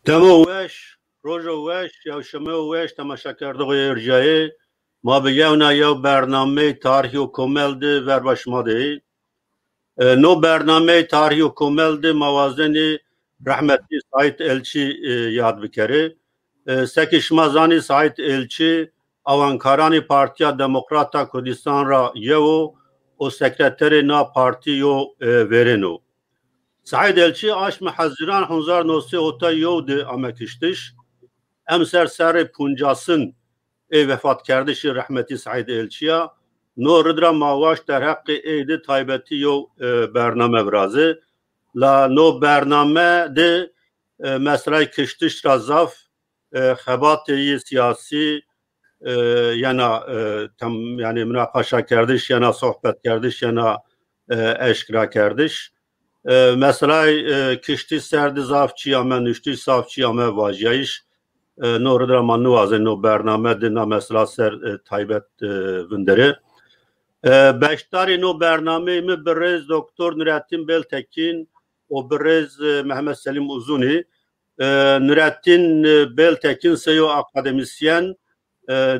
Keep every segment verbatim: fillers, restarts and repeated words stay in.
Demo weş, rojo weş, yewşemeyo weş, temaşekerdoxê ercayê. Ma bi yewna yew bernameyê Tarîx û Komel de verba şima de yê. E, no bernameyê Tarîx û Komel de ma wazenê rehmetî Saîd Elçî, e, yad bikerê. E, seke şima zanî, Saîd Elçî awankaranê Partîya Demokrat a Kurdîstan ra yew o û sekreterê na partî yo, e, verên o. Saîd Elçî aşmê Hezîran hezar new sey hotay yew de ame kiştiş. Emser serrê puncasin ê vefatkerdişê rehmetî Saîd Elçî ya. No rid ra ma waşt derheqê ey de taybetî yew, e, bername virazê. La no bername de, e, meselay kiştiş ra zaf, e, xebatê yê sîyasî, e, yena, e, tem-, yanî munaqaşakerdiş, yena sohbetkerdiş, yena, e, eşkerakerdiş. E, meselay, e, kiştiş ser de zaf çî ame nuştiş, zaf çî ame vajîyayîş. E, no rid ra ma niwazê no bername de na mesela ser, e, taybet, e, vinderê. E, beşdarê no bernameyê mi birêz Doktor Nurettin Beltekin û birêz, e, Mehmet Selim Uzun î. E, Nurettin, e, Beltekin sey yo akademîsyen, e,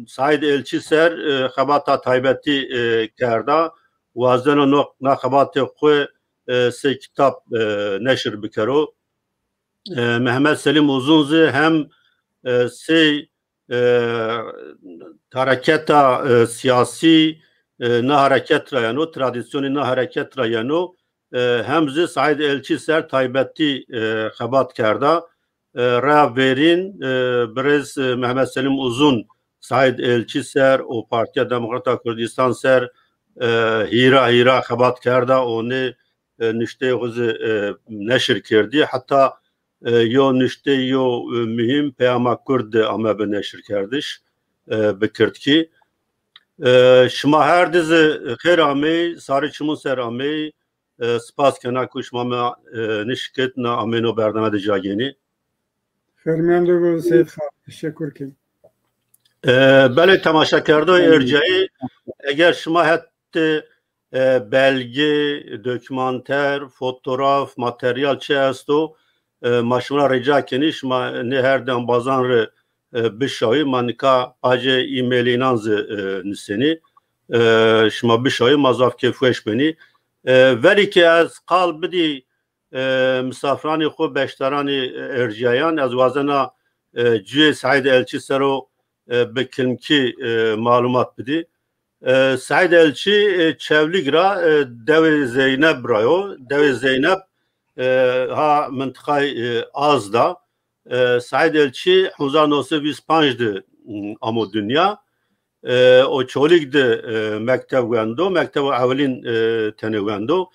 Saîd Elçî ser, e, xebata taybetî, e, kerda. Wazeno no, na xebatê xwu, e, sey kitab, e, neşir bikero. E, Mehmet Selim Uzun zî hem, e, sey, e, hareketa, e, sîyasî, e, na hareket ra yeno, tradîsyonê na hareket ra yeno, e, hem zî Saîd Elçî ser taybetî, e, xebat kerda. E, rea verîn, e, birêz, e, Mehmet Selim Uzun Saîd Elçî ser û Partîya Demokrat a Kurdîstan ser, e, hîra hîra xebat kerda û nê, e, nuşteyê xwu zî, e, neşir kerdî. Heta, e, yo nuşteyê yo, e, muhîm Peyama Kurd de ame bi neşirkerdiş, e, bi kirdkî. E, şima her di zî xêr ameyî, sarê çimun ser ameyî. E, spas kena ku şima mi, e, nişikit na ameyî no bername de ca gênî. Xêrmendo bo Seyîd Xan, teşekur ken. E, belê temaşekerdoxê ercayî, eger şima hetê, e, belge, dokümanter, fotoğraf, materyal çi esto, e, ma şima ra rica kenî, şima nê her di embazan rê, e, bişawî, ma nika acê e-mailê înan zî, e, nisenî. E, şima bişawî, ma zaf kêfweş benî. E, verî ke ez qal bidî, e, misafiranê xwu, beşdaranê, e, ercîyayan, ez wazena, e, cuyê Saîd Elçî ser o, e, bi kilmkî, e, malumat bidî. E, Saîd Elçî, e, Çewlîg ra, e, dewê Zeyneb ra yo. Dewê Zeyneb, e, ha mintiqay, e, Azd a. E, Saîd Elçî hezar new sey vîst panc de, m, amo dinya. E, o Çolîg de, e, mekteb wendo, mektebo ewilîn, e, tenê wendo.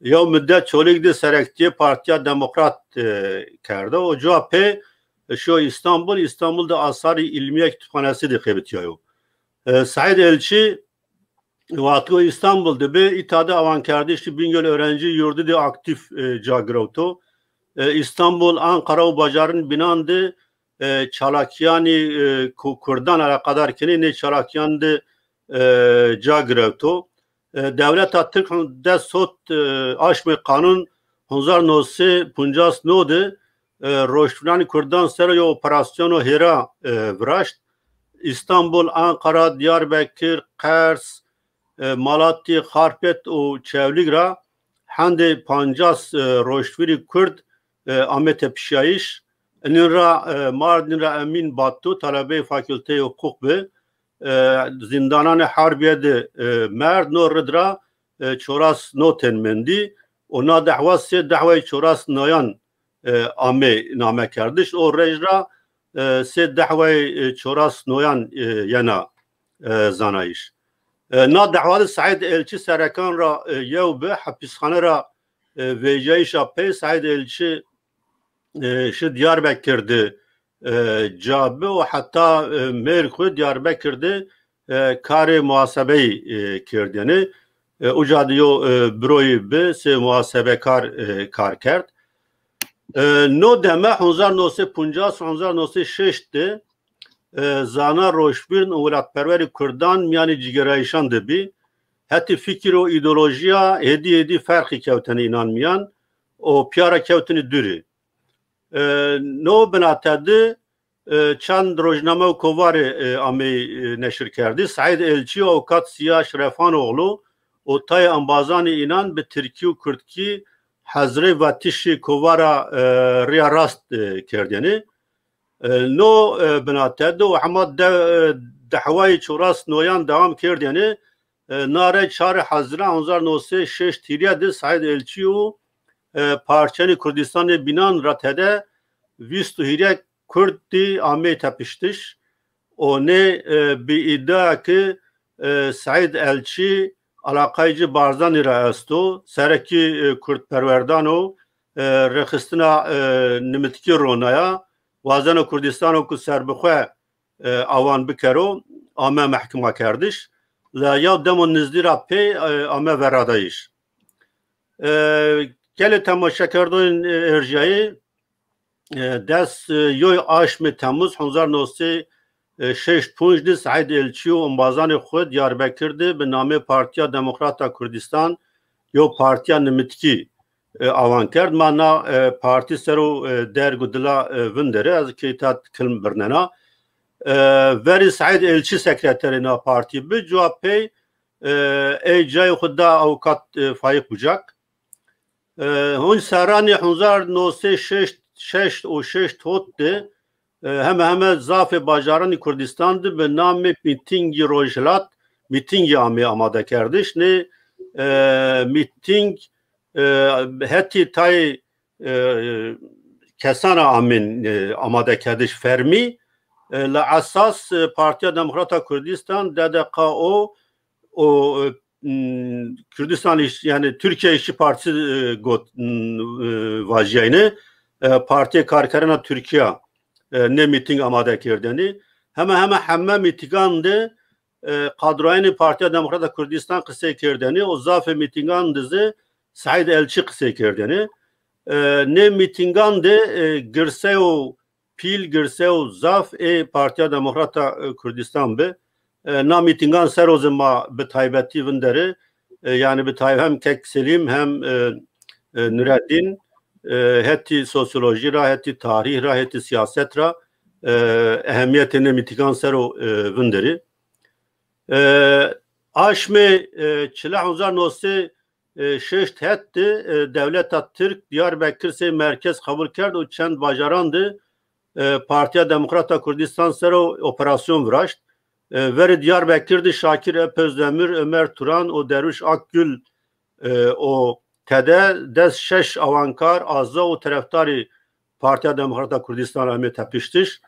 Yew mudet Çolîg de serektîyê Partîya Demokrat, e, kerdo. O cuwa pê, e, şiyo Îstanbul, Îstanbul de Asarî Îlmîye Kütüphanesi de xebitîyayo. E, Saîd Elçî, wextî o Îstanbul de bi, îta de awankerdiş de Bingöl Öğrenci Yurdu de aktîf, e, ca girewto. E, Îstanbul, Anqara û bajarên bînan de, e, çalakîyanî, e, ku-, Kurdan eleqedar kenî, nê çalakîyan de, e, ca girewto. E, dewleta Tirk des sot, e, aşmê qanûn hezar new sey pancas no de, e, roştviranê Kurdan ser o yo operasyono hêra, e, viraşt. Îstanbul, Anqara, Diyarbekir, Qers, e, Malatî, Xarpêt û Çewlîg ra hendê pancas, e, roştvirî Kurd, e, ame tepişîyayîş. Inin ra, e, Mardîn ra Emîn Batu, talebeyê Fakülteyê Huqûq bi, e, zîndananê Herbîye de, e, merd, no rid ra, e, çoras no ten mendî û na dehwa sê dehwayê çoras noyan, e, ame name kerdiş. O rej ra, e, sê dehwayê, e, çoras noyan, e, yena, e, zanayîş. E, na dehwa de Seîd Elçî serekan ra, e, yew bi, hepîsxane ra, e, vejîyayîşa pey Seîd Elçî, e, şi Diyarbekir de, e, ca bi û heta, e, mêr xwu Diyarbekir de, e, karê muhasebeyî, e, kerdêne. E, uca de yo, e, büroyî bi, sey muhasebekar, e, kar kerd. E, no deme, hezar no sey û pancas, hezar no sey û şeşt de, e, zana roştbîrn û welatperwerê kurdan mîyanê cîgerayîşan de bî. Hetê fikir û îdeolojîya hêdî hêdî ferqî kewtene înan mîyan û pîya ra kewtine dûrî. E, no binate de, e, çend rojname û kovarê, e, ameyî, e, neşir kerdî. Seîd Elçî û avûkat Sîya Şirefanoğlu û tayê embazanê înan bi tirkî û kurdkî hezrê vatişê kovara, e, Rîya Rast, e, kerdêne. E, no, e, binate de û hema de, e, dehwayê çoras noyan dewam kerdêne. E, na re çarê Hezîran hezar no sey û şeşt hîrye de Seîd Elçî û, e, parçenê Kurdistanê bînan ra tede vîst û hîrye Kurd dî ameyî tepiştiş. O nê, e, bi îdea ki, e, Seîd Elçî alaqayê ci Barzanî ra esto, serekî, e, kurdperwerdan o, e, rêxistina, e, nimitkî ronaya, wazeno Kurdistano ku serbixwe, e, awan bikero, ame mehkima kerdiş. La ya demo nizdî ra pey, e, ame veradayîş. E, gelê temaşekerdoyên, e, erjayî, e, des, e, yoy aşmê Temmuz hezar no sey û şeşt û panc de Seîd Elçî û embazanê xwu Diyarbekir de bi namê Partîya Demokrata Kurdistan, yo partîya nimitkî, e, awan kerd. Ma na, e, partî ser o, e, derg û dila, e, vinderê, ez keyta kilm birnena. E, verî Seîd Elçî sekreterê na partî bi, cuwa pey, e, ey cayê xwu da avûkat, e, Faîq Bucak. E, hûn serranê hezar no sey û şeşt, şeşt û şeşt hot de, e, heme heme zafê bajaranê Kurdistan de bi namê mîtîngî rojhilat, mîtîngî amê amadekerdiş. Nê, e, mîtîng, e, hetî tayê, e, kesan a amên, e, amadekerdiş fermî. E, la esas, e, Partîya Demokrata Kurdistan, D D K O, o, e, m, Kurdistan İş-, yanî Türkiye İşçi Partisi, e, got, m, e, vajîyayne, e, Partîyê Karkerena Tirkîya, e, nê mîtîng amade kerdêne. Heme heme heme mîtîngan de, e, kadroyanê Partîya Demokrata Kurdistan qisey kerdêne û zafê mîtîngan de zî Seîd Elçî qisey kerdêne. E, nê mîtîngan de, e, girseyo pîl, girseyo zaf ê Partîya Demokrata, e, Kurdistan bi. E, na mîtîngan ser o zî ma bi taybetî vinderê, e, yanî bi taybet hem Kek Selîm hem, e, e, Nureddîn, e, hetî sosyolojî ra, hetî tarîh ra, hetî siyaset ra, e, ehemîyetê nê mîtîngan ser o, e, vinderê. E, aşmê, e, çile hezar no sey û şeşt het de, e, dewleta Tirk Diyarbekir sey merkez qebul kerd û çend bajaran de, e, Partîya Demokrata Kurdistan ser o operasyon viraşt. E, verê Diyarbekir de Şakir Epözdemir, Ömer Turan û Derwiş Akgül, e, û tede des şeş awankar, aza û terefdarî Partîya Demokrata Kurdistan amê tepiştiş.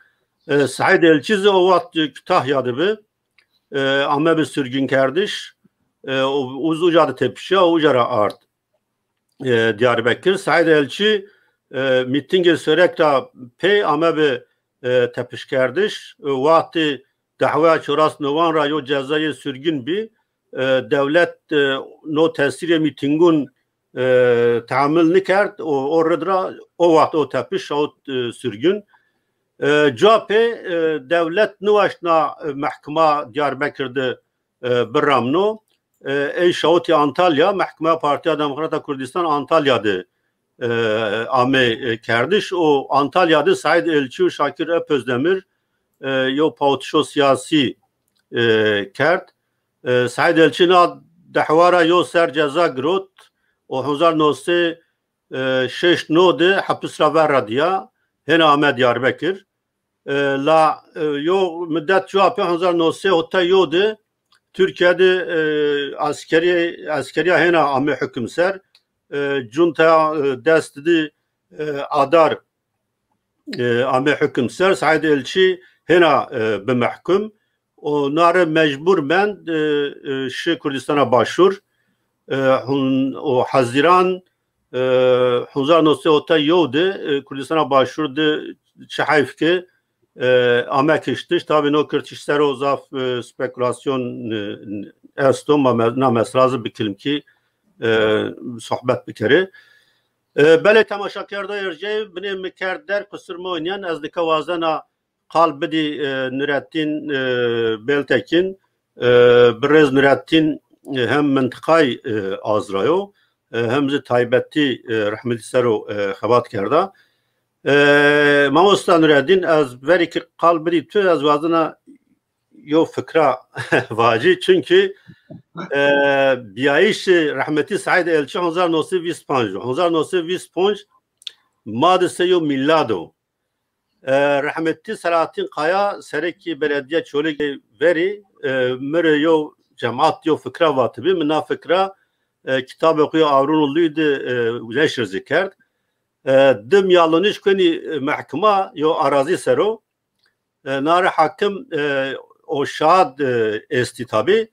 E, Seîd Elçî zî o wext Kütahya de bi. E, ame bi sürgünkerdiş. E, o, uz-, uca de tepişiya, uca ra ard, e, Diyarbekir. Seîd Elçî, e, mîtîngê serek ra pey ame bi, e, tepişkerdiş. E, wextê dehwaya çoras nowan ra yo cezayê sürgün bî. E, dewlet, e, no tesîrê mîtîngun, e, tehamul nikerd û o rid ra o wext o tepiş şawit, e, sürgün. E, cuwa pê, e, dewlet niwaştna, e, mehkima Diyarbekir de, e, biramno. E, ey şawitî Antalya, mehkima Partîya Demokrata Kurdistan Antalya de, e, ame, e, kerdiş û Antalya de Seîd Elçî û Şakir Epözdemir, e, yo pawitişo siyasî, e, kerd. E, Seîd Elçî na dehwa ra yo ser ceza girot û hezar no sey şeşt no de hepis ra ver ra dîya, hêna ame Diyarbekir. E, la, e, yo midet cuwa pê hezar no sey hotay yo de Tirkîye de, e, eskerî, eskerîya hêna ame hukm ser. E, cunta, e, dest di, e, Adar, e, ame hukm ser. Seîd Elçî hêna, e, bi mehkum. O na re mecbur mend, e, e, şi Kurdistana Başûr. E, hun, o Hezîran, e, hezar no sey hotay yo de, e, Kurdistana Başûr de çi heyf ke, e, ame kiştiş. Tabî no kirtiş ser o zaf, e, spekulasyon, e, esto, ma me-, na mesela zî bi kilimkî, e, sohbet bikerê. E, belê temaşakerdoyê erjey, binê mi kerd der, qusur mewnîyen, ez nika wazena qal bidî, e, Nurettîn, e, Beltekîn, e, birêz Nurettîn, e, hem mintiqay, e, Azra yo, e, hem zî taybetî, e, rehmetî ser o, e, xebat kerda. E, mamosta Nureddîn, ez verî ki qal bidî tu, ez wazena yo fikra vacî, çunkî, e, bîyayîşê rehmetî Seîd Elçî hezar no sey vîst panc o. Hezar no sey vîst panc ma de sey yo mîlad o. E, rehmetî Selahattîn Kaya, serekî beledîya Çolîgê verî, e, mi rê yo cemat yo fikra vatibî. Mi na fikra, e, kitabê xo yo Awrûn û Lûy de, e, neşir zî kerd. E, dim ya lonîş kuenî, e, mehkima yo arazî ser o. E, na rê hakim, e, o şahid, e, estî tabî.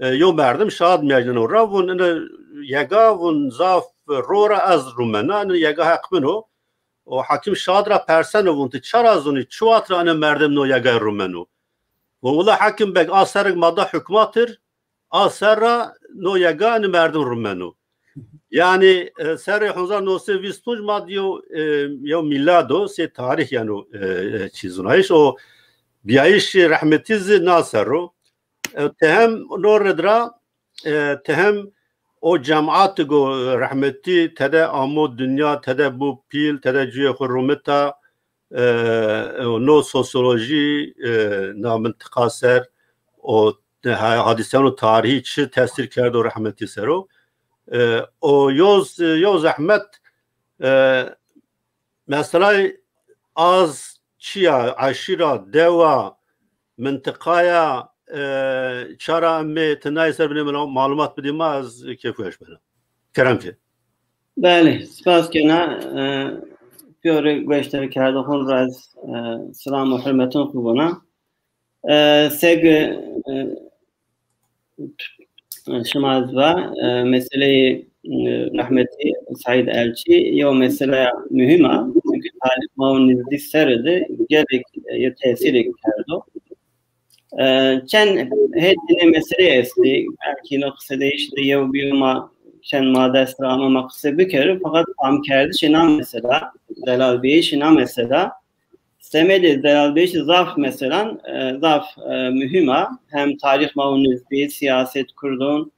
E, yo merdim şahid mîyajneno ra, vûn ine yega, vûn zaf ro ra ez rumena, ine yega heq min o. O hakim şahid ra perseno, vûn ti ça ra zonî, çi wext ra ine merdim no yegay rumeno? Vûn wila hakim beg, a serrik ma da hukmatir, a ser ra no yega ine merdim rumeno. Yanî, e, serrê hezar no sey vîst panc ma di yo, e, yo mîlad o, sey tarîh yeno, e, e, çîzunayîş. O bîyayîşê rehmetî zî na ser o. E, ti hem no rid ra, e, ti hem o cemaat go rehmetî tede amo dinya, tede bu pîl, tede cuyê xo rumita, e, no sosyolojî, e, na mintiqa ser, o ha-, hadîseyan û tarîhî çi tesîr kerdo rehmetî ser o. E, o yo z-, yo zehmet, e, meselay az çi ya, eşîra, dewa, mintiqaya, e, ça ra eme, ti nay ser binê mala-, malumat bidî ma, ez kêfweş bena. Kerem ke. Belê, spas kena, e, pîyorê gueşterîkerdê xo ra ez, e, silam û hurmetûn xo vona. E, seg, e, şima ez va, e, meseleyê, e, rehmetî Seîd Elçî yew meseleya muhîm a. Çunkî tarîx ma û nizdî serre de gelek, e, yê tesîrê kerdo. E, çend hêt hinê meseleyî estî, belkî no qisedeyîş de yew bîyo ma çend made ser ame ma qise bikerî, feqet famkerdişê na mesela, delalbîyayîşê na mesela, semedê delalbîyayîşî zaf meselan, e, zaf, e, muhîm a. Hem tarîx ma û nizdî, sîyaset kurdon,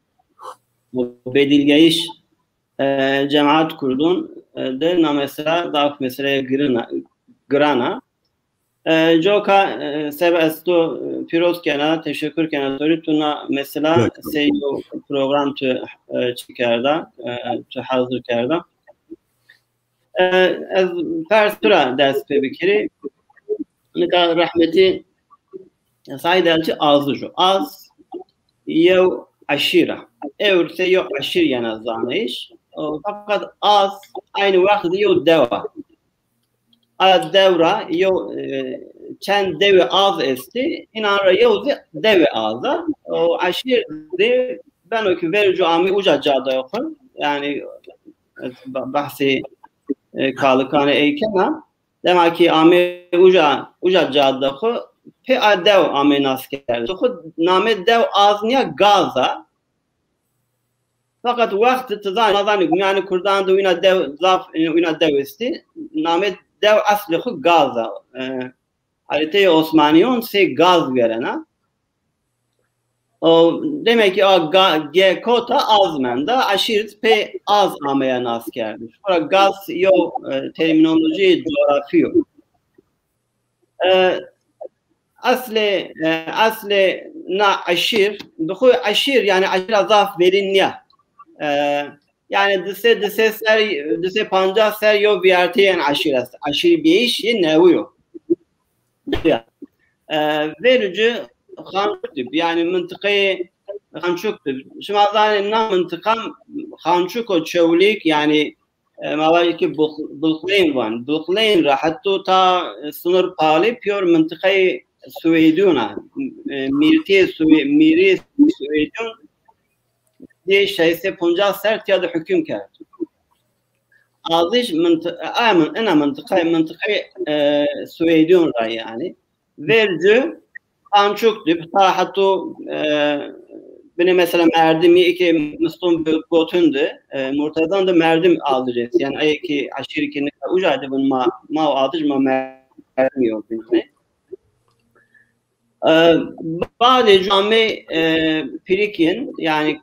bedîlgeyîş, e, cemaat kurdon, e, de na mesela zaf meseleyê girin a, giran a. E, coka, e, sebe ez to, e, pîroz kena, teşekur kena to rê, tu na mesela sey yo program tu, e, çi kerda, e, tu hazir kerda. E, ez pers tu ra dest pê bikerî. Nika rehmetî Seîd Elçî Azij o. Az yew eşîr a. Ewr sey yew eşîr yena zanayîş. O, feqet Az eynî wext de yew dew a. A dew ra yew, e, çend dewê Az estî, înan ra yew zî dewê Az a. O eşîr de beno ki verê cu amê uca cadaya xo, yanî ez ba-, behsê, e, kalikanê ey kena. Dema ki amê uca, uca cadaya xo, pê a dew amê naskerdişê xo, namê dew Az nîya, Gaz a. Feqet wext ti zanî, ma zanî, mîyanê kurdan de wîna dew, zaf wîna dew estî. Namê dew eslê xo Gaz a. E, hariteyê Osmanîyon sey Gaz vêrena. O, demek ki a ga-, G kota Az menda, eşîr pê Az ameya naskerdiş. Xora Gaz yew, e, termînolojîyê cografî yo. E, eslê, e, eslê na eşîr, bi xo eşîr, yanî eşîra zaf verîn nîya. E, yanî di sey, di sey ser, di sey pancas ser yew vîyarteyên eşîr est. Eşîrî bîyayîş yê newî yo. Ya. E, verî ci Xançuk dib, yanî mintiqeyê Xançuk dib. Şima zanê na mintiqa Xançuk û Çewlîg, yanî e, ma vajî ki Bulx-, Bulxleyn van. Bulxleyn ra heta ta, e, sinir palî pîyor mintiqayê Swêdîyon a. E, mîrtê Swê-, mîrê Swêdîyon dê şeş sey poncas ser tiya de huküm kerd. Azij minti-, e, aya min-, ina mintiqayê, mintiqayê, e, Swêdîyon ra yanî. Vercu Xançuk dib, ta heto, e, binê mesela merdimî eke miston bi-, gotin de, e, Murtezan de merdim Azij est. Yanî eke eşîrî ke nika uca de bin ma, ma û Azij ma merdim yo binê. E, badê cu amê, e, Pirîkîn, yanî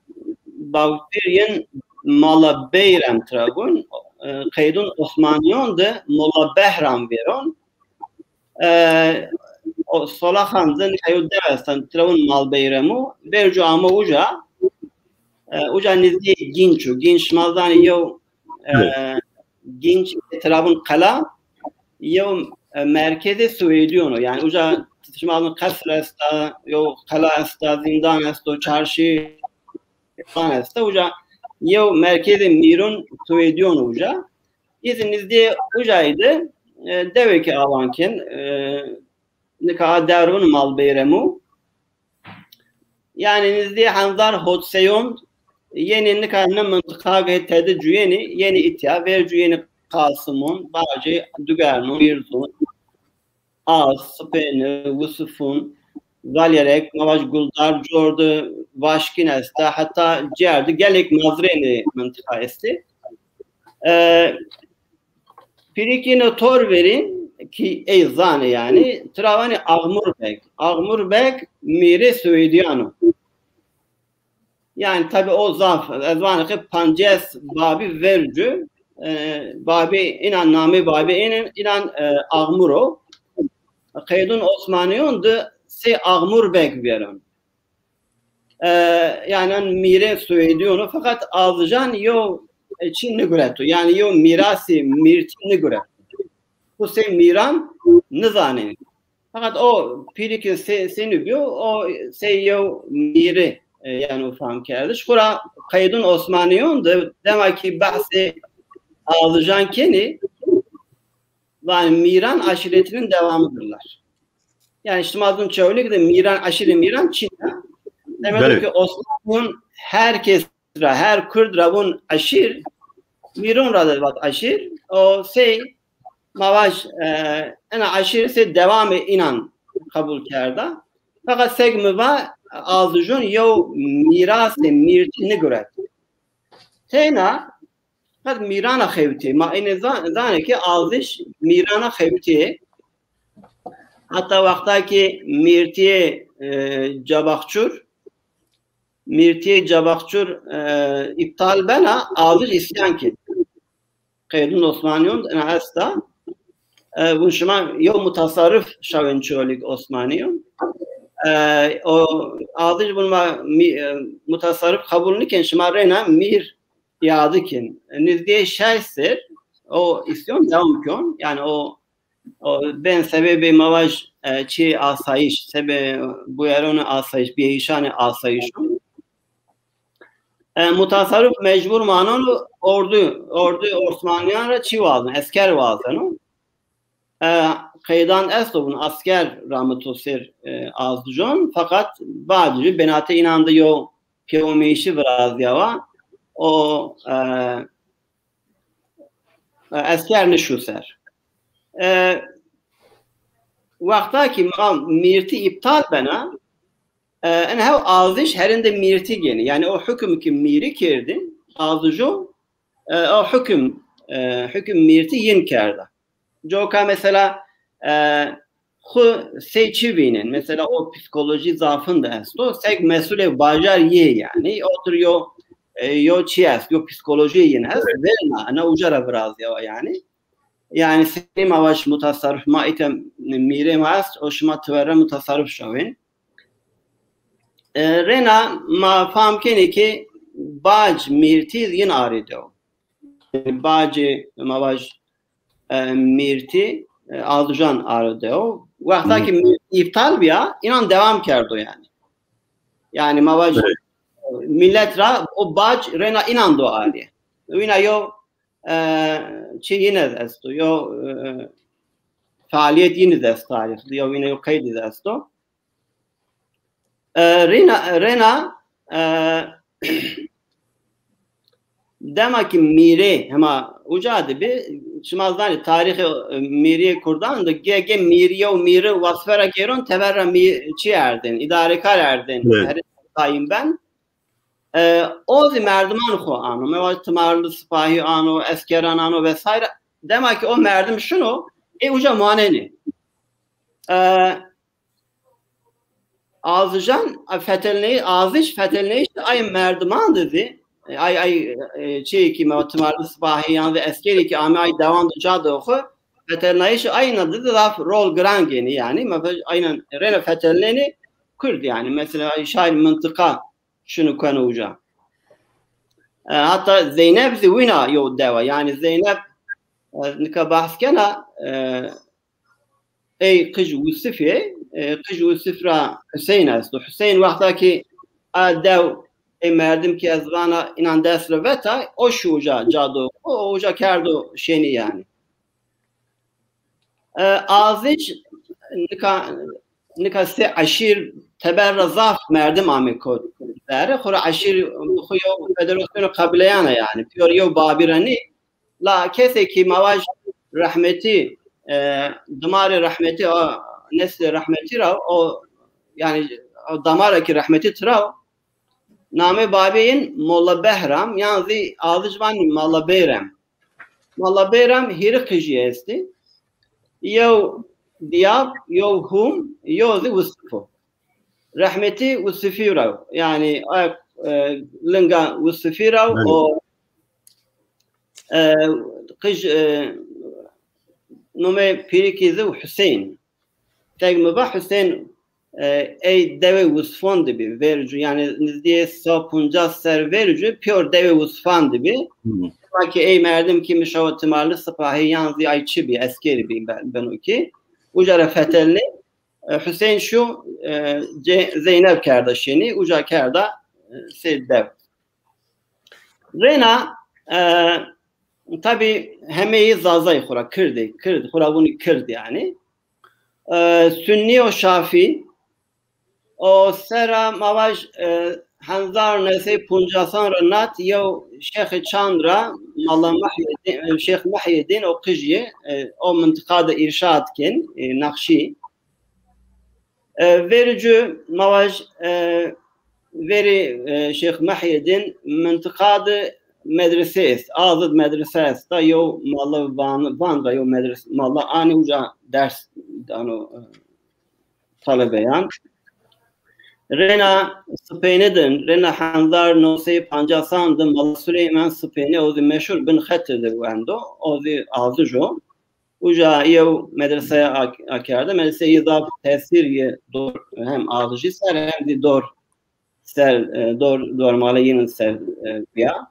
bawtîrîn Mala Beyrem tira bun, e, qeydun Osmanîyon de Mola Behram vêron, e, o Solaxan de nika yew dew esta, tira vun Malbeyremo, vercu amo uca, e, uca nizdîyê Gînç o. Gînç şima zanî yew, e, Gînç tira vun qela, yew, e, merkezê Swêdîyon o. Yanî uca şima zanî qesr esta, yew qela esta, zîndan esto, çarşî falan esta. Uca yew merkezê mîrun Swêdîyon o uca. Îzî nizdîyê ucayî de, e, dewêkê awan kên, e, nika a dewr vun Malbeyremu. Yanî nizdîyê henzar hotseyon, yenî nika ne mintiqa ke tede cuyenî, yenî îtya, vercu yenî Qasimon, bacê Dugernon, Mîrzon, Az, Sipêni, Wisifun, Valyerek, ma vaj Guldar, cor de Vaşkîn esta, heta cêr de gelêk mazrênê mintiqa estê. E, Pirîkîno tor verîn ki ey zanê yanî, tira vanê Axmur Beg. Axmur Beg mîrê Swêdîyan o. Yanî tabî o zaf, ez vana ke pancas babî vercu, e, babî înan, namê babî înan, înan, e, Axmur o. Qeydun Osmanîyon de sey Axmur Beg vêron. E, yanî mîrê Swêdîyon o, feqet Azijan yew, e, çî nigureto. Yanî yew mîrasê mîrtî nigureto. Xo sey mîran nizanê. Feqet o pîrî ke se-, senî bîyo, o sey yew mîrî, e, yanî o fam kerdiş. Xwura qeydun Osmanîyon de dema ki behsê Azijan kenî, vanê mîran aşîretinin devamıdırlar. Yanî şima zun Çewlîg de mîran, aşîrê mîran çin a. Demek ki Osmanîyon her kes ra, her Kurd ra vun eşîr, mîrun ra de vat eşîr. O sey ma vaj, e, ena eşîr sey dewamê înan qebul kerda. Feqet seg mi va, Azijon yew mîrasê mîrtî niguret. Teyna qet mîrana xewtê. Ma ênê zan-, zanê ki Aziş mîrana xewtê. Heta wexta ki mîrtîyê, e, Cabaxçur, mîrtîyê Cabaxçur, e, îptal bena, Aziş îsyan kerd. Qeydun Osmanîyon ena esta. E, vun şima yew mutasarrif şawên Çolîg Osmanîyon. E, o Aziş vun ma mî-, e, mutasarrif qebul niken, şima reyna mîr îade kin. Nizdîyê şeş ser o îsyon dewam kon. Yanî o, o bên sebebê ma vaj, e, çî asayîş, sebê buyerûnê asayîş, bîyayîşanê asayîşon. E, mutasarrif mecbur manon û ordu, ordu Osmanîyan ra çî wazeno, esker wazeno. E, qeydan esto vun asker ramito ser, e, Azijon, feqet badî benatê înan de yew pêwemeyîşî virazîyawa, o, e, e, esker nişû ser. E, wexta ki ma mîrtî îptal bena, e, en hew Aziş herinde mîrtî gênî. Yanî o hukm ki mîrî kerdî, Azijo, e, o hukm, e, hukm mîrtî yin kerda. Coka mesela, e, xwu sey çi vînên? Mesela o psîkolojî zafin de esto. Seg mesulê bajar yê yanî. Otir yo, e, yo çi est, yo psîkolojî yin est. Verna, ena uca ra virazîyawa yanî. Yanî senî ma vaj mutasarrif, ma îte mîrê ma est, o şima tiverre mutasarrif şawên. E, rêna ma fam kenê ke bac mîrtî yin arê dew. Bacê ma vaj, e, mîrtî, e, Azijan arê dew. Wexta ki mîrtî îptal bîya, înan dewam kerdo yanî. Yanî ma vaj, evet, millet ra o bac rêna înan do arê. Wîna yo, e, çi yin iz esto, yo, e, fealîyet yin iz esto tarîx de, yo wîna yo qeyd iz esto. E, rêna, rêna, e, dema ki mîrê hema uca de bî, şima zanî tarîxê, e, mîrê kurdan de ge, ge mîrî, yew mîrî wazîfe ra gêron, teber ra mî-, çi erdên, îdarekar erdên, evet, herê tayîn ben. E, o zî merdiman xo ano. Mesela timarlı sipahî ano, eskeran ano vesaire. Dema ki o merdim şino, ê uca manenê. E, Azijan, e, fetelney-, Azic fetelneyîş ay merdiman de zî, e, ay, ay, e, çîyê ki ma timarlı sipahî yan zî eskerî ki ame ay dewan de ca do xo, fetelnayîş ayna de zî zaf rol giran gênî yanî. Mesela aynen rêna fetelnenê Kurd yanî. Mesela şair mintiqa şunu keno uca. E, hatta Zeynep zî wina yo dewa. Yanî Zeynep, e, nika bahs kena, e, ey qij Wisifî, e, qij Wisif ra Huseyn esto. Huseyn wexta ki a dew ê merdim ki ez vana înan dest ra veta, o şu uca ca do, o, o uca kerdo şenî yanî. E, Azic nika, nika sê eşîr teber ra zaf merdim ame kot. Zere xo ra eşîr xo yo federasyonê qebîleyan a yanî. Pîyor yew babî ra nî. La kesê ki ma vaj rehmetî, e, dimarê rehmetî, o neslê rehmetî ra, o yanî o damara ki rehmetî tira o, namê babê yin Molla Behram, yan zî Azic vanî Molla Beyrem. Molla Beyrem hîrê qijî estî. Yew Diyab, yew Hum, yew zî Wisif o. Rehmetî Wisifî ra, yanî, e, linga Wisifî ra, belê, o, e, qij, e, nomê pîrikî zî Huseyn. Tek mi va Huseyn, e, ey dewê Wisfon de bî, vercû, yanî nizdîyê sey û poncas ser vercû pîyor dewê Wisfan de bî. Hmm. Ma ki ey merdim ki mi şewa timarlı sipahî yan zî ay çi bî, eskerî bî be-, beno ki. Uca ra fetelnê, e, Huseyn şu, e, Ce-, Zeynep kerda şenî, uca kerda, e, sê dew. Rêna, e, tabî hemeyî Zazay xo ra, Kirdî, Kird, xo ra vûnî Kird yanî. E, Sunnî û Şafî, o sera ma vaj, e, hezar new sey poncasan ra nat yew Şêxê Çand ra Mala Mehyedîn, e, Şêx Mehyedîn o qijî, e, o mintiqa de îrşad kên, e, Naqşî. E, verî cû ma vaj, e, verî, e, Şêx Mehyedîn mintiqa de medrese est. Azid medrese esta, yew mala van, van ra yew medrese, mala anî uca ders dano, e, talebeyan. Rêna Sipêne de, rêna hezar new sey pancasan de Mala Suleyman Sipêne, o zî meşhur Bin Xetir de wendo, o zî Azic o. Uca yew medreseye ak-, akerde. Medreseyî zaf tesîr yê dor, hem Azicî ser hem zî dor ser, e, dor, dormalê yin ser, e, bîya.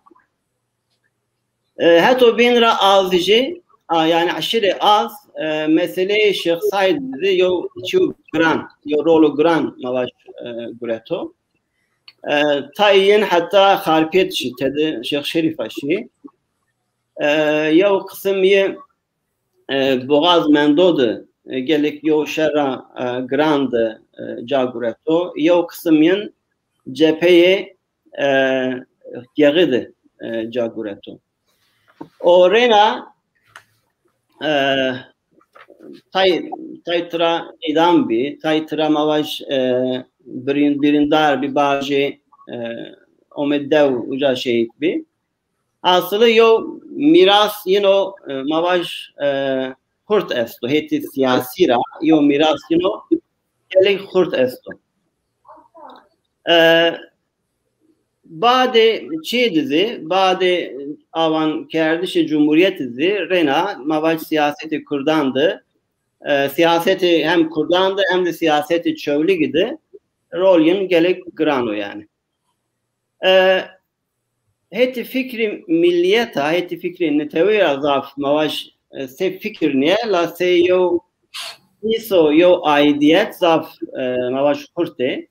E, heto bîn ra Azicî, a, yanî eşîrê Az, e, meseleyê Şêx Seîd zî yew çîyo giran, yew rolo giran ma vaj, e, gureto. E, tayê yin heta Xarpêt şî, tede Şêx Şerîfa şî. E, yew qisim yê e, Boğaz Mendo de, e, gelek yew şerra, e, giran de, e, ca gureto. Yew qisim yin cepheyê, e, Gexî de, e, ca gureto. O rêna, e, tay, tay tira îdam bî, tay tira ma vaj, e, birîn-, birîndar bî, bajê, e, omê dew uca şehîd bî. Asili yew mîras yino, e, ma vaj, e, xurt esto. Hetî sîyasî ra yew mîras yino gelek xurt esto. E, badê çî de zî, badê avankerdişê cumhurîyetî zî rêna ma vaj sîyasetê kurdan de, e, sîyasetê hem kurdan de hem de sîyasetê Çewlîgî de rol yin gelek giran o yanî. E, hetî fikrî millîyeta, hetî fikrî netewî ra zaf ma vaj, e, sey fikir nîye, la sey yew hîs o, yew aîdîyet zaf, e, ma vaj xurt ê.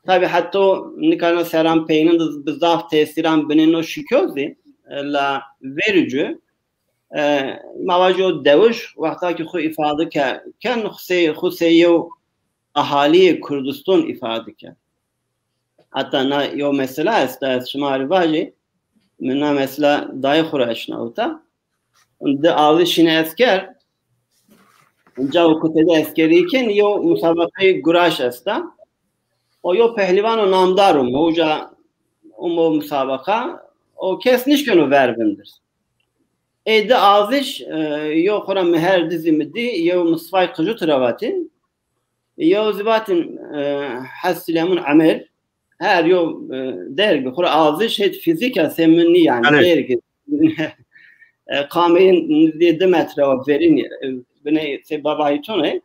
Tabî heta nika ina serran peynin de bi zaf tesîran binê no şikyo zî, e, la verî cû, e, ma vaj o dewiş wexta ki xwu îfade ke-, ken xwu sey, xwu sey yew ahalîyê Kurdistan îfade ke. Heta na yew mesela esta, ez şima rê vajî, mi na mesela dayê xwu ra eşnawita. Di azî şîne esker, cawo ku tede eskerî ken, yew musabeqeyê guraş esta. O yew pehlîvano namdar ûmo, uca ûmo musabeqa, o kes nişkeno ver vindir. Ê di azîş, e, yew xwu ra mi her di zî mi dî, yew Mistfay Qijût ra vatîn, yew zî vatîn, e, Hes Silêmûn Emer, her yew, e, derg xwu ra azîş hêt fîzîk a, sey mi nî yanî, belê, derg. E, qameyên nizdî di metre wa verîn, e, biney sey babahîton ê.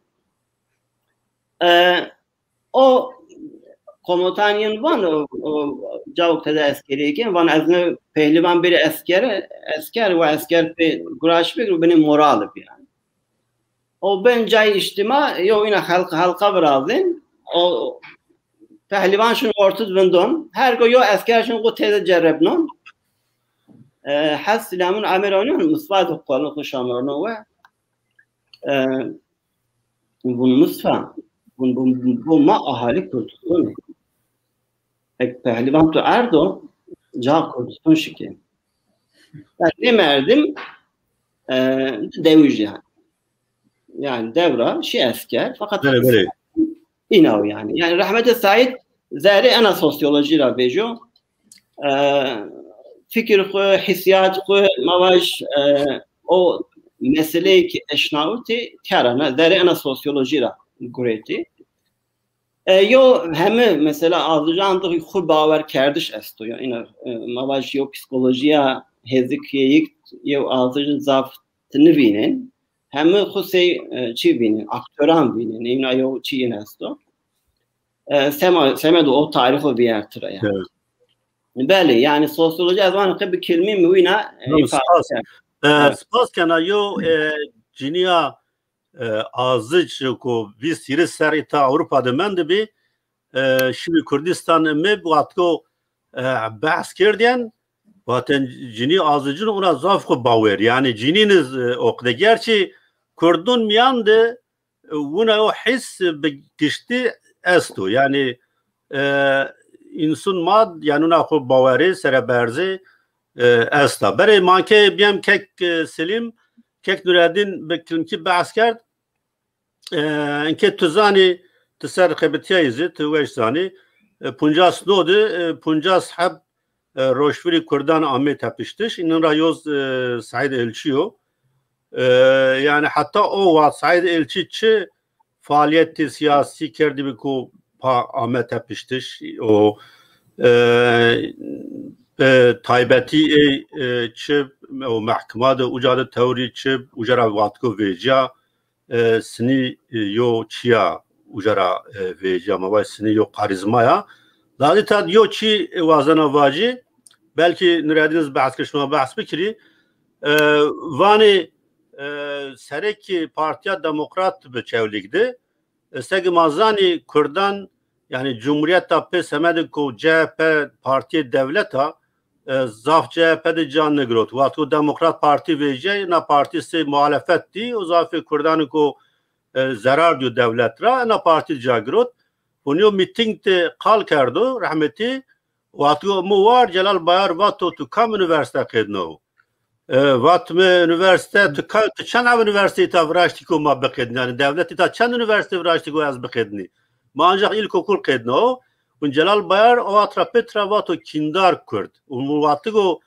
E, o komutan yin van, o, o, cawuk tede eskerî ken, van ez ne pehlîvan bêrî esker, esker ve esker pê guraş bikir, binê moral bi yanî. O ben cay îctîma, yew îna halka, halka virazên. O pehlîvan şin ortid vindon. Her go yew esker şin xwu tede cerebnon. E, Hes Silêmûn Emer onon, Mistfay de qolin xwu şamorno we. E, vun Mistfa, vun, vun, vun, vun ma ahalî Kurdistan. Ek pehlîvan tu erdo, ca Kurdistan şikê. Yanî nê merdim, e, dewijî yanî. Yanî dew ra şî esker, fakat belê, belê, îna o yanî. Yanî rehmetê Saîd zerrê ena sosyolojî ra vejîyo. E, fikir xwu, hîsîyat xwu, ma vaj, e, o meseleyê ki eşnawitî tîya ra, ne, zerrê ena sosyolojî ra guretî. E, yo heme mesela azijan de xwu bawerkerdiş esto. Ya ina, e, ma vaj yo psîkolojîya hezikîyeyik, yo azij zaf ti nivînên. Heme xwu sey, e, çî vînên, aktoran vînên. Ina yo çî yin esto. E, sema, semedo o tarîxo vîyertira ya. Evet. Belê, yanî sosyolojî ez vana ke bi kilmî mi wîna, e, îfade kerd. E, spas kena yo, e, cinîya e, azic ku vîst hîris serrî ta Ewropa de mendibî, e, şibî Kurdistan, mi vatko, e, behs kerdîyen, vaten cinî azicin ona zaf xwu bawer. Yanî cinîn iz, e, oqde. Gerçî Kurdun mîyan de, e, wina yo his bi giştî esto. Yanî, e, însun ma, yanî wina xwu bawerî, sereberzî, e, esta. Berê ma ke bîyem kek, e, Selîm, kek Nureddîn bi kilmkî behs kerd. E, inke tu zanî, tu ser xebitîyayî zî, tu weş zanî. E, puncas no de, e, puncas heb, e, roşverî Kurdan amê tepiştiş. Înin ra yoz, e, Seîd Elçî yo. E, yanî heta o wext Seîd Elçî çi faalîyetê sîyasî kerdîbî ku pa ame tepiştiş û, e, e, taybetî ê, e, çi o mehkima de uca de tewrî çi uca ra vatiko vêciya, e, sinî, e, yo çiya uca ra, e, vêciya, ma vaj sinî yo karîzma ya. Lazî ta yo çî wazena vacî, belkî Nureddîn iz behs kir, şima behs bikirî. E, vanê, e, serekî Partîya Demokrat bi Çewlîg de, e, seke ma zanî Kurdan, yanî Cumhurîyeta pê semedê ku C H P partîyê dewlet a, e, zaf C H P de ca nigirot. Wexto Demokrat Partî vêcîyay, na partî sey muhalefet dî û zafê Kurdanê ku, e, zerar dîyo dewlet ra, na partî ca girot. Hûn yo mîtîng de qal kerdo, rehmetî, wexto mi war Celal Bayar vato tu kam unîversîte qednawo? E, vat mi unîversîte, tu ka-, tu çend ev unîversîte îta viraştî ku ma biqednî? Yanî dewlet îta çend unîversîte viraştî ku ez biqednî? Ma ancax îlkokul qednawo. Û Celal Bayar o wext ra pêt ra vato kîndar Kurd. Û mi watigo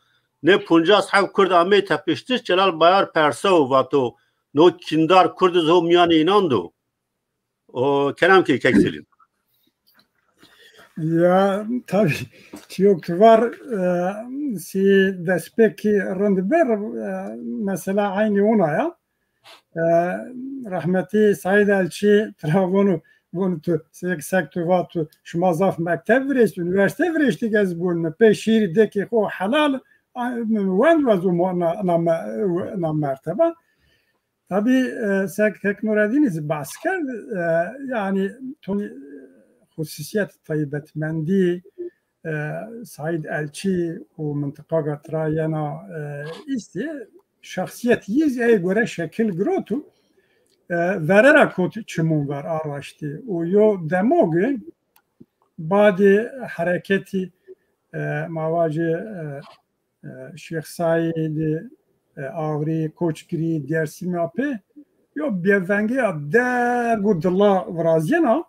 nê puncas heb Kurd amey tepiştiş, Celal Bayar persawo vato no kîndar Kurd iz ho mîyanê înan do. O kelam kî kek Selîm. Ya, tabî, çîyo ki var, e, sî destpêkî rind bir, e, mesela eynî ona ya. E, rehmetî Seîd Elçî tira vano, Von tu, sek, sek tu va tu, şima zaf mekteb virêşt, unîversîte virêştî ke ez bun mi. Pê şîrî dekê xo helal, a, mi wend wez û mo-, na, na, me-, na merteba. Tabî, e, sek Teknoredînî zî behs kerd, e, yanî tonî, e, xusûsîyet, taybetmendî, e, Saîd Elçî û mintiqa ke tira yena, e, îstî, şexsîyet yî zî ey gore şekil girot û, e, vere ra kot çimûn ver a raştî. Û yo demogi badê hereketî, e, ma vajê, e, e, Şêx Saîdî, e, Avrî, Koçgirî, Dêrsimî apê yo bêvengîya derg û dila virazîyena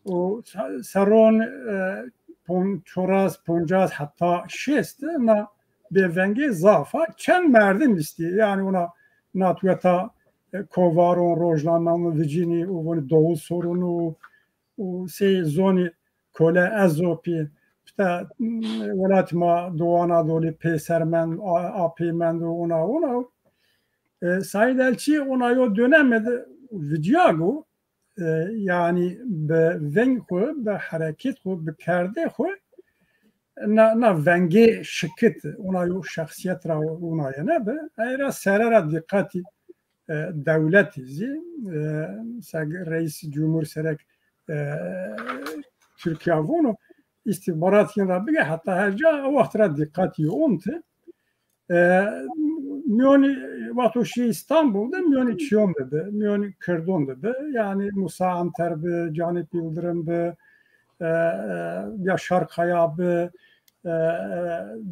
û se-, serron, e, pon-, çoras, poncas heta şêst na bêvengî zaf a. Çend merdim îstî. Yanî ona natweta, e, kovaron, rojnameon vicînî û vonî doğu sorunu û sey zonî kole Ezopî, işte, m, welat ma Doğu Anadolu peyser mend, a-, apê mend û ona, ona. E, Saîd Elçî ona yo döneme de vidyago, e, yanî bi veng xwu, bi hereket xwu, bi kerdê xwu, na, na vengê şikit, ona yo şexsîyet ra ona yene bi. Ey ra sere ra dîqetî, e, dewletî zî, e, seg reîs cumhur serek, e, Tirkîya vono, îstîxbarat yin ra bige, heta her ca o wext ra dîqetî yo onti. E, mîyonî, wexto şî Îstanbul de mîyonî çiyon de bi, mîyonî kirdon de bi. Yanî Musa Anter bi, Canip Yıldırım bi, e, e, Yaşar Kaya bi, e, e,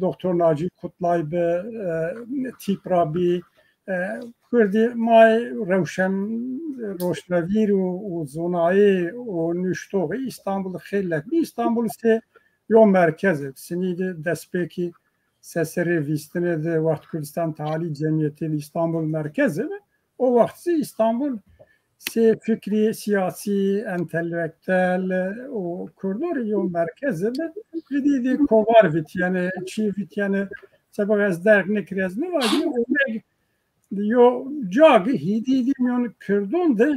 Doktor Naci Kutlay bi, e, Tîpra bî, e, kirdî may rewşen, roşnvîr û, û zonayî û nuştoxî Îstanbul xeylek bî. Îstanbul sê yo merkez e. Sinî de destpêkî seserê vîstinê de Wext Kurdistan Tealî Cemîyetî li Îstanbul merkez e. O wext zî Îstanbul sê fikrî sîyasî, entelektuel û kurdo rê yo merkez bi. Hîdî hîdî kovar vitîyene, çî vitîyene, seba ez derg nikirî ez nivajî, yo cagi hîdî hîdî mîyon kirdon de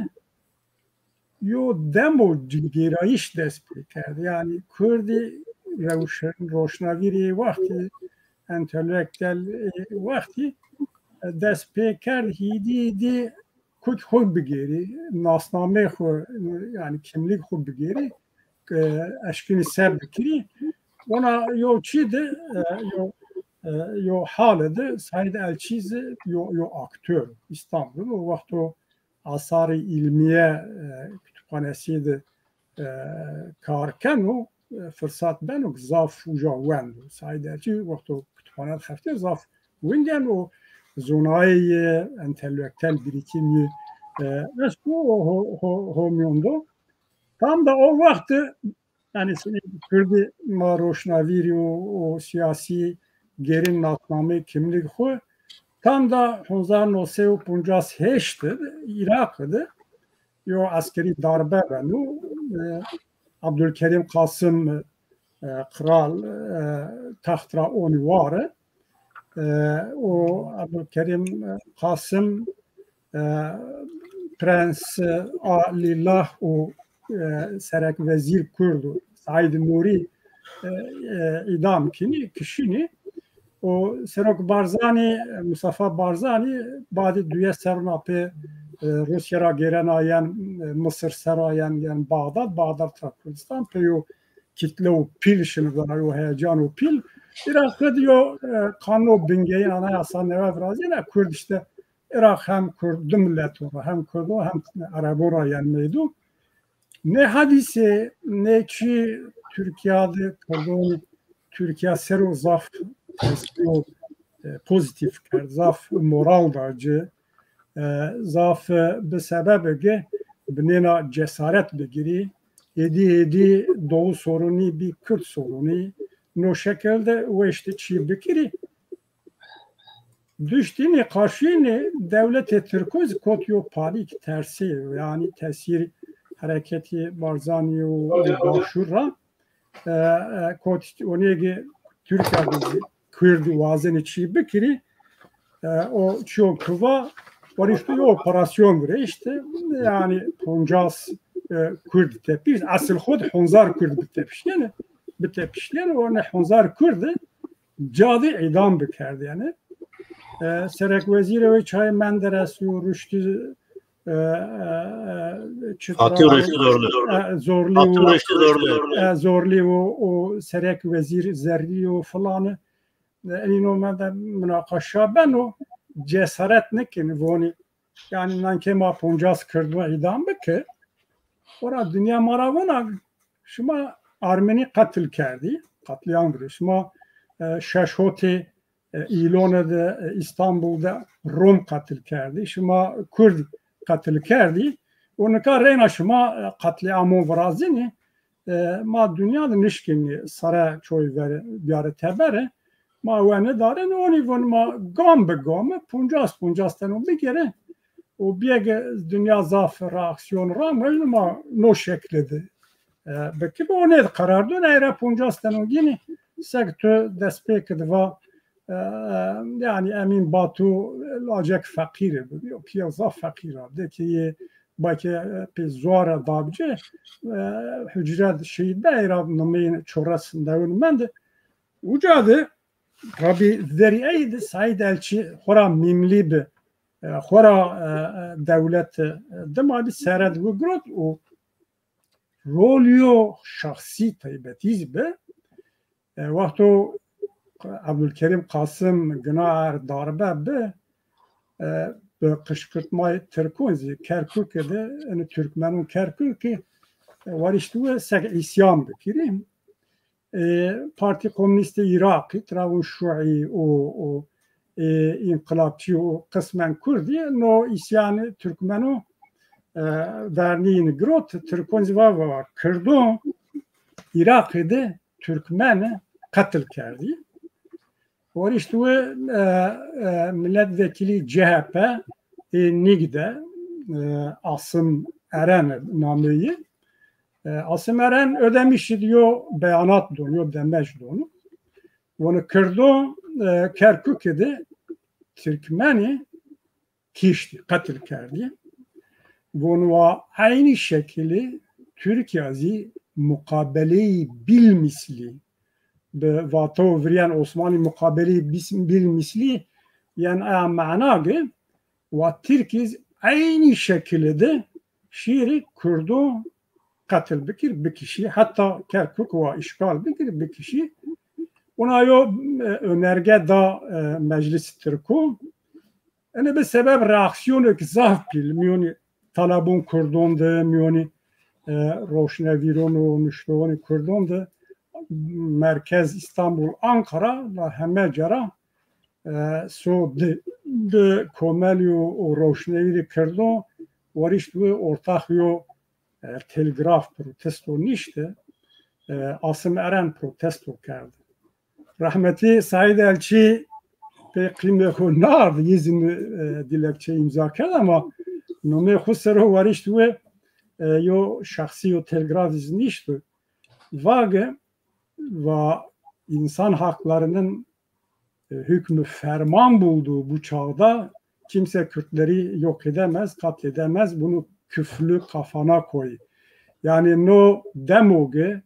yo demo cilgêrayîş dest pê kerd. Yanî kurdî rewşen, roşnavîrê wextî, entelektuel, e, wextî, e, dest pê kerd, hîdî hîdî kut xwu bigêrî, nasnameyê xwu, yanî kimlik xwu bigêrî, e, eşkînî se bikirî. Ona yo çî de, e, yo, e, yo hale de Saîd Elçî zî yo, yo aktor Îstanbul o wexto asarê îlmîye, e, kutubxanesî de, e, kar keno, e, firsat beno ke zaf uca wendo. Saîd Elçî wexto kutubxane de xeftê zaf windî yeno, zonayê yê, entelektuel birîkîmî, e, esto ho, ho, ho mîyon do. Tam da o wext de Yanî sinî kurdî ma roşnavîrî û, û sîyasî gêrîn nasnameyê kimlik xwu. Tam da hezar no sey û poncas heşt de Îraq de yo eskerî darbe beno. E, Abdülkerim Kasım, e, kral, e, text ra onî ware. E, û Abdülkerim, e, Kasım, e, Prens, e, A Lîllah û, e, serek vezîr kurd û Saîd Nûrî, e, e, îdam kinî, kişînî. Û Serok Barzanî, Mustafa Barzanî, badê duye serrûn apê, e, Rûsya ra gêrena yen, e, Misir sera yen, yen Bağdat, Bağdat ra Kurdistan, pê yo kitle û pîl şinivdana, yo heyecan û pîl. Îraq de yo, e, kanûn û bingeyîn anayasa newe virazîyena, kurd îşte Îraq hem kurd, di milet o, hem kurdo hem erebo ra yen meydo. Nê hadîse, nê çî Tirkîya de kurdon, Tirkîya ser o zaf tesîro, e, pozîtîf kerd, zaf moral da ci, e, zaf, e, bi sebebe ge binêna cesaret bigirî, êdî êdî Doğu sorunî bî Kurd sorunî, no şekil de weştî çî bikirî. Duştînî, qaşînî dewletê tirko zî kot yo palîk tersê, yanî tesîr hereketî Barzanî û Başûr ra, e, e, kot îşte onê ge Tirkîya de zî Kurd wazenî çî bikirî, e, o çîyo ki va, warîşto yo operasyon virêşte, yanî poncas e, Kurd tepişt. Esil xo de honzar Kurd bitepiştêne, bitepiştêne. Û ne honzar Kurd de cadê îdam bikerdêne. E, serek wezîrê wê çayê Menderes û Ruştî, e, e, e, Fatih Ruştî Zorlî. E, Zorlî Fatih û Ruştî Zorlî. E, Zorlî û, û serek wezîr Zerrî û filan. E, enîno me de munaqaşa beno, cesaret nikin vonî. Yanî nankê ma poncas Kurdo îdam biki. Ora dinya ma ra vona, şima Armenî qetil kerdî, qetlîam girê. Şima, e, Şeşotê, e, Îlone de, e, Îstanbul de Rom qetil kerdî. Şima Kurd qetil kerdî. Û nika reyna şima, e, qetlîamon virazenî. E, ma dinya de nişkînî sere çoy ver biyare tebere. Ma wene darin, onî vun ma gam bi gam, poncas poncas teno bigere. Û biyege dinya zaf reaksiyon ramojn ma no şekle de, e, bikir. Onê de qerar dun, ey ra poncas teno gînî sek tu destpêk de va, e, e, yanî Emîn Batu lacek feqîrî bi. Yo, pîya zaf feqîr a. De ki yê bake, e, pê zuara dabce, e, hucre de şehîd be, ey ra nimeyên çores newin mende. Uca de, tabî verî ey de Saîd Elçî xora mîmlî bi, e, xora, e, e, dewlet, e, dima bi sere de wi girot û rolî yo şexsî taybetî zî bi. E, wexto Ebdulkerîm Qasim gina er darbe bi, e, bi qişqirtmayê Tirkon zî Kerkûkê de, enî Tirkmenon Kerkûkê, e, wariştiwe sek îsyan bikirî. E, Partî Komunîstê Îraqî, tira vûn Şuî û, û, e, înqilabçî û qismen Kurdî, no îsyanê Tirkmeno, e, vernîyîni girot, Tirkon zî va, va, Kirdon Îraqî de Tirkmeni qetil kerdî. Wariştiwe, e, e, miletvekîlî C H P ê Nîg de, e, Asim Eren nameyî. E, Asim Eren Ödemişî de yo beyanat don, yo demec don. Vonu Kirdon, e, Kerkûkê de Tirkmenî kiştî, qetil kerdî. Vonu wa eynî şekilî Tirkîya zî muqabeleyî bîlmîslî, bi vato virîyen Osmanî muqabeleyî bîs-, bîlmîslî, yen aya mana ki wa Tirkî zî eynî şekilî de şîrî Kurdo qetil bikir, bikişî. Heta Kerkûk wa îşgal bikir, bikişî. Ona yo, e, önerge da, e, Meclis Tirko. Ene bi sebeb reaksiyonêk zaf pîl mîyonî talebon Kurdon de, mîyonî, e, roşnevîron û nuştoxonê Kurdon de, merkez Îstanbul, Ankara, la heme ca ra, e, so di, di komelî û, û roşnevîrî Kurdon warişt wi ortax yo, e, telgraf protesto nişti, e, Asim Eren protesto kerdi. Rehmetî Saîd Elçî pê qîmê xo nard, yî zî, e, dilekçe îmza kerd ama nomê xo ser o warişt wi, e, yo şexsî yo telgraf zî nişti. Vage, va insan haklarının, e, hükmü ferman buldu bu çağda, kimse Kürtleri yok edemez, katledemez. Bunu küflü kafana koy. Yani no demoge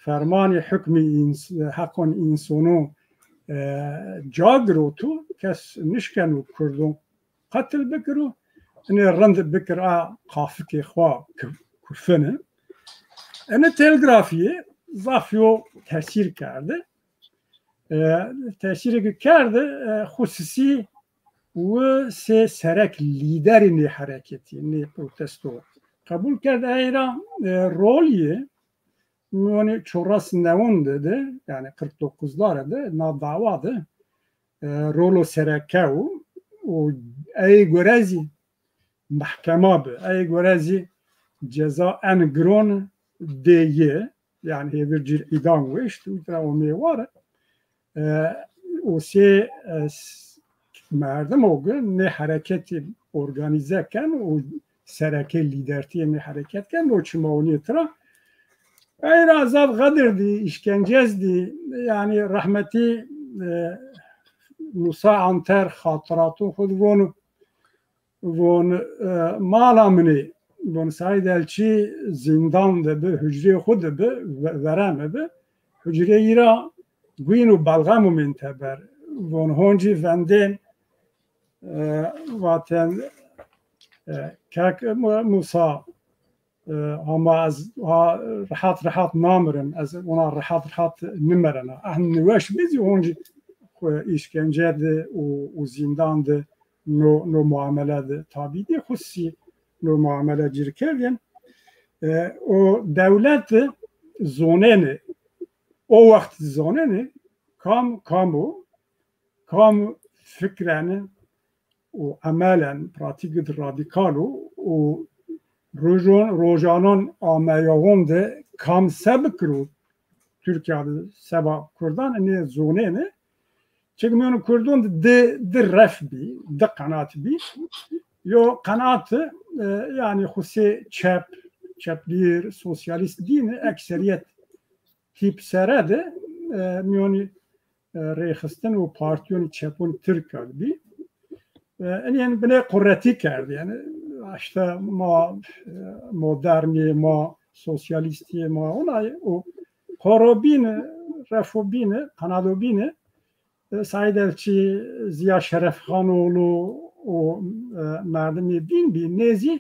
fermanê hukmî ins-, heqon însono, e, ca giroto, kes nişkeno Kurdon qetil bikiro, inê rind bikir a qafikê xo kuf-, kufini. Ene telgrafîye zaf yo tesîr kerde. E, tesîrê ke kerde, e, xusisî wi sê serek lîderê nê hereketî, nê protesto qebul kerd. Ey ra, e, rolî mîyonê çores newon de de, yani kırk dokuzlar de, na dawa de, e, rolo sereke û, û ey gore zî mehkema bi. Ey gore zî ceza en giron dê yi, yani hêvir cil îdam weşt, û tira omê ware. E, o sê, e, s-, merdim o gi nê hereketî organize ken û sereke lîdertîyê nê hereket ken, o çimawnîye tira. Ey ra zaf xedir dî, îşkencez dî, yani rehmetî, e, Musa Anter xatiratu xwu di vonu, von, e, mala min ê, von Saîd Elçî zîndan de bi, hucreyê xwu de bi, ve-, vereme bi. Hucreyî ra guyn û belxem û mîn teber. Von honcî vendên, e, vaten, e, kek Mu-, Musa, e, ama ez ha rehat rehat namirim, ez ona rehat rehat nimerena. Ehn niweş bî zî honcî xwu îşkence de û, û zîndan de no, no muamele de tabî dî, xusî no muamele cir kerdên. E, o dewlet zonenê, o wext zonenê kam kam o, kam fikren û emelen pratîk di radîkal o û rojon, rojanan ameyaxon de kam se bikiro Tirkîya de seba Kurdan, enê zonenê. Çik mîyon Kurdon de di, di ref bî, di qenat bî. Yo qenat, e, yanî xusê çep, çeplîr, sosyalîst dîne, ekseriyet tîp sere de, e, mîyonî, e, rêxistin û partîyonî çepon Tirk de bî. E, enî, yanî, binê quretî kerd. Yanî, işte ma, e, modernî, ma sosyalîstî, ma onay û xorobîne, refobîne, qenadobîne, e, Saîd Elçî, Ziya Şerefxanoğlu û, e, merdimê bîn bî, nê zî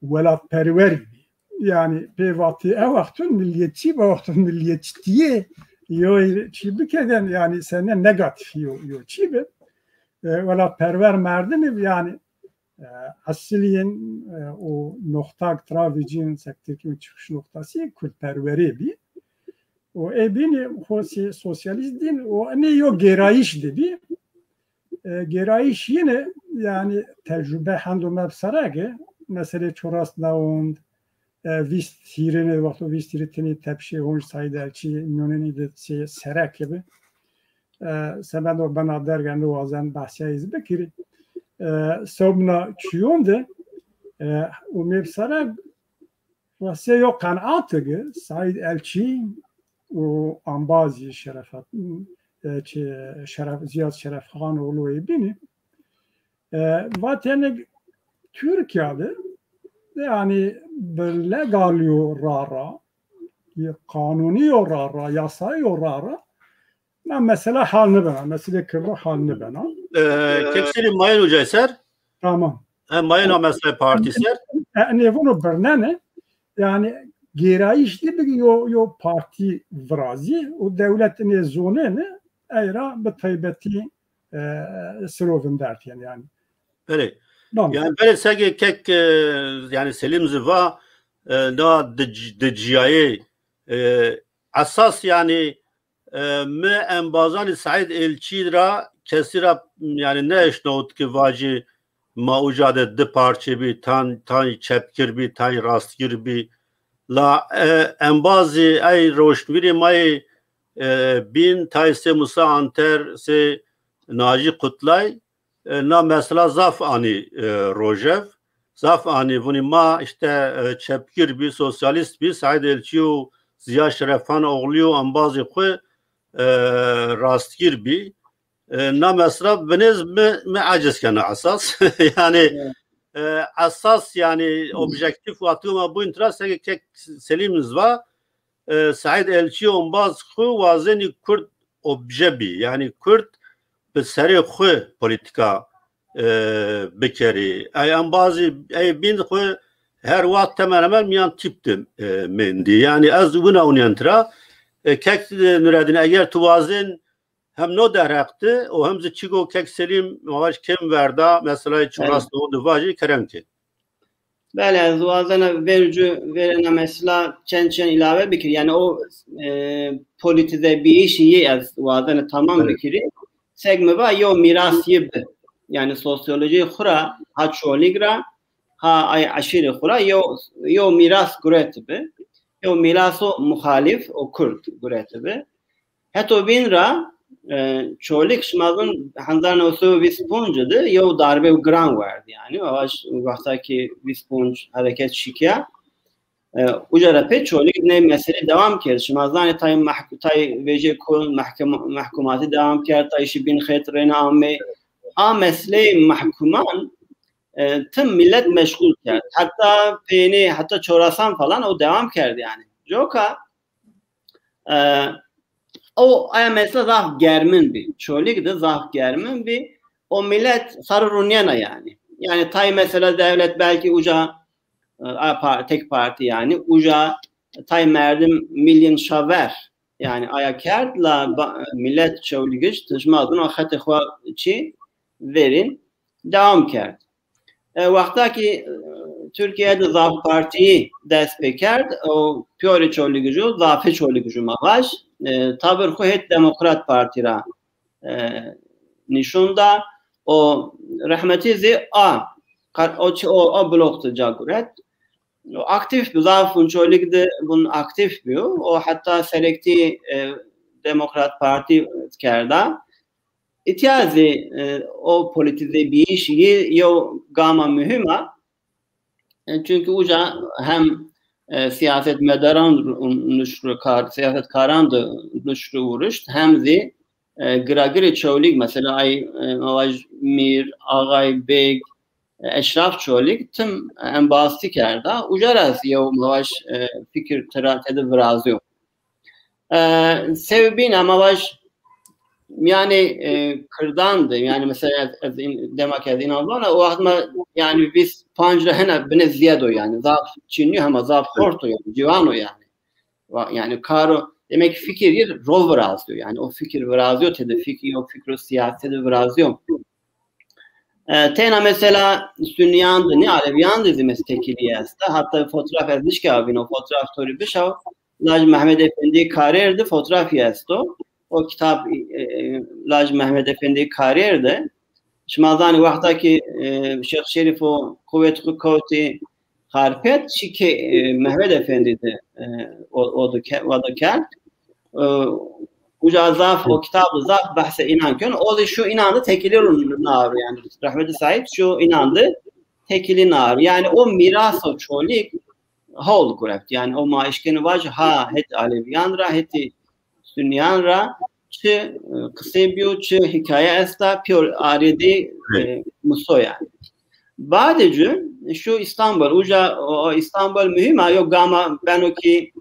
welatperwer bî. Yanî pê vatî e wextun milliyetçî, bi wextun milliyetçîtîye yo çî bikeden, yanî sene negatîf yo, yo çî bi. E, welatperwer merdimî bî, yanî, e, esilîn, e, o noxtak travîcîn sektekî çıkış noktası Kurdperwerê bî. O ê bînî xosî sosyalîst dîn, o enê yo gêrayîş de bî. E, gêrayîş yine, yanî tecrube hendo me bi serege, meselê Çoras Newond, e, vîst hîrêne, wexto vîst hîrê tenê tepşê honc Saîd Elçî mîyonênî de sê sereke bi. E, semedê o bena derg, eno wazen behsîya ey zî bikirî. E, sewbna çiyon de, e, û me bi sereg Rastî yo qenatigi Saîd Elçî û embazî Şerefet, e, çi, Şeref, Ziyad Şerefxanoğlu ê bînî, e, vatêne Tirkîya de, yanî bi legalî yo ra ra, qanûnî yo ra ra, yasayî yo ra ra, na mesela hal nibena, meselê Kirdo hal nibena. E, kek Selîm, mayên ucay ser? Tamam. E, mayên a mesela partî ser? E, nêvûno birnene, yanî gêrayîş de bigî yo, yo partî virazî û dewlet nê zonêne, ey ra bi taybetî, e, siro vindertîyen yanî. Belê. Tamam. Yanî belê sege kek, e, yanî Selîm zî va, e, na di, di cîyayê, e, esas yanî e, mi embazanê Saîd Elçî ra kesî ra, yanî, nêeşnawit ke vajî ma uca de di parçe bî, tan, tan çepgir bî, tan rastgir bî. La, e, embazî ey roşnvîrê ma yê, e, bîn, tay sê Musa Anter, sê Najî Kutlay, e, na mesela zaf anî, e, rojev. Zaf anî, vûnî ma işte, e, çepgir bî, sosyalîst bî, Saîd Elçî û Ziya Şerefxanoğlu û embazê xwu, e, rastgir bî. E, na mesela binêz mi, mi eciz kena esas. Yanî, e, esas yanî objektîf wextî ma bûn tira seke kek Selîm zî va, e, Saîd Elçî û embaz xwu wazenî Kurd obje bî. Yanî Kurd bi serê xwu polîtîka, e, bikerî. Ey embazî, ey bîn xwu her wext hemen hemen mîyan tîp de, e, mendî. Yanî ez wina ûnîyen tira. E, kek, e, Nuredîn, eger tu wazên hem no derheq de û hem zî çî go kek Selîm ma vaj kêm verda, meselay Çoras Newon de vajî, kerem ke. Belê, ez wazena vercu verena mesela çend çend îlave bikir. Yanî o, e, polîtîzebîyîşî yê ez wazena tamam bikirî. Seg mi va yew mîras yê bi. Yanî sosyolojîyê xwu ra, ha Çolîg ra, ha ay eşîrê xwu ra yew, yew mîras gureti bi. Yew mîraso muxalîf û Kurd gureti bi. Heto bîn ra, e, Çolîg şima zon hezar new sey û vîst ponc de yew darbe û giran werd yanî. Ava ş-, wexta ki vîst ponc hereket şikîya, e, uca ra pê Çolîg nê meselî dewam kerd. Şima zanê tay mehk-, tay vejê kul mehkem-, mehkumatî dewam kerd, tay şî bîn xêt rêna amê. A meseleyê mehkuman e, tim millet meşgul kerd. Hatta peynî, hatta çorasan falan o devam kerd yani. Coka, e, o aya mesela zaf germin bi. Çolîg de zaf germin bi. O millet sarı runiyena yani. Yani tay mesela devlet belki uca, e, a par-, tek parti yani, uca tay merdim milyon şaver. Yani aya kerd la ba-, millet Çewlîgic tijma duna xetê xo çi verîn devam kerd. E, wexta ki, e, Türkiye de zaf partîyî dest pê kerd, o pîyorê Çewlîgic o, zafê Çewlîgic o ma vaj, e, tabir xo hêt Demokrat Partî ra, e, nîşon da. O rehmetî zî a, o çi, o, o blok de ca guret. O aktîf bi, zaf vun Çolîg de vun aktîf bîyo. O heta selektî, e, Demokrat Partî kerda. Îtya zî, e, o polîtîzebîyîş yî yew gama muhîm a. E, çunkî uca hem, e, sîyasetmedaran nuşt ro kar, sîyasetkaran de nuşt ro vurişt, hem zî, e, giragirê Çewlîg, mesela ay, e, ma vaj mîr, axay, beg, e, eşraf Çolîg tim embaztî kerda. Uca ra zî yew ma vaj, e, fikir tira tede virazîyo. E, sebebîna ma vaj mîyanê, e, kirdan de, yani mesela ez, ez în-, dema ke ez înan vana, o wext ma yani vîst panc ra hena bine zîyed o yani. Zaf çin nîyo hema zaf xort o yani, ciwan o yani. Wa-, yani karo, demek ki fikir yê ro virazîyo. Yani o fikir virazîyo tede, fikir, o fikro sîyasî de virazîyo. E, tena mesela Sunîyan de nî, Alevîyan de zî mes-, tekîlî esta. Hatta fotoğraf ez nişka vîno, fotoğraf to rê bişaw. Laj Mehmed Efendî Karêr de fotoğrafî esto. O kitab, e, e, Laj Mehmed Efendî Karêr de. Şima zanî wexta ki, e, Şêx Şerîf o quwet xo kewtî Xarpêt, çi ki, e, Mehmed Efendî de, e, o, o de ke-, o de kerd. E, uca zaf, o kitab zaf behsê înan keno. O de şu înan de tekîlî ro naro yani. Rehmetî Saîd şu înan de tekîlî naro. Yani o mîraso Çolîg hewl guret. Yani o ma eşkenî vajî ha het Alevîyan ra, hetî Sunîyan ra çi, e, qisey bîyo, çi hîkaye esta, pîyor arê de, e, muso yani. Badê cû şu Îstanbul, uca o, o Îstanbul muhîm a, yo gama beno ki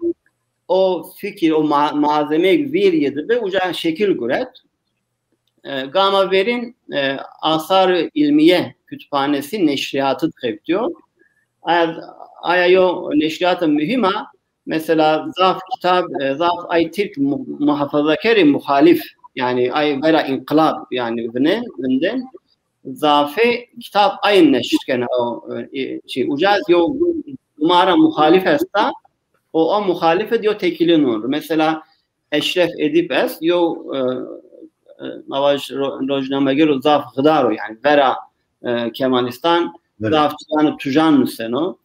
o fikir, o ma-, malzemeyêk vîr yê de bi, uca şekil guret. E, gama verîn, e, Asar-ı İlmiye Kütüphanesi neşriyatı xebitîyo. Aya, aya yo neşriyatê muhîm a. Mesela zaf kitab, e, zaf ay Tirk mu-, muhafazakerî muxalîf, yani ay vera înqilab, yani vine, vindên, zafê kitab ay neşr kena o, e, çi. Uca zî yo ma ra muxalîf esta, o, o muxalîf id yo tekîlî nûn. Mesela Eşref Edîp est, yo, e, e, ma vaj ro-, rojnameger o, zaf xidar o, yani vera, e, Kemalîstan, zaf çîyanê tujan nuseno.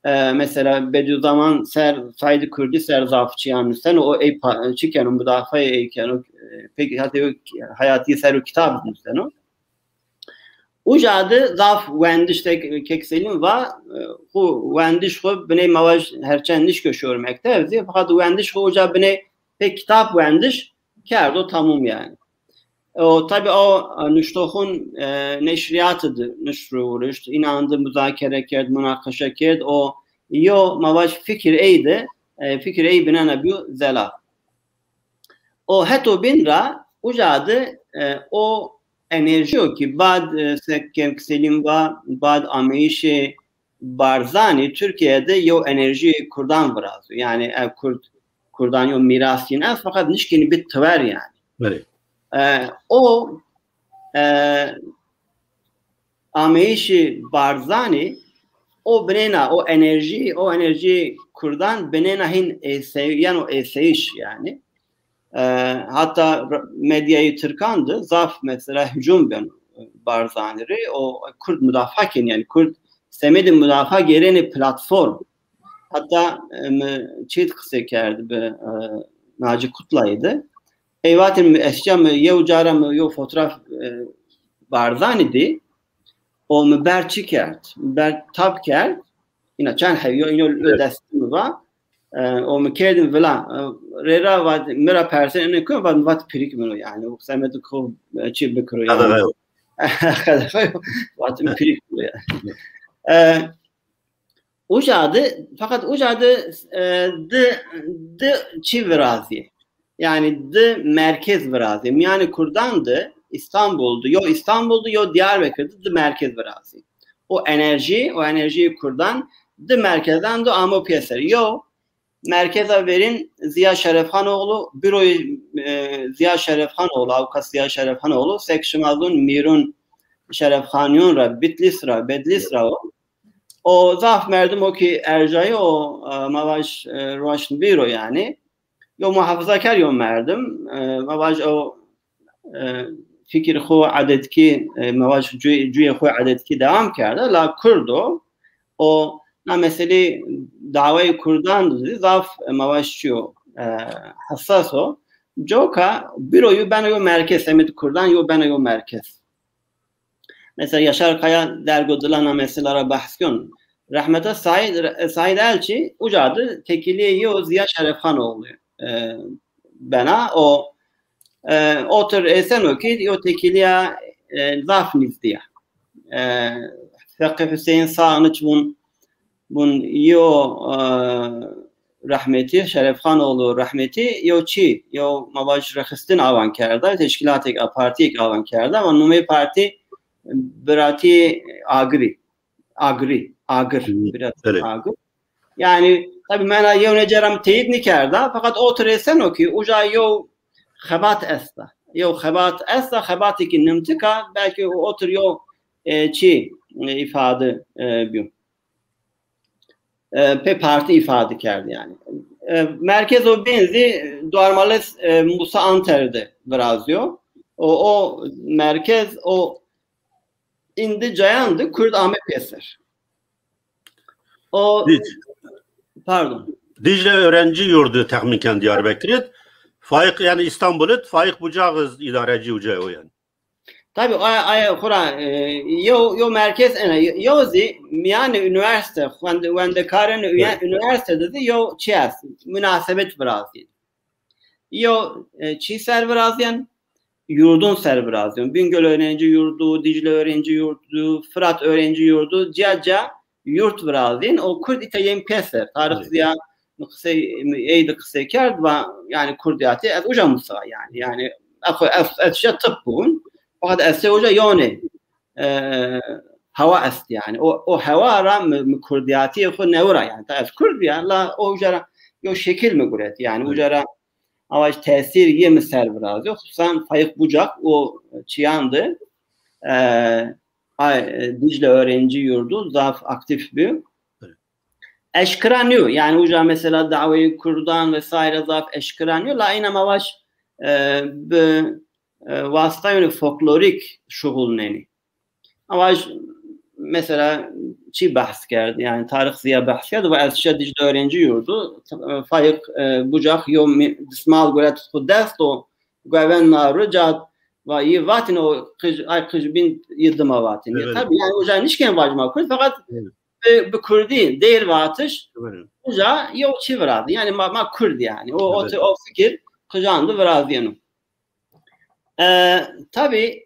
E, mesela Bediüzzaman ser, Saîd Kurdî ser zaf çîyan nuseno, o ey pa-, çi keno, mudafayê ey keno, e, pek heta yo hayatî ser o kitab nuseno. Uca de zaf wendiş, tek Kek Selîm va, e, xo wendiş xo biney ma vaj herçend nişko şor mekteb zî, fakat wendiş xo uca biney pek kitab wendiş kerdo tamum yani. O, tabi o, e, nuştoxun, e, neşriyatî de nuşt ro vurişt, înan de muzakere kerd, munaqeşe kerd, o yo ma vaj fikir ey de, e, fikir ey binena bîyo zelal. O heto bin ra uca de, e, o enerjîyo ki bad, e, se Kek Selîm va, bad ameyîşê Barzanî Türkiye de yew enerjî kurdan virazîyo. Yani ev kurd, kurdan yew mîras yin est, fakat nişkenî bid tewer yani. Belê. E, o, e, ameyîşê Barzanî o binêna, o enerjî, o enerjî kurdan binêna hîn êsey-, yeno êseyîş yani. E, hatta r-, medyayê tirkan de zaf mesela hücum beno Barzanî rê. O kurd mudafaa kenî yani, kurd semedê mudafaa gêrenê platform. Hatta, e, mi çît qisey kerd bi, e, Naci Kutlayî de. Ey vatên mi eşya mi yew cara mi yew fotoğraf, e, Barzanî dî. O mi ber çi kerd? Mi ber tap kerd. Îna çend hewî yo, îno li destê mi va. E, o mi kerdîn vila. E, rê ra vat, mi ra persên ene ku, vat, mi vat pirîk min o yani. O semedê ku, e, çi bikiro yani. Qedexe yo, vatim pirîk bu ya. E, uca de, feqet uca de, e, di, di çi virazî. Yanî di merkez virazî. Mîyanê Kurdan de, Îstanbul de, yo Îstanbul de, yo Diyarbekir de, di merkez virazî. O enerjî, o enerjîyê Kurdan di merkezan de amo pêser. Yo, merkeza verîn Ziya Şerefxanoğlu, büroyê, e, Ziya Şerefxanoğlu, avukat Ziya Şerefxanoğlu, sek şima zûn Mîrun Şerefxanîyon ra, Bitlîs ra, Bedlîs ra o. O zaf merdim o ki erjayî o, e, ma vaj, e, roşnvîr o yanî. Yo muhafazakar yo merdim, e, ma vaj o e, fikir xo edetkî, e, ma vaj cuyê, cuyê xo edetkî dewam kerda, la Kurd o. O na meselê dawayê Kurdan zî zaf, e, ma vaj çi yo, e, hesas o. Coka biro yo beno yo merkez, semedê Kurdan yo beno yo merkez. Mesela Yaşar Kaya dergo dila na mesela ra behs kên. Rehmete Said, Said Elçî uca de tekîlîyê yo Ziya Şerefxanoğlu, e, bena. O, e, otir êseno ki yo tekîlîya, e, zaf nîzdî ya. E, Feqî Huseyîn Sağniç vûn, vûn yo, e, rehmetî, Şerefxanoğlu rehmetî, yo çi, yo ma vaj rexistin awan kerda, teşkîlatêk a, partîyêk awan kerda, ama numê partî Biratî Agirî. Agirî, Agir, Hı, Biratî belê. Agir. Yanî, tabî mena yewnê ca ra mi teyîd nîkerda, feqet otir êseno ki uca yew xebat esta. Yew xebat esta, xebatêkî nimtik a, belkî otir yew, e, çi, e, îfade, e, bîyo. E, pê partî îfade kerd yanî. E, merkez o bên zî Duarmales, e, Musa Anter de virazîyo. O, o merkez o Îndî cayan de Kurd ame pêser. O, Dic- pardon. Dicle Öğrenci Yurdu texmîn ken Diyarbekirî d. Faîq, yanî Îstanbul id, Faîq Bucağ iz îdarecî uca o yanî. Tabî, aya, aya xura, e, yo, yo merkez ena, yo zî mîyanê unîversîte, wende-, wendekarên unî-, Evet. Unîversîte de zî yo çi est, munasebet virazî. Yo, e, çi ser virazîyen? Yurdun ser virazîyen. Bingöl Öğrenci Yurdu, Dicle Öğrenci Yurdu, Fırat Öğrenci Yurdu, ca ca yurt virazîyen. O Kurd îta yên pêser. Tarix Evet. Ziya mi qisey, mi ey de qisey kerd, va, yanî Kurdîyatî ez uca musa yanî. Yanî ez xo, ez, ez şiya tip bûn. Fakat ez şiya uca yonê, e, hewa est yanî. O, o hewa ra mi, mi Kurdîyatîyê xo newira yanî. Ta ez Kurd bîya, la o uca ra yo şekil mi guret yanî. Evet. Uca ra avaj tesîr yê mi ser virazîyo. Xususan Faîq Bucak o çîyan de, e, ay, e, Dicle Öğrenci Yurdu zaf aktîf bî. Evet. Eşkira nîyo. Yanî uca mesela daweyê Kurdan vesaire zaf eşkira nîyo. La îna ma vaj, e, bi, e, wasitayonê folklorîk şuxulnenî. Ama j-, mesela çi behs kerd, yanî Tarix Ziya behs kerd, va ez şiya Dicle Öğrenci Yurdu, e, Faîq, e, Bucak yo mi-, dismal guret xo dest o, guven na ru ca, va yi vatin o qij, ay qij bin yi dima vatin. Evet. Tabî yanî uca nişken vajma Kurd, fakat Evet. bi, bi Kurdî, deyr vatiş, Evet. Uca yo çi virazî. Yanî ma, ma Kurd yanî. O, o, Evet. O fikir qijan de virazîyeno. E, tabî,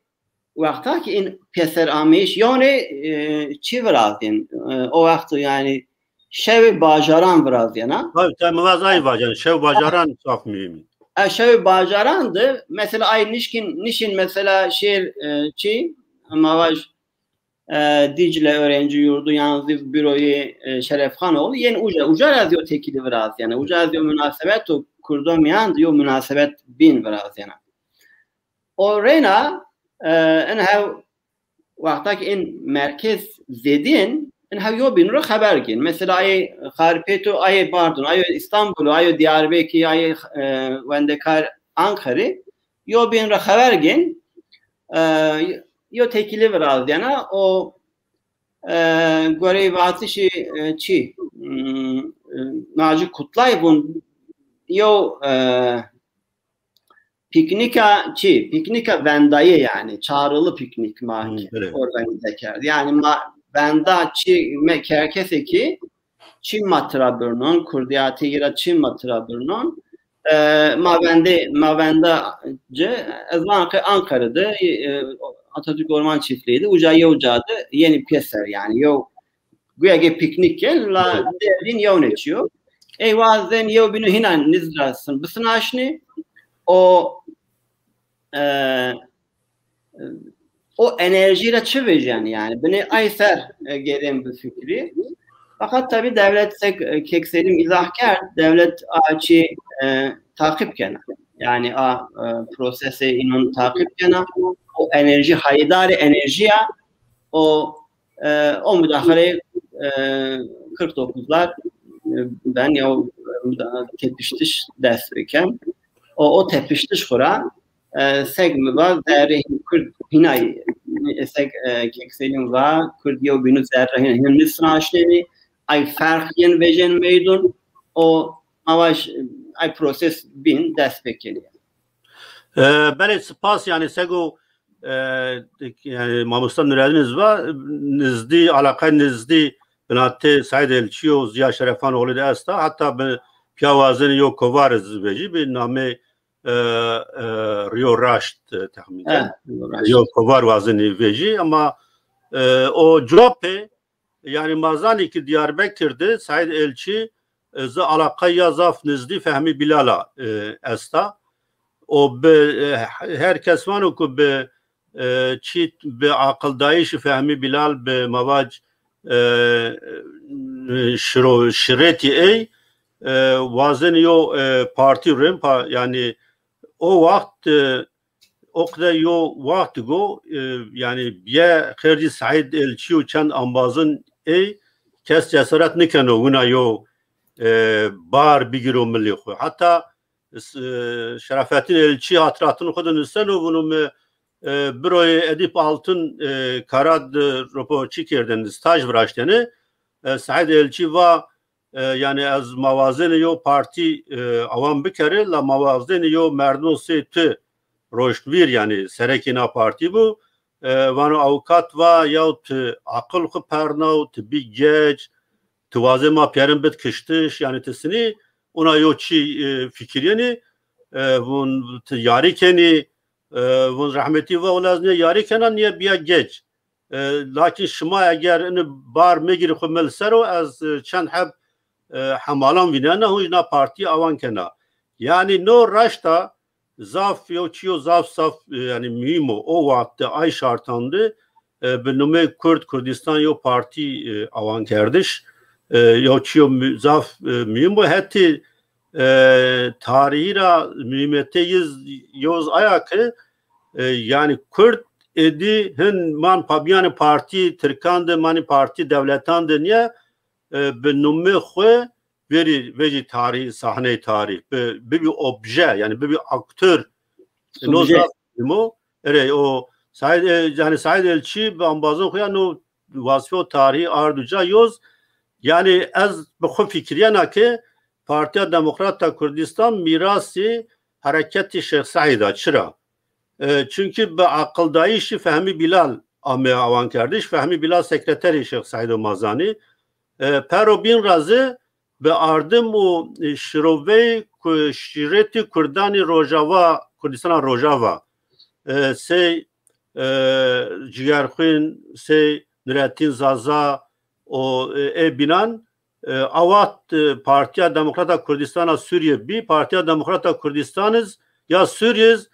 wexta ki în pêser ameyîş yonê, e, çi virazîn. E, o wext yanî şewê bajaran virazîyena. Tabî, tabî, mi vaz ay vajan, şew bajaran zaf muhîm î. E, şewê bajaran de, mesela ay nişkîn, nişîn mesela şêr, e, çi, ma vaj, e, Dicle Öğrenci Yurdu yan zî büroyê, e, Şerefxanoğlu yên uca, uca ra zî yo tekîlî virazîyena. Uca zî yo munasebet o Kurdo mîyan de yo munasebet bîn virazîyena. O reyna, e, in hew wexta ki in merkez zêdîn, in hew yo bîn ro xeber gên. Mesela ayê Xarpêto, ayê, pardon, ayê Îstanbul, ayê Diyarbekir, ayê, e, wendekar Ankarî, yo bîn ro xeber gên, e, yo tekîlî virazîyena, o, e, goreyê vatişê, e, çi, hmm, e, Naci Kutlay vûn, yo, e, Pîknîka çi? Pîknîka vendayî yanî. Çağrılı piknik ma Hmm, evet. Organize kerd. Yanî ma venda çi, me, ke-, kesê ki çi ma tira birnon, kurdîyatî yi ra çi ma tira birnon. E, ma vendê, ma venda ci, ez vana ke Ankara de, e, Atatürk Orman Çiftliği'ydi. Uca yew ca de yenî pêser, yanî yew, güya ke piknik ken, la derdîn yew ne çîyo. Ey wazên yew bînu hîna nizd ra sin-, bisinaşnî. O, e, o enerjî ra çi vejîyen yanî? Binê ay ser, e, gêrên bifikrî. Fakat tabii devlet sek, e, kek Selim izah kerd, devlet a çî, e, taqîb kena. Yanî a, e, prosesê înon taqîb kena. O enerjî, haydarê enerjîya o, e, o mudaxaleyê, e, kırk dokuzlar, e, ben ya o, e, muda-, tepiştiş dest biken. O, o tepiştiş xwu ra, e, seg mi va zerrê Kurd hîna, e, seg, e, kek Selim va Kurd yew bînu zerre hîna, hîna nisna aşnenî, ay ferq yen vejên meydun, o ma vaj, ay proses bîn dest pêkenî. E, belê, spas, yanî sego, e, yanî mamosta Nureddin iz va, nizdî, alaqay nizdî binatê Seîd Elçî û Ziya Şerefanoğlu de esta. Heta bi piya wazenî yo kovar iz vejî, bi namê, e, e, Riyo Raşt, e, texmîn ken. He, Riyo Raşt. Yo kovar wazenî vejî, ama, e, o copê, yanî ma zanî ki Diyarbekir de Seîd Elçî, e, zi alaqay ya zaf nizdî Fehmî Bîlal a, e, esta. O bi, e, her kes vano ku bi, e, çî bi aqildayîşî Fehmî Bîlal, bi ma vac, e, şiro-, şiretî ey, e, wazenî yo, e, partî rên pa, yanî o waxt, e, o qede yo waxt go, e, yanî bîye qerdî Seîd Elçî û çend embazin ey, kes cesaret nikeno wina yo, e, bar bigîro milê xwu. Heta, e, Şerafettin Elçî hatiratin xwu de nuseno, vûno mi, e, biroyê Edîp Altun, e, kara de ropoçî kerdene, staj viraştene. E, Seîd Elçî va, e, yanî ez ma wazenê yo partî, e, awan bikerê, la ma wazenê yo merdim sey tu roşt vîr, yanî serekê na partî bû. E, vano awkat va, yaw ti aqil xwu pernaw, ti bî gec, ti wazê ma pîyerin bid kiştiş, yanî ti sinî ona yo çî, e, fikirîyenî, e, vûn ti yarî kenî, e, vûn rehmetî va, wela ez nê yarî kena, nîye bîya gec. E, lakin şima eger ini bar megirî xwu mil ser o, ez, e, çend heb, e, hemalan vînena, hûn jî na partî awan kena. Yanî no raşta zaf, yo çîyo zaf zaf, e, yanî muhîm o. O waxt de ay şartan de, e, bi numê Kurd, Kurdistan yo partî, e, awan kerdiş. E, yo çîyo mu-, zaf, e, muhîm o. Hetê, e, tarîhî ra muhîmetê yiz yoz aya ki, e, yanî Kurd êdî hin man pa-, mîyanê partî Tirkan de, manî partî dewletan de nîye, e, bi numê xwu verî, vejî tarîh, sahneyê tarîh, bi, bibî obje, yanî bibî aktör. E, no zaf muhîm o. Erê, o Seîd, e, yanî Seîd Elçî bi embazon xwu ya no wazîfe û tarîhî ard uca yoz. Yanî ez bi xwu fikirîyena ke Partîya Demokrat a Kurdistan mîrasî hereketî Şêx Seîd a. Çira? E, çunkî bi aqildayîşî Fehmî Bîlal ame awankerdiş. Fehmî Bîlal sekreterî Şêx Seîd o ma zanî. E, pero bîn ra zî bi ardim û, e, şiroveyî ku-, şîretî Kurdanî Rojava, Kurdistana Rojava, e, sey, e, Cigerxwîn, sey Nurettin Zaza û, e, ê bînan, e, a waxt, e, Partîya Demokrat a Kurdistan a Sûrîye bî, Partîya Demokrat a Kurdistan iz ya Sûrîye iz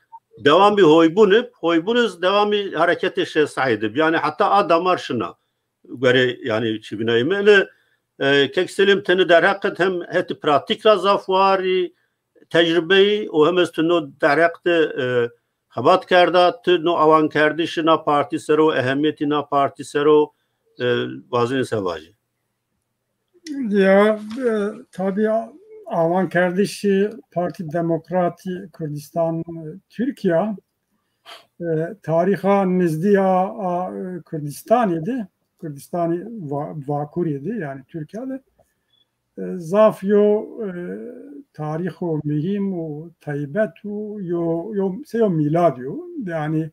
dewamî hoybûn ib, hoybûn iz dewamî hereketê Şêx Seîd ib. Yanî heta a damar şina. Guerê, yanî çi vînayîme. Ini, e, kek Selîm, ti ini derheq id hem hetê pratîk ra zaf warî tecrubeyî û hem ez tu no derheq de, e, xebat kerda, tu no awankerdişî na partî ser o, ehemîyetî na partî ser o, e, wazenî se vajî. Ya, e, tabî a-, awankerdişî Partî Demokratî Kurdistan, e, Tirkîya, e, tarîxa nizdî ya a, e, Kurdistanî de, Kurdistanî Va-, Vakurî de, yanî Tirkîya de, e, zaf yo, e, tarîxo muhîm û taybet û yo, yo, sey yo mîlad yo. Yanî,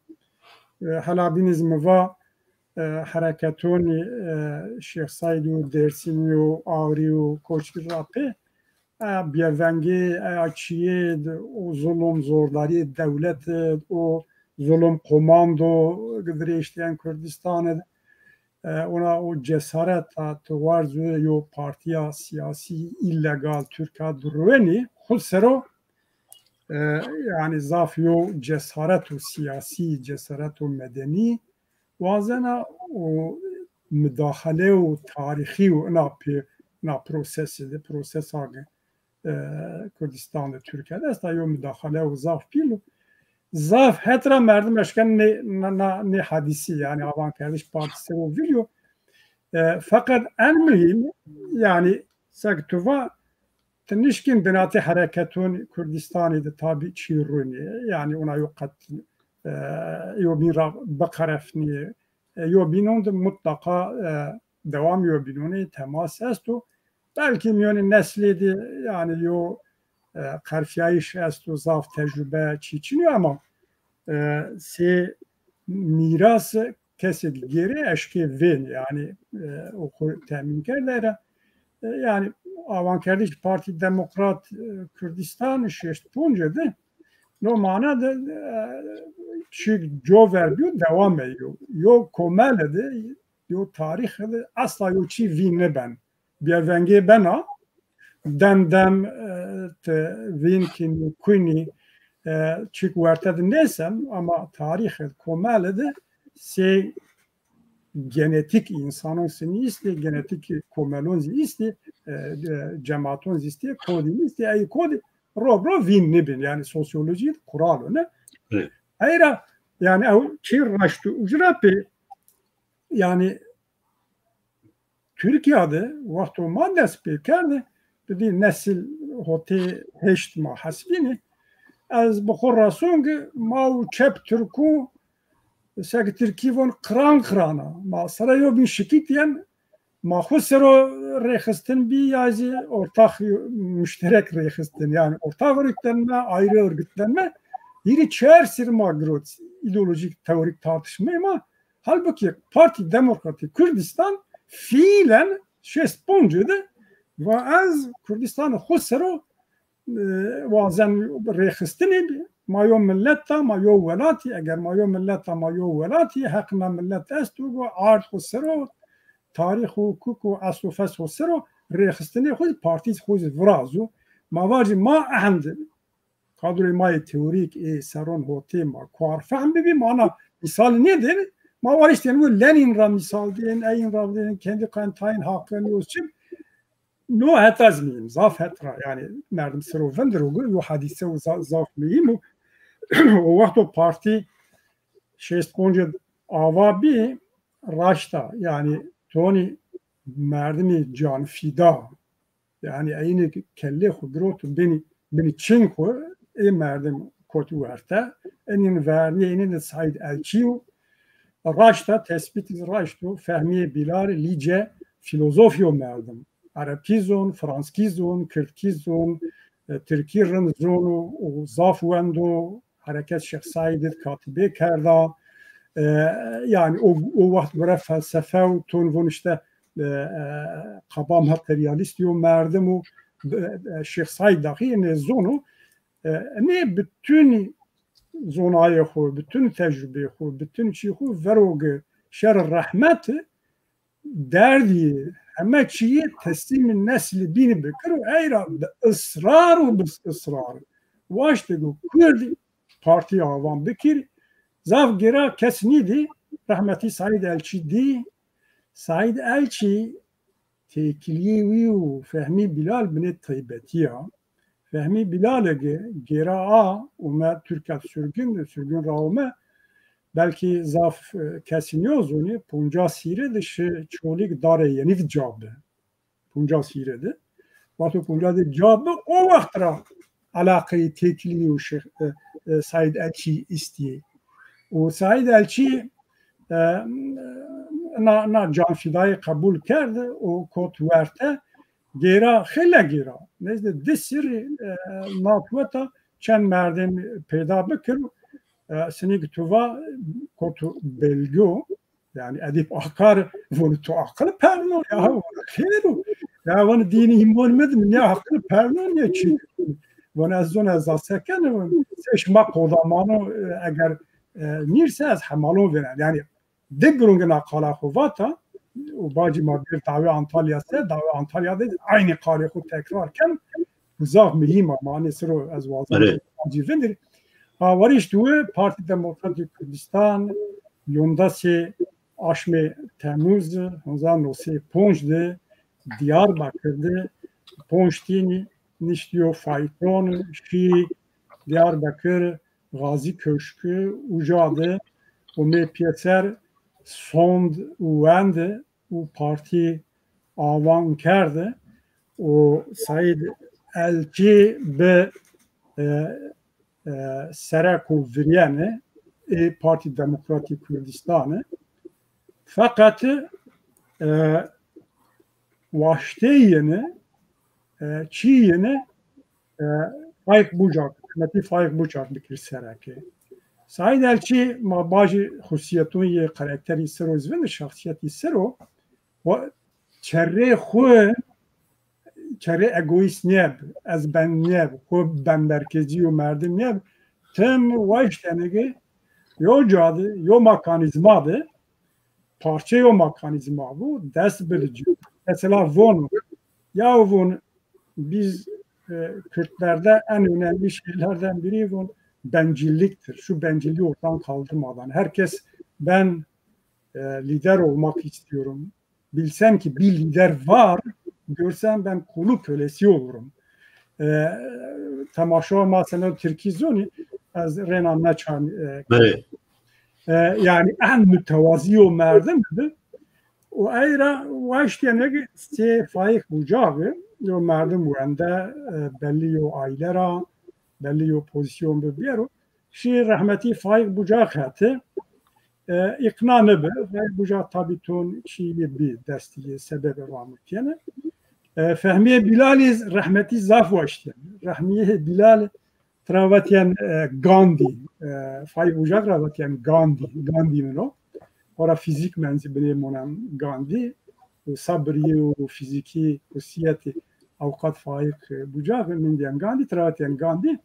e, hela bîn iz mi va, e, hereketonî, e, Şêx Seîd û Dêrsimî û Avrî û Koçgir ra pê, e, bêvengî, e, çîyê d-, û zulm, zordarîyê dewlet id û zulum, komando girêştîyen Kurdistan id. E, ona o cesareta tu warzo yo partîya sîyasî îlegal Tirka di ruenî, xwu sero, e, yanî zaf yo cesareto sîyasî, cesareto medenî wazena o mudaxaleyo tarîxî û ina pê, ina prosesî de, prosesa e, Kurdistan de, Tirkiye de esta yo mudaxaleyo zaf pîl o. Zaf het ra merdim eşken nê, na, na, nê hadîsî, yanî Avankerdiş Partî sero vîryo. E, feqet en muhîm, yanî sek tu va, ti nişkîn binatê hereketon Kurdistanî de tabî çî runî. Yanî ona yo qet, e, yo bîn ra biqerefnî. E, yo bînon de mutlaqa, e, dewam yo bînonê temas esto. Belkî mîyonê neslê de, yanî yo, e, qerfîyayîş esto, zaf tecrube çî çin o, ama, e, sê mîras kesê gêrê eşkê vên, yanî, e, o xwu temîn kerde ra. E, yanî Avankerdiş Partî Demokrat, e, Kurdistan şeşt ponc de, no mana de, e, çi cover bîyo, dewam eyo. Yo komel de, yo tarîx de asla yo çî vîn nêben. Bêvengê bena, dem dem, e, ti vîn kînî, kunî, e, çik werte de nêsen, ama tarîx komel de sey genetîk însanon sinî îstê, genetîk komelon zî îstê, e, e, cematon zî îstê, kodî îstê, ey kodî ro bi ro vîn nêbên. Yanî sosyolojî qural o ne. Evet. Ey ra, yanî ew çî raşt û ucra pê, yanî Tirkîya de wexto ma dest pê kerde, bidî nesil hotê heşt ma hesbînî, ez bi xo rason ki ma û çep Tirkû, seke Tirkî von, qiran qiran a. Ma sera yo bîn şikîtîyen, ma xwu sero rêxistin bî ya zî ortax, muşterek rêxistin, yanî ortak örgütlenme, ayrı örgütlenme. Hîrê çar serrî ma girot îdeolojîk, teorîk tartışmeyê ma. Halbukî Partî Demokratî Kurdistan fîîlen şêst ponc de va ez Kurdistanê xwu sero, e, wazen rêxistinê bî. Ma yo millet a, ma yo welatî, eger ma yo millet a, ma yo welatî, heqê ma millet esto, go ard xwu sero, tarîx û hukuk û esl û fesl xwu sero rêxistinê xwu zî, partî xwu zî virazo. Ma vajî ma ehn de kadroyê ma yê teorîk, ê serron hotê ma kuar fehm bibî, ma ana mîsal nêdên, ma wariştên wi Lenîn ra mîsal dên, eyin ra dên, kendi qayên tayên haqin yo çim. No heta ez muhîm, zaf het ra, yanî merdim sero vindir o, yo hadîse o za-, zaf muhîm o. O wexto partî şêst ponc ava bî, raşta, yanî tonî merdimî canfîda, yanî eynî kellê xwu girot û binî, binî çing xwu, ê merdim kot werte. Enîn vernî, enîn de Saîd Elçî yo. Raşta, tespîtî raşt o. Fehmîyê Bîlal Lîce fîlozof yo merdim. Erebkî zon, franskî zon, kirdkî zon, e, tirkî rind zono û zaf wendo. Hereket Şêx Seîd id katîbê kerda. E, yanî o, o wext gore felsefe û ton von îşte, e, e, qaba materyalîst yo merdim û, e, e, Şêx Seîd daxî nê zono. E, nê bütün zonayê xwu, bütün tecrubeyê xwu, bütün çî xwu vero gi şer rehmet derdî, heme çîyê teslîmî neslî bînî bikir û ey ra bi israr û bi israr waştê go Kurdî partîya avan bikir. Zaf gêra kes nîdî, rehmetî Saîd Elçî dî. Saîd Elçî têkilîyê wî û Fehmî Bîlal binê taybetî ya. Fehmî Bîlal ge-, gêra a, ome Tirkîya surgin, surgin ra ome, belkî zaf, e, kesî nêzonî, poncas hîrê de şi Çolîg Darê Yenî de ca bi. Poncas hîrê de. Wexto poncas de ca bi, o wext ra eleqeyê têkilî û Şêx, e, e, Saîd Elçî îstîyê. Û Saîd Elçî, e, na, na canfîdayî qebul kerd û kot werte. Gêra, xeyle gêra. Nezdê di serrî, e, na tuweta çend merdim peyda bikir. E, sinî ki tu va, kotu belge o. Yanî Edîp Akar vonu tu aqil pernon ya, vonu xêr o. Ya vonu dînî îmon mi di, nê aqil pernon ya çi. Vonu ez zon ez a sekene, vonu. Se şima qodamano, e, eger E, nîr se ez hemalon vênen. Yanî di girûngina qala xo vata, û bacî ma bir dawê Antalya se, dawê Antalya de eynî qalê xo tekrar ken, û zaf muhîm a, ma nê siro ez wazan cî vindir. Awarîş duwe Partî Demokratîk Kurdistan, yondasê aşmê Temmuz, hezar û new sey û ponc de Diyarbakir de ponc tînî niştîyo fayton, şî Diyarbakir, Gazi Köşkü, uca de û mê pêser sond û wend û partî awan kerde û Saîd Elçî bi, e, e, sereko virîyene ê Partî Demokratîk Kurdistanî. Feqet, e, waşteyêne, e, çîyêne, e, Faîq Bucak, Hikmetî Faîq Bucak bikir sereke. Saîd Elçî ma bacî xusîyeton yê karakterî ser o zî vinde, şexsîyetî ser o, wa-, çerrê xwu, çerrê egoîst nêb, ez ben nêb, xwu ben merkezî yo merdim nêb, tim waştene ke yo ca de, yo mekanîzma de, parçe yo mekanîzma bu, dest bidi ci. Mesela vono, ya vono, biz, e, Kürtlerde en önemli şeylerden biri bu bencilliktir. Şu bencilliği ortadan kaldırmadan. Herkes ben, e, lider olmak istiyorum. Bilsem ki bir lider var, görsem ben kulu kölesi olurum. E, temaşo ma seno Tirkî zonî, ez rêna neçan, e, e, yanî en mütevazi o merdim bi. Û ey ra waştêne ke sê Faîq Bucak bi, yo merdim wende, e, belli yo aile ra, belli yo pozîsyon bi biyero. Şî rehmetî Faîq Bucak hete, e, îqna nêbi. Faîq Bucak tabî ton çîyê bî destî yê sebebe vamikêne. E, Fehmîye Bîlalî rehmetî zaf waştêne. Fehmîye Bîlal Tira vatîyen, e, Gandî, e, Faîq Bucak ra vatîyen Gandî, Gandî min o. Xora fîzîk menzî binê monen Gandî. Û sabirî û fîzîkî xusîyetî awqat Faîq Bucak min dîyen Gandî, tira vatîyen Gandî.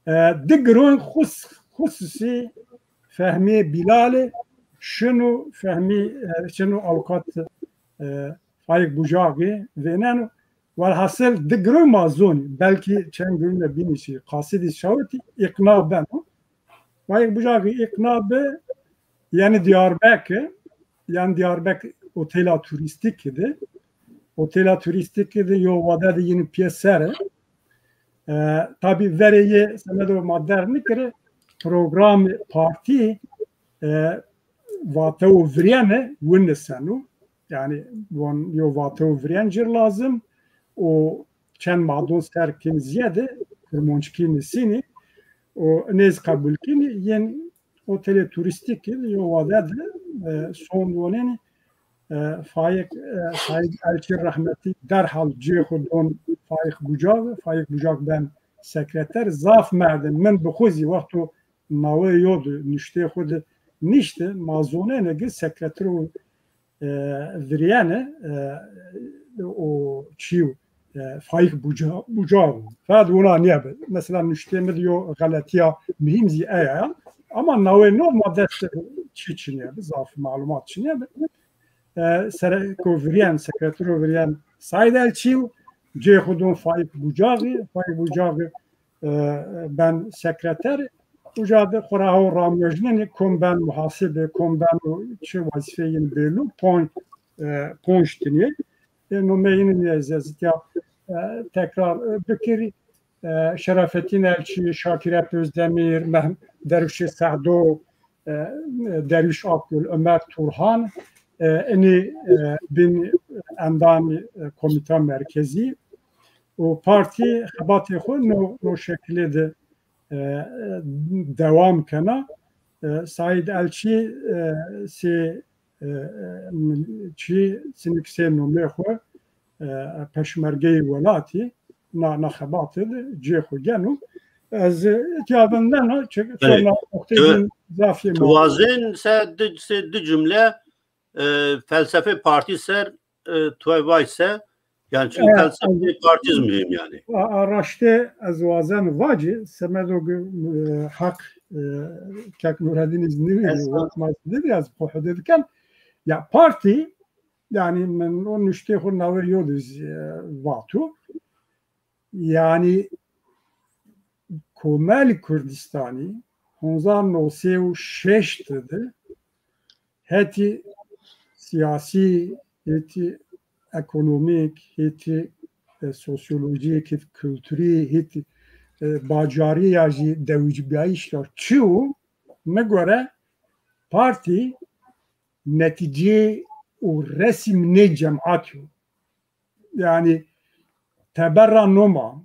E, di girûn xus-, xususî Fehmî Bîlalî şino Fehmî, e, şino awqat, e, Faîq Bucakî vêneno. Welhasil di girûn ma zonî, belkî çend girûne bînî şî, qasidî şawitî îqna beno. Faîq Bucakî îqna bi, yanî Diyarbekir, yanî Diyarbekir otela turîstîkî de. Otela turîstîkî de yo wade de yînî pêser e. E, tabî verê yê semedo ma derg nikirî, programê partî, e, vatewo virîyene winiseno. Yanî von yo vatewo virîyen ci rê lazim û çend madon ser kîn zîyede, kurmonckî nisînî û nêz qebul kînî, yên otelê turîstîkî yo wade de, e, sond wonenî, e, Faîq, e, Saîd Elçî rehmetî derhal cê xwu don Faîq Bucak, Faîq Bucak ben sekreter, zaf merdim. Min bi xwu zî wexto nawe yo di nuştê xwu di nişti, ma zonêne ki sekretero, e, virîyene, e, o çîyo, e, Faîq Buca-, Bucak o. Feqet wina nêbi. Mesela nuştê mi di yo xeletîya muhîm zî ey a. Ama nawe no ma dest çî çinîyebi, zaf malumat çinîyebi. E, sereko virîyen, sekretero virîyen Saîd Elçî yo, cê xwu don Faîq Bucakî, Faîq Bucakî, e, ben sekreter. Uca de xwu ra ho ramojnenî, kom ben muhasebe, kom ben o çi wezîfeyên bêlû, ponc, e, ponc tinî. E, nomeyî nî ez, ez tîya, e, tekrar, e, bikirî. E, Şerafettin Elçî, Şakir Ep Özdemir, Mehm-, Dervişê Sehdo, e, Dervîş Akgül, Ömer Turhan, e, inî, e, bin endamî, e, Komîta Merkezî û partî xebatê xwu no, no şekilê de, e, dewam kena. E, Saîd Elçî, e, sê, e, e, çî, sinik sê nomê xwu, e, peşmergeyê welatî, na, na xebate de cê xwu geno. Ez, e, îtya vindena, çi-, sonra nokteyê din zafî ma. Wazên se di, se di cumle, e, felsefê partî ser, e, tuwe vay se, Yani çünkü e, felsefeyi partî zî muhîm yani. A, a raştê ez wazen vacî, semedo e, Haq e, kek Nureddîn iz nivî, nivî ez xo hede diken. Ya partî, yani min o nuştê xo nawe yo diz e, vatu. Yani Komelî Kurdîstanî hezar û new sey û şeşt de hetî siyasî, hetî ekonomîk, hetî e, sosyolojîk, hetî kulturî, hetî e, bacarî ya jî dewicbîyayîş ra çi û mi gore partî netîcê û resîm nê cemat yo. Yani teber ra noma,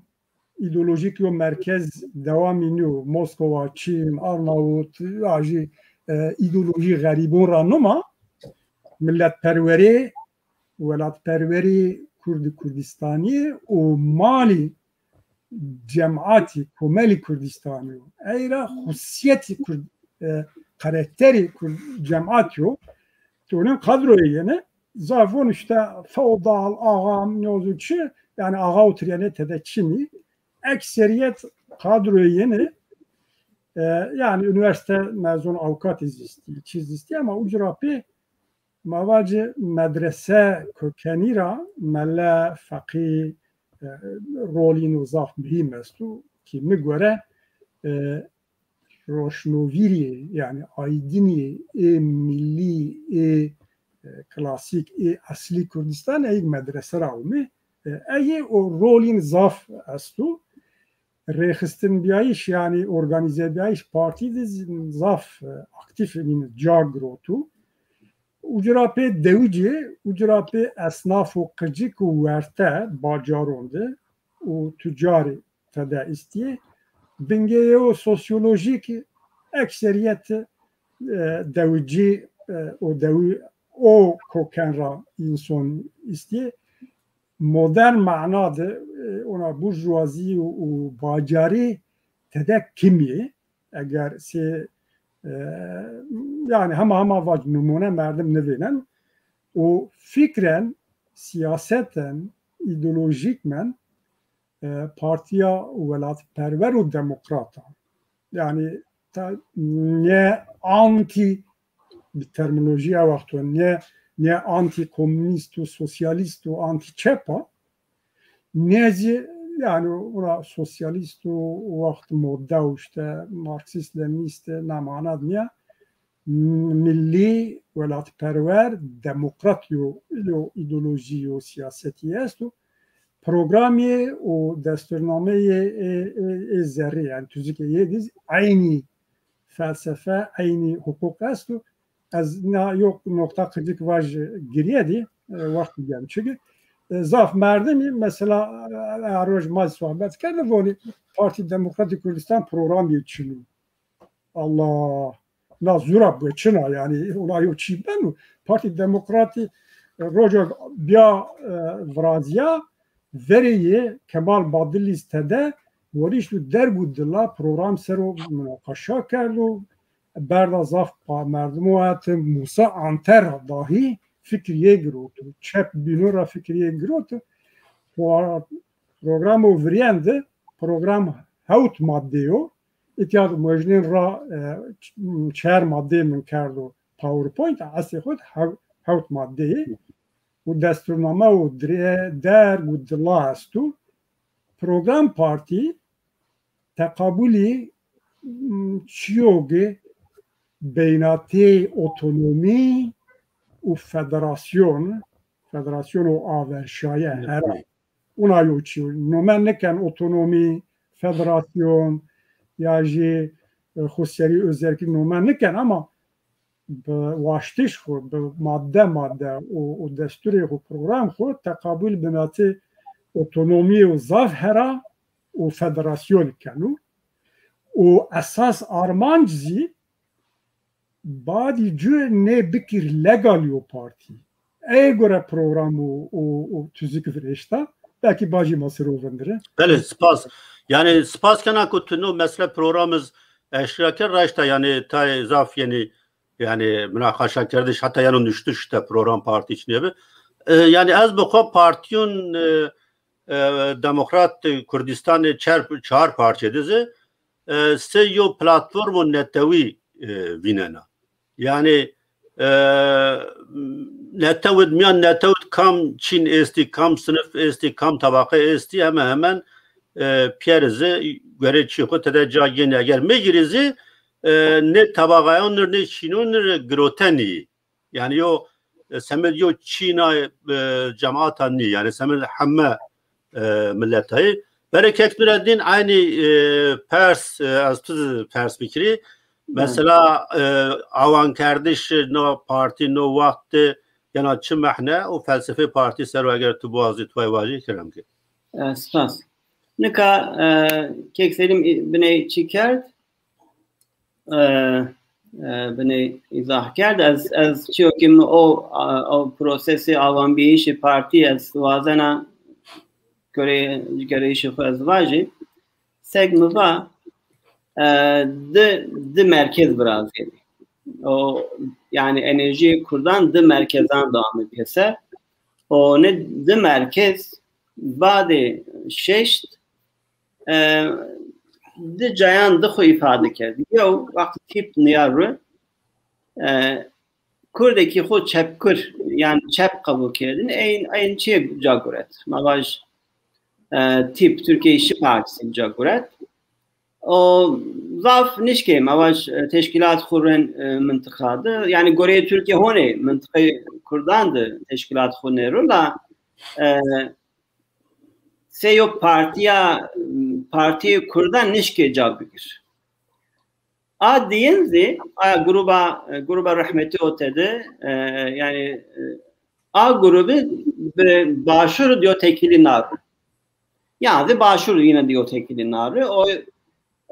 îdeolojîk yo merkez dewamî nîyo, Moskova, Çîn, Arnavut, ya jî e, îdeolojî xerîbon ra noma, miletperwerê, welatperwerî Kurdî Kurdîstanî û malî cematî, komelî Kurdîstanî yo. Ey ra xusîyetî Kurd, e, karakterî Kurd cematî yo. Tonin kadroyê yeni, zaf von işte feodal, ağa, nozû çi, yani ağa oturyanê tede çinî. Ekseriyet kadroyê yeni, e, yani üniversite mezun avukat zî îstî, çi zî îstî ama ucra pê ma vacî medrese kökenî ra mele, feqî e, rolî no zaf muhîm esto ki mi gore e, roşnovîrî, yani aydinî ê millî, ê e, klasîk, ê eslî Kurdistan ey medrese ra ome. E, ey o rolîn zaf esto. Rêxistinbîyayîş, yani organîzebîyayîş partî de zî zaf e, aktîf nîn ca giroto. Uci ra pê dewicî, uci ra pê esnaf û qicik û werte bacaron de û tucarî tede îstîyê. Bingeyê o sosyolojîk ekseriyet e, dewicî e, o dewi o koken ra înson îstîyê. Modern mana de e, ona burjuwazî û, û bacarî tede kimî. Eger sê e, yani hema hema vac nimûne merdim nivênen û fikren, siyaseten, îdeolojîkmen e, partîya welatperwer û demokrat a. Yani ta, ne anti bi terminolojîya wexto ne ne anti-komunîst û sosyalîst û anti-çep a, ne zî yani ona sosyalîst û wext modde û işte marksîst-lenînîst na mana nîya, millî, welatperwer, demokrat yo, yo îdeolojî yo siyasetî esto. Programê û desturnameyê ê, ê, ê zerrî, yani tuzikê yê dîz eynî felsefe, eynî huquq esto. Ez na yo noqta qicik vaj girîye dî, e, wext bigem. Çünkü e, zaf merdimî, mesela e, e, roj ma sohbet kerde, vonî Partî Demokratîk Kurdistan programê çin o. Allah, na zura bu çina, yani ona yo çî beno. Partî Demokratî e, roca bîya e, virazîya, verê yê Kemal Badilîz tede werişt û derg û dila program ser o munaqeşa kerdo. Berda zaf pa merdimo ete, Musa Anter ra dahî fikrî yê giroto. Çep bîno ra fikrî yê giroto. Programo virîyen de program hewt madde yo. Îtya de mojnên ra e, ç-, çar madde min kerdo PowerPoint, eslê xo de hew-, hewt madde yê. Û desturname û dire-, derg û dila esto. Program partî teqabulî m, çîyo ke beynatê otonomî û federasyon, federasyon û averşaye hera. Ona yo çî. Nome niken otonomî, federasyon, ya jî e, xo serî özerkî nome niken ama bi waştiş xo, bi madde madde û, û desturê xo, program xo teqabul binatê otonomî û zaf hera û federasyon keno. Û esas armanc zî badî cu nê bikir legal yo partî. Ey gore program û, û, û tuzîk virêşta. Belkî bacî ma ser o vindire. Belê, spas. Yani spas kena ku tu no mesele program iz eşkera kerd, raşta yani tayê zaf yeni yani münaqaşa kerdiş, hatta yeno nuştiş de program partî çinê bi. E, yanî ez bi xo partîyon, e, e, Demokrat Kurdistanê çar, çar parçe de zî, e, sey yo platformo netewî, e, vînena. Yanî, e, netewid, mîyan netewid kam çîn estî, kam sinif estî, kam tabaqe estî, hemen hemen, e, pîyerê zî gore çî xo tede ca gênî. Eger megirî zî, e, nê tabaqayon nir, nê çînon nir girote nîyî. Yanî yo, e, semed yo çîna, e, cemaata nî. Yanî semed heme, e, miletayî. Berê kek Nureddîn eynî, e, pers, e, ez tu zî pers bikirî. Mesela, e, awankerdiş no partî no waxt de yena çi mehne û felsefê partî ser o eger tu biwazî tu ay vajî kerem ke. E, spas. Nika, e, kek Selîm, e, biney çi kerd? E, e, binê îzah kerd. Ez, ez çîyo ke mi o, a, o prosesê awanbîyayîşê partî ez wazena gore-, goreyîşê xo ez vajî. Sek mi va, e, di, di merkez virazîyê. O, yanî enerjîyê kurdan di merkezan de ame pêser. O nê di merkez badê şeşt e, di cayan di xo îfade kerd. Yew, wextê tîp nîya ro, e, kurdekî xo çepkur, yanî çep qebul kerdin, eyn, eyn çîyê ca guret. Ma vaj, e, tîp, Türkiye İşçi Partisi ca guret. O zaf nişkê, ma vaj, e, teşkîlat xo ren, e, mintiqa de. Yanî goreyê Türkiye honê mintiqeyê kurdan de teşkîlat xo nêro la, e, sey yo partîya, partîyê kurdan nişkê ca bigir. A diyin zî, a gruba, gruba rehmetî o tede, e, yanî, e, a grubi bi Başûr diyo tekîlî naro. Ya zî Başûr yine diyo tekîlî naro. O,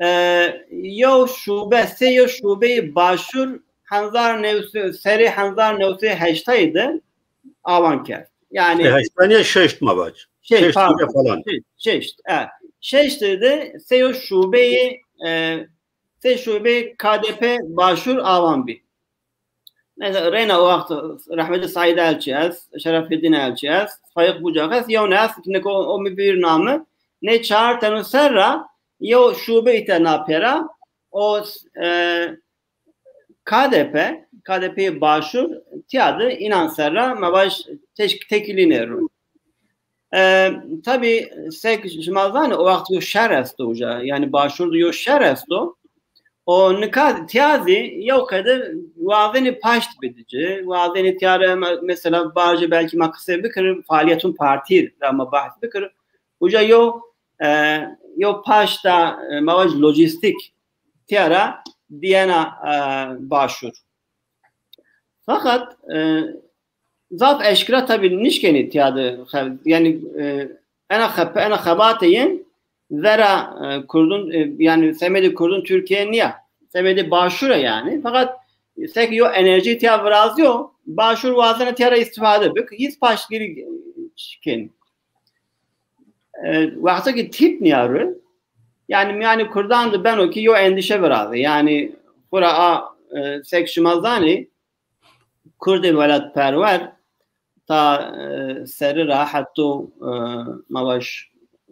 e, yo şube, sey yo şubeyê Başûr hezar new sey, serê hezar new sey heştayî de awan kerd. Yanî, e, heştayî ya şeşt ma vac. Şey, şeşt pardon, falan. Şey, şeşt, e. Şeşt de sey yo şubeyê, e, sey şubeyê K D P Başûr awan bî. Mesela reyna o waxt rehmetî Saîd Elçî est, Şerefeddîn Elçî est, Faîq Bucak est, yew ne est, nika o, o mi vîr name, nê çar teno ser ra yew şube îta na pêra, o, e, K D P, K D P'yê Başûr tîya de înan ser ra ma vaj teş-, tekîlî nêro. E, tabî sek şima zanê o waxt yo şer esto uca. Yanî Başûr de yo şer esto. O nika tîya zî yew qede wazenê paşt bidî ci. Wazenê tîya ra me-, mesela bajê belkî ma qisey bikir, faalîyetun partî ra ma behs bikir. Uca yo, e, yo paşta, e, ma vaj lojîstîk tîya ra dîyena, e, Başûr. Feqet, e, zaf eşkera tabî nişkenî tîya de xe-, yanî, e, ena xeb-, ena xebatê yin vera, e, kurdun, e, yanî semedê kurdun Tirkîye nîya. Semedê Başûr a yanî. Feqet sek yo enerjî tîya virazîyo, Başûr wazena tîya ra îstîfade bik, hîs paştgirî, e, kên. E, wexto ke tîp nîya ro, yanî mîyanê kurdan de beno ke yo endîşe virazê. Yanî xwura a, e, sek şima zanê, kurdê welatperwer ta, e, serî ra heto, e, ma vaj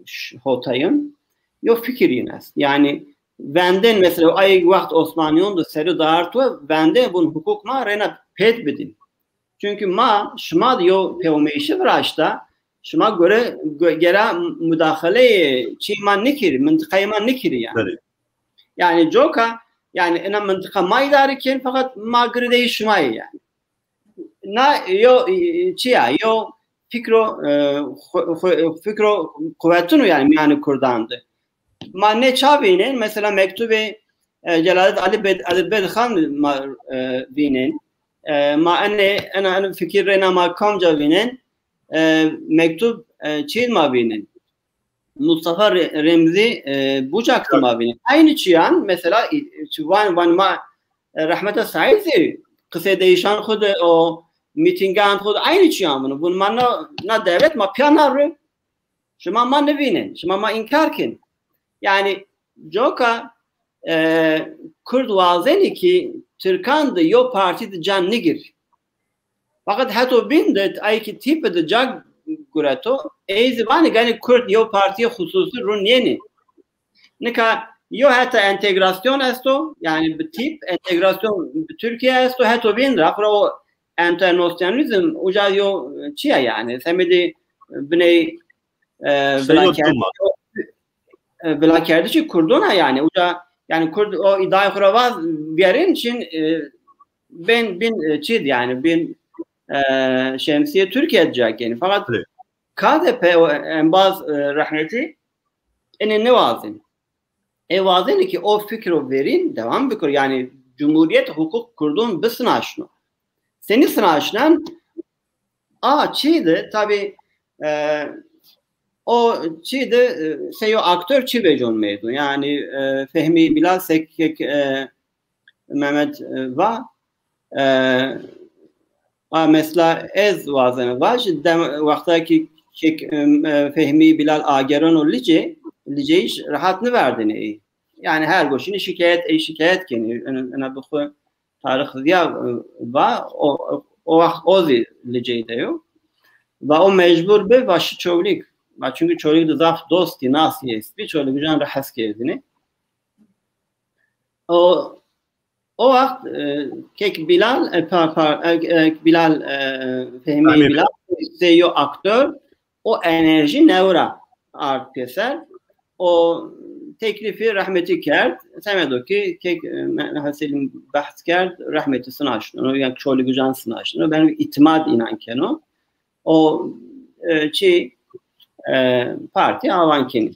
ş-, hotayin yo fikir yin est. Yanî vendên mesela ay wext Osmanîyon de serî dart we, vendên vun hukuk ma reyna pêt bidîn. Çunkî ma, şima de yo pêwmeyîşî viraşta, şima gore, go-, gera mudaxaleyê çî ma nikirî, mintiqayê ma nikirî yanî. Belê. Yanî coka, yanî ena mintiqa ma îdare kên, feqet ma girdeyê şima yê yanî. Na yo, e, çi ya, yo fikro, e, xu-, xu-, fikro quwetun o yanî mîyanê kurdan de. Ma nê ça vînên, mesela mektubê, e, Celadet Ali Bed-, Ali Bedxan ma, e, vînên. E, ma enê, ena, ena fikir reyna ma kamca vînên? E, mektub, e, çî ma vînên? Mustafa Re-, Remzî, e, Bucak de ma vînên. Eynî çîyan, mesela, î-, çi van, van ma, e, rehmeta Saîd zî, qisê deyîşan xwu de, o mîtîngan xwu de eynî çîyan vûn. Vûn ma na, na dewlet ma pîya na ri. Şima ma nivînên, şima ma înkar kên. Yanî coka, e, kurd wazenî kî tirkan de yo partî de can nigir. Feqet heto bîn de ay ki tîpe de ca gureto, ey zî vanê ganî Kurd yew partîyê xusûsî rûn yenê. Nika yew heta entegrasyon esto, yanî bi tîp entegrasyon bi Tirkîye esto, heto bîn ra xura o enternasyonalîzm uca yew çi ya yanî, semedî biney, e, Seyîd bilakerdiş, Duma. E, bilakerdiş Kurdon a yanî. Uca yanî Kurd o îdayê xo ra vaz vîyerên çin, e, bên, bên, e, çî d yanî, bên, e, şemsîyê Tirkîye ca kenî. Feqet Belê. K D P o embaz, e, rehmetî enê nêwazenî. Ê wazenî ki o fikro verîn dewam bikir. Yanî cumhurîyet, huquq Kurdon bisinaşno. Senî sinaşnen? A çî de tabî, e, o çî de, e, sey o aktor çî vecon meydo. Yanî, e, Fehmî Bilal sek kek, e, Mehmet, e, va, e, a mesela ez wazena vaj, dem, wexta ki kek, e, Fehmî Bilal agerono Licê, Liceyîş rehat niverdinê ey. Yanî her goşînî şikayet, ey şikayet kenî. Ena, ena bi xwu tarix vîya, e, va, o, o wext o zî Licey de yo. Va o mecbur bi, va şi Çolîg. Va çunkî Çolîg de zaf dostî, nasî estbî, Çolîgucan ra hes kerdinî. O, o wext, e, kek Bilal, e, pa, pa, e, e, Bilal, e, Fehmî Fehmî Bilal, sey yo aktor, o enerjî newe ra ard pêser. O teklîfî rehmetî kerd. Semedo ki kek, e, me-, Mehmet Selîm behs kerd, rehmetî sinaşneno, yanî Çolîgucan sinaşneno. Beno îtîmad înan keno. O, e, çî, e, partî awan kenî.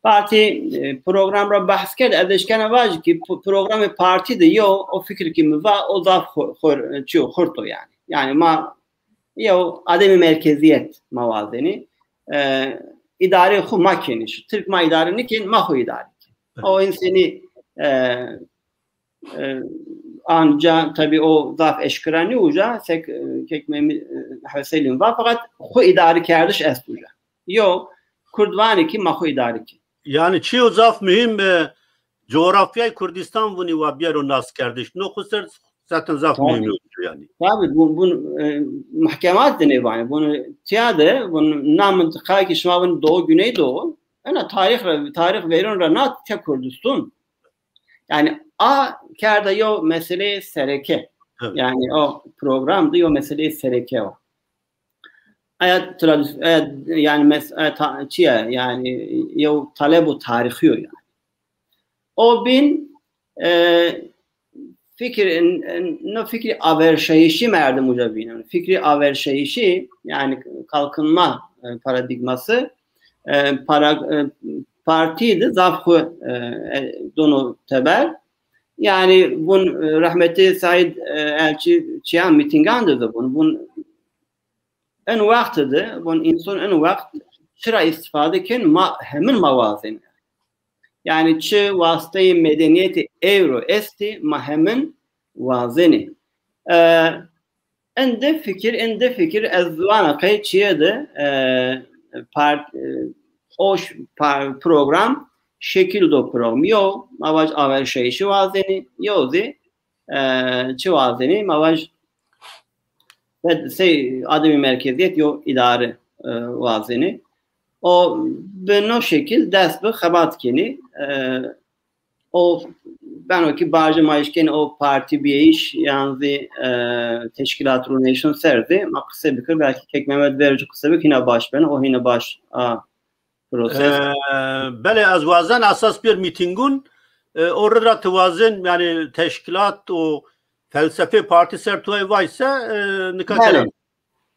Partî, e, program ra behs kerd, ez eşkena vaj ki p-, programê partî de yo, o fikir ki mi va, o zaf xo-, xor-, çi yo, xurt o yanî. Yanî ma yew ademî merkezîyet ma wazenî. E, îdareyê xwu ma kenî. Şu Tirk ma îdare nîkên, ma xwu îdare kên. Evet. O însenî, e, e, anca tabî o zaf eşkera nî uca, sek, e, kek Memî, e, Mehmet Selîm va, feqet xwu îdarekerdiş est uca. Yo, Kurd vanê ki ma xwu îdare kên. Yanî çîyo zaf muhîm, e, coğrafyayê Kurdîstan vûnî wa bîyero naskerdiş. No xwu ser zaten zaf muhîm yo yanî. Tabî, bun, bun, e, muhkemat de nêvanê. Bun tiya de, bun na mintiqayê ki şima vûnî Doğu, Güneydoğu, ena tarîx ra, tarîx verîn ra na tiya Kurdistan. Yanî a kerda yo meseleyê sereke. Evet. Yanî o program de yo meseleyê sereke o. Aya tradis-, aya, yanî mes-, aya ta-, çi ya, yanî yew talebo tarîxî yo yanî. O bîn, e, fikir, n-, n-, no fikrî averşayîşî merdim uca vînen. Fikrî averşayîşî, yanî kalkınma, e, paradigması, e, para-, e, partî de zaf xwu, e, e, dono teber. Yanî vûn, e, rehmetî Saîd, e, Elçî çiyan mîtîngan de de vûn. Vûn en wext de, vûn însan en wext çira îstîfade kên, ma hemin ma wazenî. Yanî çi wasteyê medenîyetê ewro estî, ma hemin wazenî. E, ende fikir, ende fikir ez vana qey çiye de, e, part-, e, o ş-, par-, program şekil do program. Yo, ma vac averşayîşî wazenî, yo zî, e, çi wazenî, ma vac sey ademî merkezîyet yo îdare, e, wazenî. O bi no şekil dest bi xebat kenî. E, o beno ki bacê ma eşkenî o partî bîyayîş yan zî, e, teşkîlat rûneyîşon ser zî ma qise bikir. Belkî kek Mehmet vercî qise bik hîna baş beno. O hîna baş a proses. E, belê, ez wazen esas bir mîtîngun, e, o rid ra ti wazen, yanî teşkîlat û felsefê partî ser tuay vayse, e, nika kelam.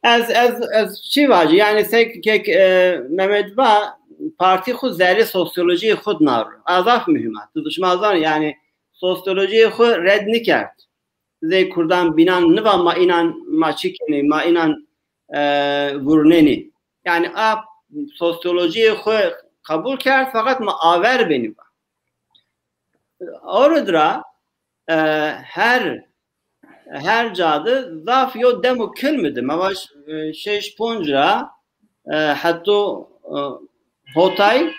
Ez, ez, ez çi vacî? Yanî sek kek, e, Mehmet va, partî xwu zerrê sosyolojîyê xwu dina ro. A zaf muhîm a. Tu şima zanî, yanî sosyolojîyê xwu red nîkerd. Zey kurdan bînan niva ma înan, ma çi kenî, ma înan, e, vurnenî. Yanî a sosyolojîyê xwu qebul kerd, feqet ma aver benî va. Orada, e, her, her ca de zaf yo demo kilmi de. Ma vaj, e, şeş ponc ra, e, heto, e, hotay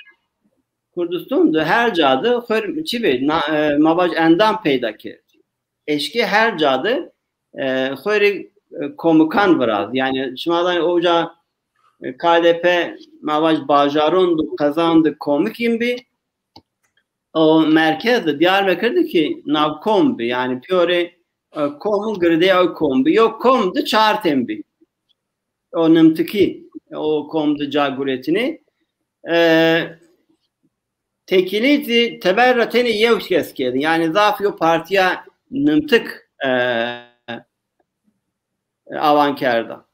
Kurdistan de her ca de xwer çi bê, na-, e, ma vaj endam peyda kerd. Eşkê her ca de, e, xwerî e, komikan viraz. Yanî şima zanî oca, e, K D P ma vaj bajaron di, qezan di komikîn bî. O merkez di Diyarbekir di ki navkom bî. Yanî pîyorê, e, komun girdê ew kom bî. Yo kom di çar tên bî. O nimtikî, o kom di ca guretînî. E, Tekîlî zî teber ra tenê yew kes kerdî. Yanî zaf yo partîya nimtik, e, awan kerda.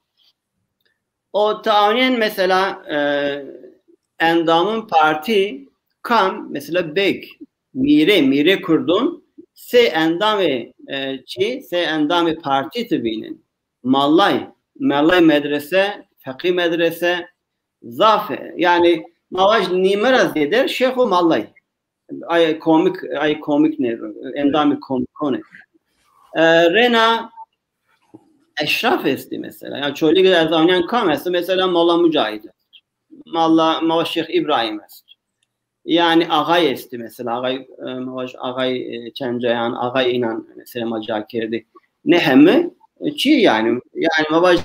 O ti awnîyen mesela, e, endamên partî kam, mesela beg, mîrê, mîrê kurdon, sey endamê, e, çî, sey endamê partî ti vînên. Mallay, mallay medrese, feqî medrese, zaf e. Yanî ma vaj nîme ra zêder şêx û mallay. Ay komik, ay komik ne, endamê komikon ê. E, rêna eşraf estî mesela. Ya Çolîg ez awnîyen kam esto? Mesela Molla Mucahîd est. Molla, Molla Şêx Îbrahîm est. Yanî axay estî mesela. Axay, e, ma vaj axay, e, Çencayan, axay înan mesela ma ca kerdî. Ne heme, e, çî yanî. Yanî ma vaj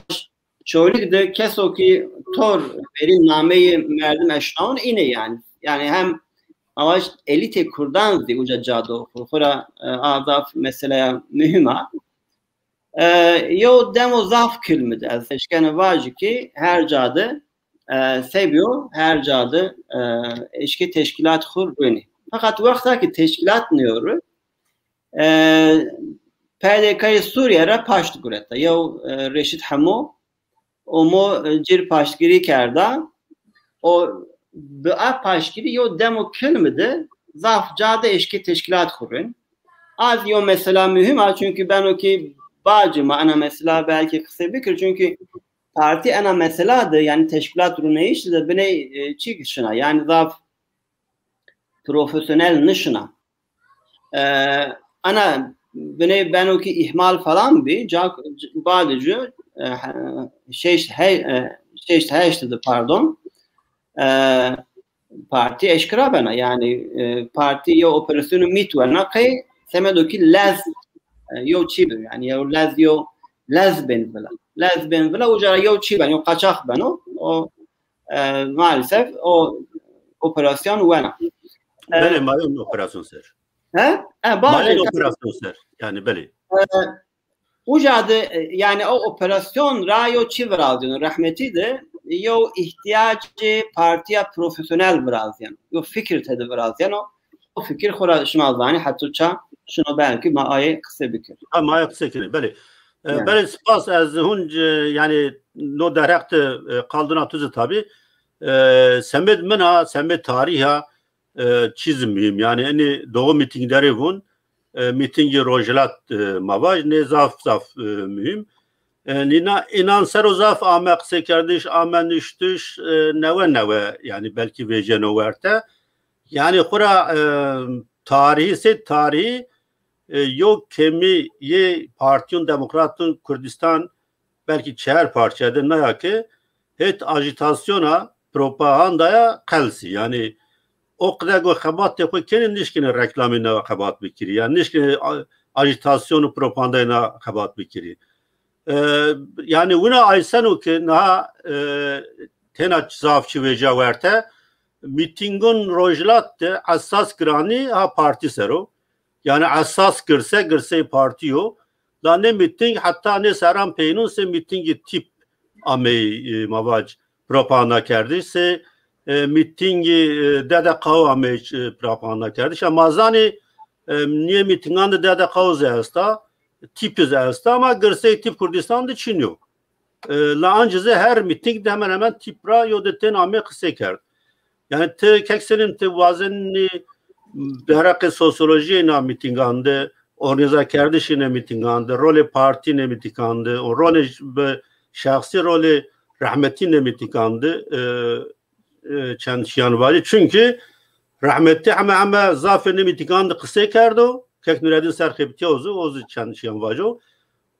Çolîg de keso ki tor verî nameyê merdim eşnawon îne yanî. Yanî hem ma vaj elîtê kurdan zî uca ca do xwu. Xwura, e, a zaf meseleya muhîm a. E, yew demo zaf kilmi de ez eşkena vajî ki her ca de, e, sebî yo, her ca de, e, eşkê teşkîlat xwu rûnî. Feqet wexta ki teşkîlat nêyorî, e, P D K'yê Sûrîye ra paşt gureta. Yew, e, Reşîd Hemo, omo, e, cir paştgirî kerda. O bi a paştgirî yew demo kilmi de zaf ca de eşkê teşkîlat xwu rûn. A zî yew mesela muhîm a, çunkî beno ki bacê ma ena mesela belkî qisey bikir, çunkî partî ena mesela de, yanî teşkîlat rûneyîş de biney, e, çîk şina, yanî zaf profesyonel nişina. E, ana biney beno ki îhmal falan bî, ca, badê cu, e, şeşt he-, e, şeşt heşt de, pardon. E, partî eşkera bena. Yanî, e, partî yew operasyonê mît wena qey semedo ki lez, e, yew çî bi. Yanî yew lez, yew lez bên vila. Lez bên vila, uca ra yew çî ben, yew qaçax beno. O, e, maalesef o operasyon wena. E, Belê, ma yo operasyon ser. He? E, Ma bazı yo operasyon ser. Yanî belê. E, uca de, e, yanî o operasyon ra yo çî virazîno, rehmetî de yo îhtîyacê partîya profesyonel virazîyeno. Yo fikir tede virazîyeno. O fikir xwura şima zanî, heta ça şino belkî ma aye qise bikir. Ha, ma aye qise kenê, belê. E, Belê, spas, ez hunc, e, yanî no derheq de, e, qal dina tu zî tabî. E, semed min a, semed tarîh a, e, çî zî muhîm. Yanî enê doğu mîtingderê vûn, e, mîtingê rojhilat, e, ma vaj, nê zaf zaf, e, muhîm. E, nîna înan ser o zaf ame qisekerdiş, ame nuştiş, e, newe newe, yanî belkî vejeno werte. Yanî xwura, e, tarîhî, sey tarîhî, e, yo kemî yê Partîyon Demokraton Kurdistan belkî çer parçe de naya ke het ajîtasyona, propagandaya qelsî. Yanî o qede go xebatê xwu kenê, nişkenê reklamê na xebat bikirî. Yanî nişkenê a-, ajîtasyon û propagandayê na xebat bikirî. E, yanî wina ayseno ke niha, e, tena zaf çî vêca werte, mîtingon rojhilat de esas giranî ha partî ser o. Yanî esas girse, girsey partî yo. La nê mîting heta nê serran peynûn sey mîtingê tîp ameyî, e, ma vac, propaganda kerdiş, sey, e, mîtingê, e, D D K O ameyî, e, propaganda kerdiş. Ma zanî, e, nê mîtingan de D D K O zî esta, tîp zî esta, ama girsey tîp Kurdistan de çin yo. E, la ancî zî her mîting de hemen hemen tîp ra yo di tên amê qisey kerd. Yanî ti kek Selîm, ti wazenî derheqê sosyolojîyê na mîtingan de, organîzakerdişê nê mîtingan de, rolê partî nê mîtingan de û rolê ş-, bi şexsî rolê rehmetî nê mîtingan de, e, e, çend şîyan vajî. Çunkî rehmetî heme heme zafê nê mîtingan de qisey kerdo. Kek Nuredîn Serxebitîya o zî, o zî çend şîyan vajo.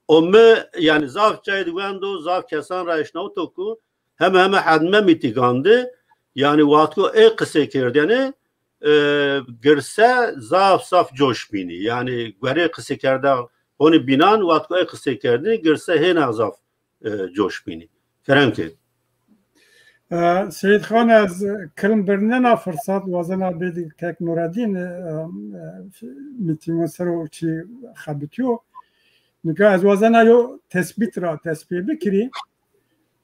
O mi, yanî zaf cayê de wendo, zaf kesan ra eşnawito ku heme heme hedme mîtingan de, yanî wextko ê qisey kerdene, e, girse zaf zaf coş bînî. Yanî guerê qiseykerda Honî bînan, wexto ey qisey kerdinî, girse hêna zaf, e, coş bînî. Kerem ke. E, Seyîd Xan, ez kilm birnena firsat, wazena bêdî kek Nuredîn, e, e, mîtîngon ser o çî xebitîyo. Nika ez wazena yo tespît ra dest pê bikirî.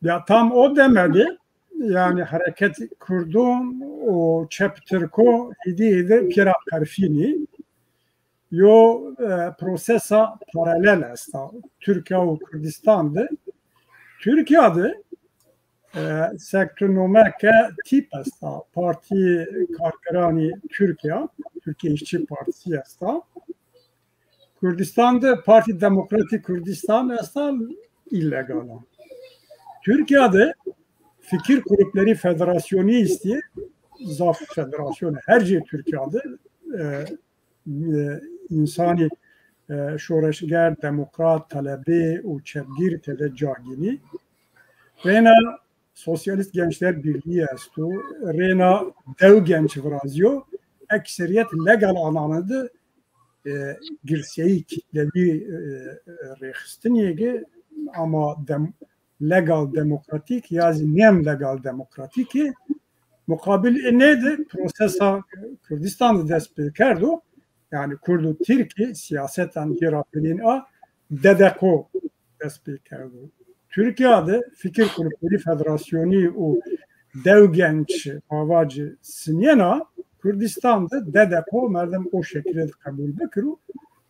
Ya tam o deme de, yanî hereket Kurdon û çep Tirko hêdî hêdî pêra qerfînî. Yo, e, prosesa paralel esta Tirkîya û Kurdistan de. Tirkîya de, e, sek tu nome ke tîp esta, Partî Karkeranî Tirkîya, Tirkiye İşçi Partisi esta. Kurdistan de Partî Demokratîk Kurdistan esta, îlegal a. Tirkîya de Fikir Kulüpleri Federasyonî estî, zaf federasyonî her cê Tirkîya de, e, e, însanî, e, şoreşger, demokrat, telebê û çepgîr tede ca gînî. Rêna Sosyalist Gençler Birliği esto, rêna Dew Genç virazîyo, ekserîyet legal anane de, e, girseyî kitlevî, e, e, rêxistinîyê ke ama dem-, legal demokratîk ya zî nêm legal demokratîk ê. Muqabil ê nê de prosesa Kurdistan de dest pê kerdo. Yanî Kurd û Tirkî siyasetan jê ra birîn a, D D K O dest pê kerdo. Tirkîya de Fikir Kulüpleri Federasyonî û Dew Genç ma vacî sinîyena, Kurdistan de D D K O merdim o şekilde de qebul bikiro.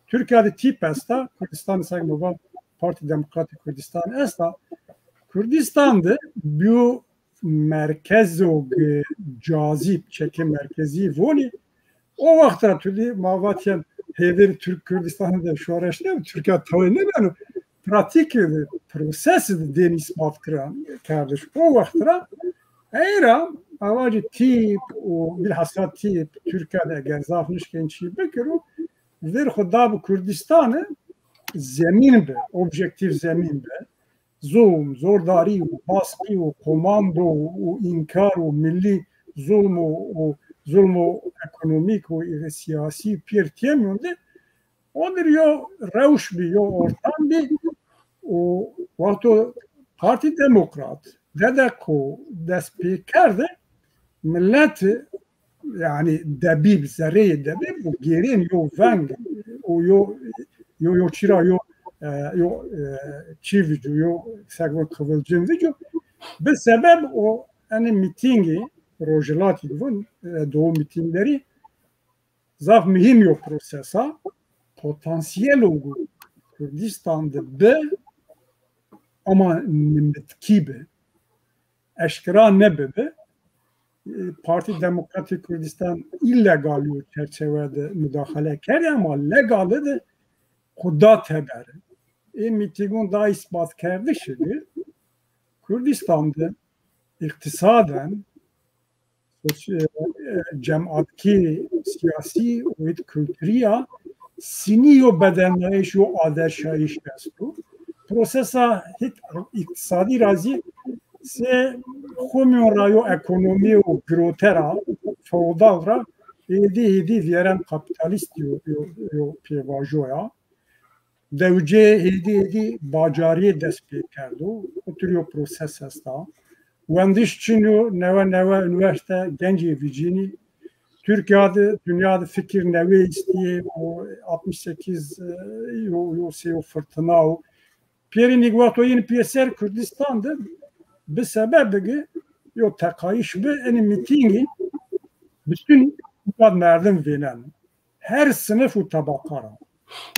Tirkîya de tîp esta, Kurdistan sek ma va Partî Demokratîk Kurdistan esta. Kurdistan de biyo merkezo ge-, cazîb, çekê merkezî vonî. O wext ra tu dî ma vatîyen hêvêrî Türk Kürdistan'ı de şoreş ne, Türkiye tawê ne beno. Pratik de, proses de dên ispat kiran, kerdiş. O wext ra ey ra ma vacî tîp û bilhassa tîp Türkiye de eger zaf nişkên çî bikiro, vêr xo da bi Kürdistan'ı, zemîn bi, objektif zemîn bi. Zulm, zordarî û baskî û komando û înkar û millî zulm û, û zulm û ekonomîk û siyasî pêr têmîyon de, o dir yo rewş bî, yo ortam bî û wexto Partî Demokrat, D D K O dest pê kerde, millet yanî debîb, zereyê debîb û gêrên yo veng û yo, yo, yo çira yo, e, yo, e, çî vico, yo sek von kıvılcım vico, bi sebeb o enê mîtîngî rojhilatî von, e, doğu mîtînglerî zaf muhîm yo prosesa, potansiyelo Kurdistan de bi ama nimitkî bi. Eşkera nebibi. E, Partî Demokratîk Kurdistan îlegal yo çerçewe de mudaxale kerdî ama legal de xo da teber. Ê mîtîngon da îsbatkerdişî de Kurdistan de îqtîsaden, sosyal, e, cematkî, siyasî û hît kulturî ya sinî yo bedennayîş, yo aderşayîş esto. Prosesa hît îqtîsadî ra zî se xo mîyon ra yo ekonomî û girote ra, feodal ra hêdî hêdî vîyeren kapîtalîst yo, yo, yo pêvajo ya. Dewicê hêdî hêdî bacarîyê dest pê kerdo. O tür yo proses esta. Wendiş çin yo, newe newe unîversîte gencê vîcînî. Tirkîya de, dinya de fikir newê îstîyê û altmış sekiz, e, yo, yo sey o fırtına û pêrîn îg wexto yin pêser Kurdistan de bi sebebigi yo teqayîş bi enî mîtîngî bütün merdim vênen. Her sinif û tebaqa ra.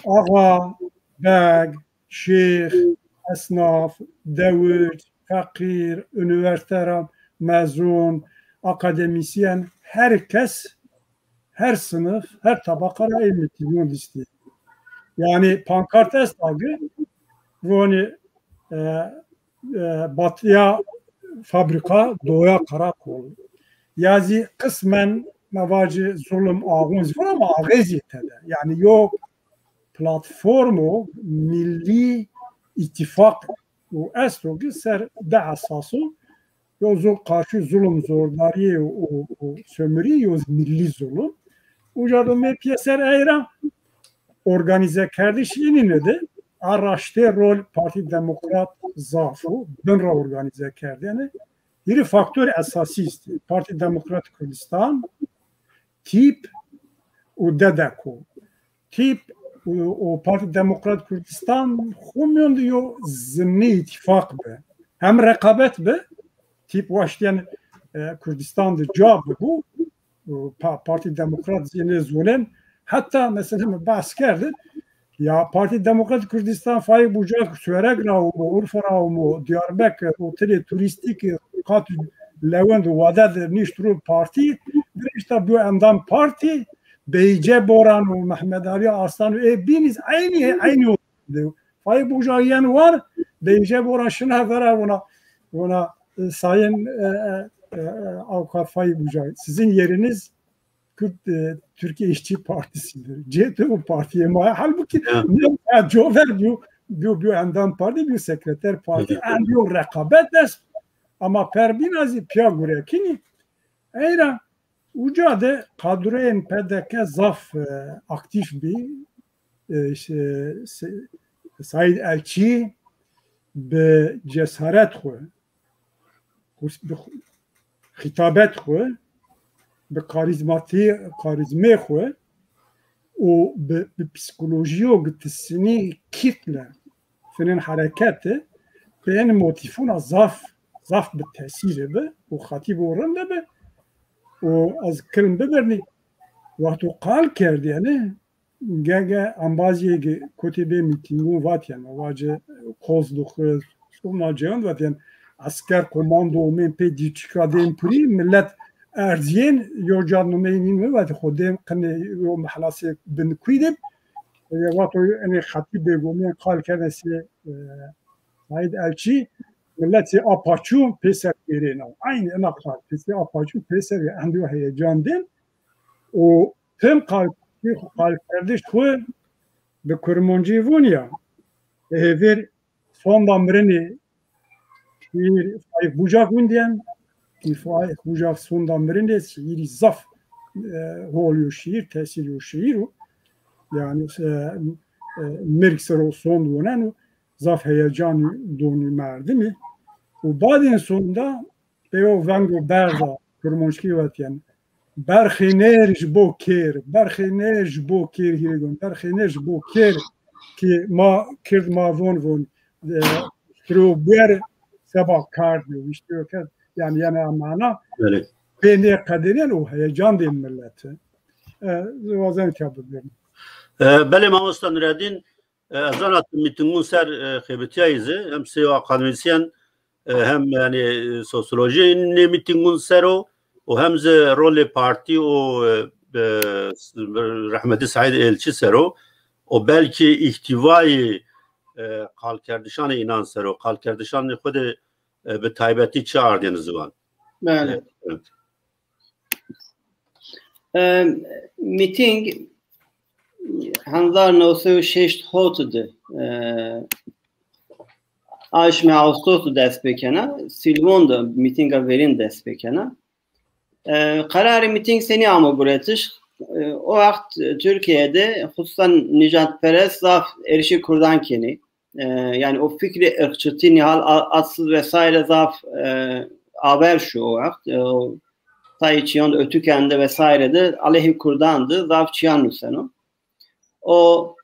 Axa, beg, şêx, esnaf, dewic, feqîr, unîversîte ra mezun, akademîsyen, her kes, her sinif, her tebaqa ra ê mîtîngon dîstî. Yanî pankart esta ki, vonî, e, e, batîya fabrîka, doğuya karakol. Ya zî qismen ma vacî zulm axûn zî vûn ama axê zî tede. Yanî yo platformo millî îtîfaq û esto ki ser di esas o. Yo zul-, karşı zulm, zordarî û, û, û sömürü, yo millî zulm. Uca do me pîyeser ey ra organîzekerdiş înîne de a raştê rol Partî Demokrat zaf o, bin ra organîze kerdêne. Hîrê faktor esasî estê. Partî Demokrat Kurdistan, tîp û dedeko. Tîp û, û Partî Demokrat Kurdistan xwu mîyon de yo zimnê îtîfaq bi. Hem reqabet bi, tîp waştîyen, e, Kurdistan de ca bibû, pa-, Partî Demokrat zî nê zonen. Heta mesela mi behs kerdin, ya Partî Demokrat Kurdistan Faîk Bucak Suwerek ra ûmo, Urfa ra ûmo, Diyarbekir, otelê turîstîk, qat lewend wade de nişt ro partî, girişta biyo endam partî, Beyce Boran û Mehmet Ali Arslan û ê bînîz eynî, eynî de. Faîk Bucak yen war, Beyce Boran şina vera vona, vona, e, Sayın, e, e, e, Avukat Faîk Bucak, sizin yeriniz Kürt, e, Türkiye İşçi Partisi'dir. C H P o partiyê ma. Halbuki ya, cover biyo, biyo, biyo endam partî, biyo sekreter partî. Endî yo rekabet est. Ama perbîna zî piya gurekinî. Eyra uca de kadroyên P D K zaf, e, aktîf bî. E, işte, Se-, Saîd Elçî bi cesaret xwu, bi xîtabet xwu, bi karîzmatî-, karîzmê xwu û bi, bi psîkolojîyo gitisînî kîtle finên hereketi, bi en motîfûna zaf, zaf bi tesîrî bi û xetîbo rinde bi û ez kilm bibirnî, wexto qal kerdî, yanî, Ge-, ge embazîyê ge kotê bê mîtîngûn vatîyen, vace, Kozluk, sona ceyan vatîyen, esker, komando, omên pê dîçika dên purî, milet erzîyên, yo ca numeyê nîn mi vatî, xo dên qinê yo mehlasê bin kuy de, e, vato enê xetîb bê gomên qal kerdên sê, e, Saîd Elçî, milet sê apaçû pêser gêrêna. Eynî ena qal, pê sê apaçû pêser endî yo heyecan dên û tim qal, qalkerdiş xwu bi kurmancî vûn ya. Hêvêr sonda mirinê şîîr Faîk Bucak windîyen. Faîk Bucak sonda mirinê şîîrî zaf, e, hol yo şîîr, tesîr yo şîîr o. Yanî, e, e, mirg ser o sond woneno, zaf heyecan donî merdimî. Û badên sonda pê yo vengo berz a, kurmanckî vatîyen. Berxê nêr ji bo kêr, berxê nêr ji bo kêr hîrê gon, berxê nêr ji bo kêr ki ma kird ma von von, e, şiro buer seba kard yo, işte yok, yanî, yanî a mana. Belê. Pê nê qederîyen û heyecan dên mileti. E, wazen ke bibirin. E, belê mamosta Nureddin, e, ez zana tu mîtîngûn ser, e, xebitîyayî zî, hem sey o akademîsyen, e, hem yanî, e, sosyolojî nê mîtîngûn ser o û hem zî rolê partî û, e, e, rehmetî Saîd Elçî ser o û belkî îhtîvayî, e, qalkerdişanê înan ser o, qalkerdişanê xwu de, e, bi taybetî çi ardêne ziwan? Belê. E, e. E, mîtîng hezar new sey û şeşt hot de, e, aşmê Ağustos de dest pêkena, Silvan de mîtînga verîn dest pêkena. E, qerarê mîtîng senî amo guretiş? E, o wext Tirkîye de, xususan nîjadperest zaf êrişê kurdan kenê. E, yanî o fikrê irqçitî Nîhal A-, Atsız vesaire zaf, e, aver şu o wext. E, o tayê çîyan de, Ötüken de vesaire de aleyhê kurdan de zaf çîyan nuseno. O,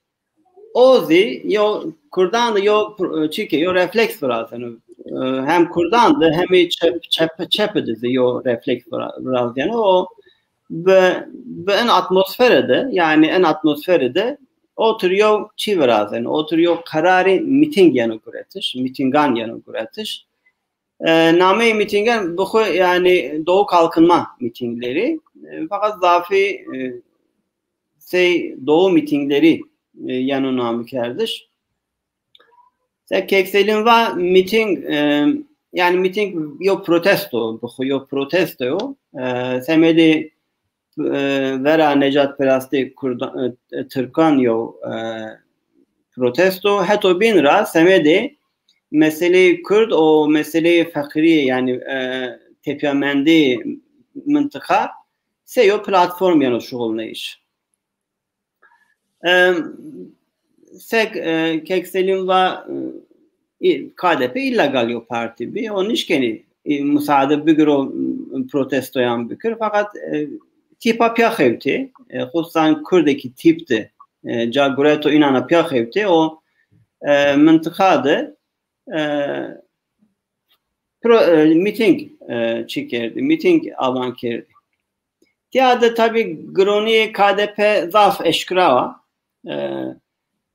o zî yo kurdan de yo pr-, çîke yo refleks virazeno. E, hem kurdan de hem çep, çep, çep de zî yo refleks vira-, virazeno. O bi, bi en atmosfere de, yanî en atmosfere de o tür yo çî virazeno, o tür yo qerarê mîtîng yeno guretiş, mîtîngan yeno guretiş. E, nameyê mîtîngan bi xwu, yanî Doğu Kalkınma mîtînglerî, e, feqet zafî, e, sey Doğu mîtînglerî, e, yeno namî kerdiş. Se Kekselîn va mîtîng, e, yanî mîtîng yo protesto, bi xwu yo protesto yo. E, semedê, e, vera nîjadperestê Kurda-, e, Tirkan yo, e, protesto. Heto bîn ra semedê meseleyê Kurd û meseleyê feqîrî, yanî, e, tepîyamendî mintiqa sey yo platform yeno şuxulnayîş. E, sek e, Kek Selîm va, e, K D P îlegal yo partî bî. O nişkenî e, musaade bigiro, m, protestoyan bikir. Feqet e, tîpa pîya xewtê. E, xususan Kurdekî tîp de e, ca gureto, înan a pîya xewtê. O e, mintiqa de e, pro, e, mîtîng e, çi kerdî, mîtîng awan kerdî. Tîya de tabî gironîyê K D P zaf eşkera wa. E,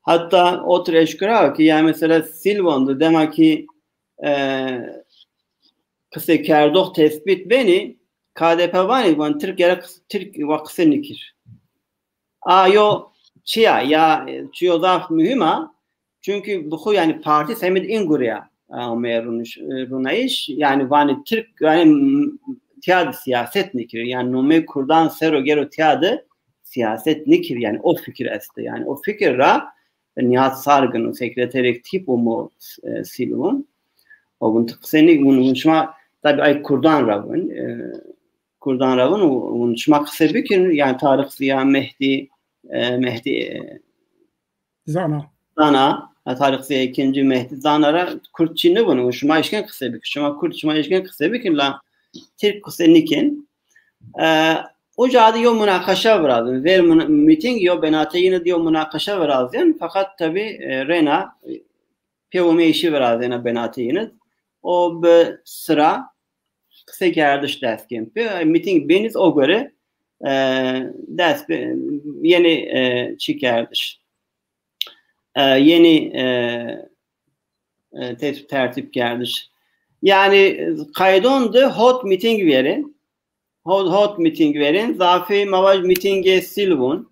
heta otir eşkera wa ki, yani mesela Silvan de dema ki e, qisekerdox tesbît benî, K D P vanî, van Tirk gere qis-, Tirk wa qise nikir. A yo çi ya, ya e, çi yo zaf muhîm a. Çunkî bi xwu, yani partî semêd în gure ya, e, ameye runiş-, e, runayîş. Yani vanê Tirk, yani m, tîya de siyaset nikir. Yani nomê Kurdan ser o gero tîya de siyaset nikir. Yani o fikir estê. Yani o fikir ra Nihat Sargın, o sekreterêk tîp û mo e, Silvan. O vun ti qisê nî, vun, vun şima tabî ay Kurdan ra vun. E, Kurdan ra vun, vun şima qise bikin. Yani Tarık Ziya, Mehdi, e, Mehdi e, Zana. Zana, ha, Tarık Ziya ikinci, Mehdi Zana ra Kurd çi nivun, şima eşken qise bikin, şima Kurd şima eşken qise bikin, la Tirk qise nikin. E, uca de yo munaqeşe virazin, ver mun-, mîtîng yo benateyîne de yo munaqeşe virazin, feqet tabî e, rêna e, pêwomeyîşî virazêna benateyîne. O bi sira qisekerdiş dest kên. Pê, mîtîng benîz o gore e, dest bi-, yenî e, çi kerdiş. E, yenî e, e, te-, tertîb kerdiş. Yani qaydon de hot mîtîng vêrên. Hot, hot mîtîng vêrên. Zafî ma vaj mîtîngê Silvan,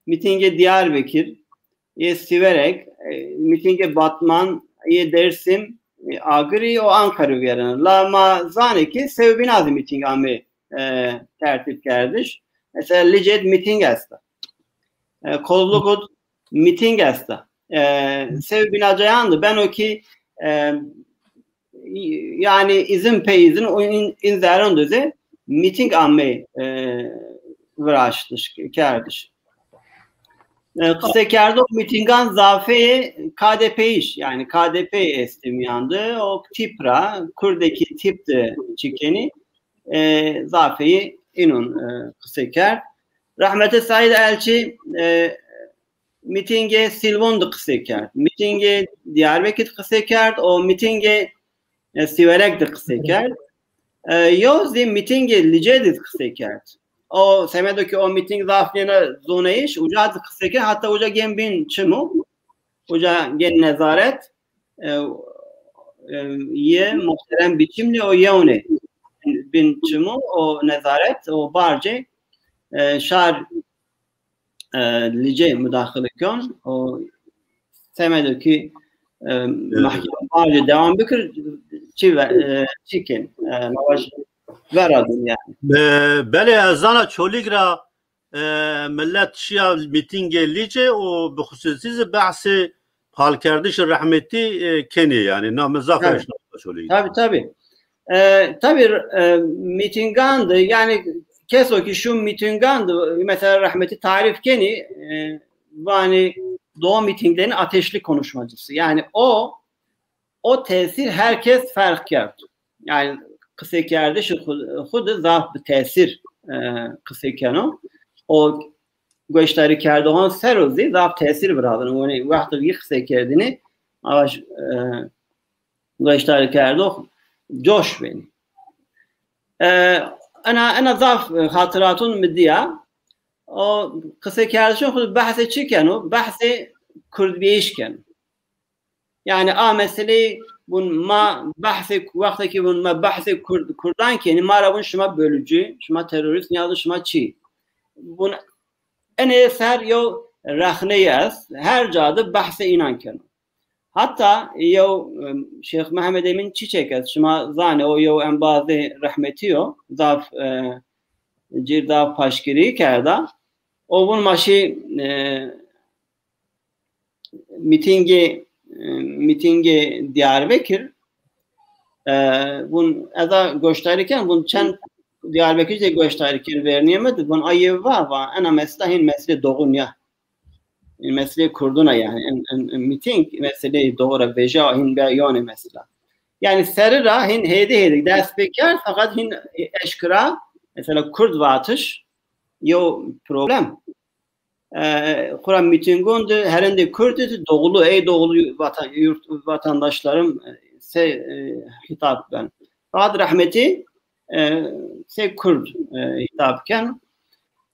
mîtîngê Diyarbekir, yê Sîwerek, e, mîtîngê Batman, yê Dêrsim, e, Agirî û Ankarî vêrên. La ma zanê ki sewbîna zî mîtîng amê e, tertîb kerdiş. Mesela Licê de mîtîng esta. E, Kozluk de mîtîng esta. E, sewbîna cayan de beno ki e, yani îzin pê îzin o în, în zerrîn de zî mîtîng amey e, viraştiş, kerdiş. E, qisekerdox mîtîngan zafeyê K D P'yîş, yani K D P estê mîyan de, o tîp ra, Kurdekî tîp de çi kenî, e, zafeyî înon e, qise kerd. Rehmetî Saîd Elçî e, mîtîngê Silvan de qise kerd, mîtîngê Diyarbekir de qise kerd, o mîtîngê e, Sîwerek de qise kerd. E, yo zî mîtîngê Licê de qise kerd. O semedo ki o mîtîng zaf nêna zoneyîş, uca de qise kerd, heta uca gên bîn çim o, uca gên nezaret e, e, yê muhterem Biçimlî o yewnê bîn çim o, o nezaret, o barcê e, şar e, Licê mudaxile kon. O semedo ki e, mahkeme barcê dewam bikir, çi ve-, e, çi kin? E, ma vaj vera dûn yani. E, belê, ez zana Çolîg ra e, milet şiya mîtîngê Licê û bi xusûsî zî behsê palkerdişê rehmetî e, kenê yani. Na mi zaf eşnawa Çolîg. Tabii, tabii. E, tabii e, mîtîngan de yani keso ki şu mîtîngan de mesela rehmetî tarîf kenî e, vanî Doğu mitinglerinin ateşli konuşmacısı. Yani o o tesîr herkes ferq kerd. Yani qisekerdiş xu-, xu de zaf bi tesîr e, qise keno. O goşdarîkerdoxan ser o zî zaf tesîr virazin. Yani wextê yî qise kerdinî, ama e, goşdarîkerdox coş benî. E, ena, ena zaf e, hatiratun mi dîya. O qisekerdişon xu behsê çi keno? Behsê kurdbîyîş keno. Yani a meseleyî vun ma behsê, wextekî vun ma behsê Kurd, Kurdan kenî, ma ra vun şima bölücü, şima terorîst ya da şima çi. Vun enê ser yew rexneyî est, her ca de behsê înan keno. Hatta yew, em, Şêx Mehmed Emîn Çîçek est, şima zanê, o yew embazê rehmetî yo, zaf, e, cir zaf paşgirî kerda. O vun ma şî, e, mîtîngê, e, mîtîngê Diyarbekir, e, vun ez a goşdarî ken, vun çend Diyarbekir de goşdarî ken vernîyê mi de, vun ayê va, va, ena mesela hîn meselê doğu nîya. Meselê Kurdun a yanî. En, en, en mîtîng meseleyê doğru veja hin be yone mesela. Yanî seri ra hin hêdî hêdî dest pê kerd, fakat hin eşkira mesela Kurd vatiş yew problem. E, xura mîtîngun de herindê Kurd de doğulu, ey doğulu vatan-, yurt, vatandaşlarım, e, se, e, hitap ben. Rahat rahmetî, e, se Kurd, e, hitap ken.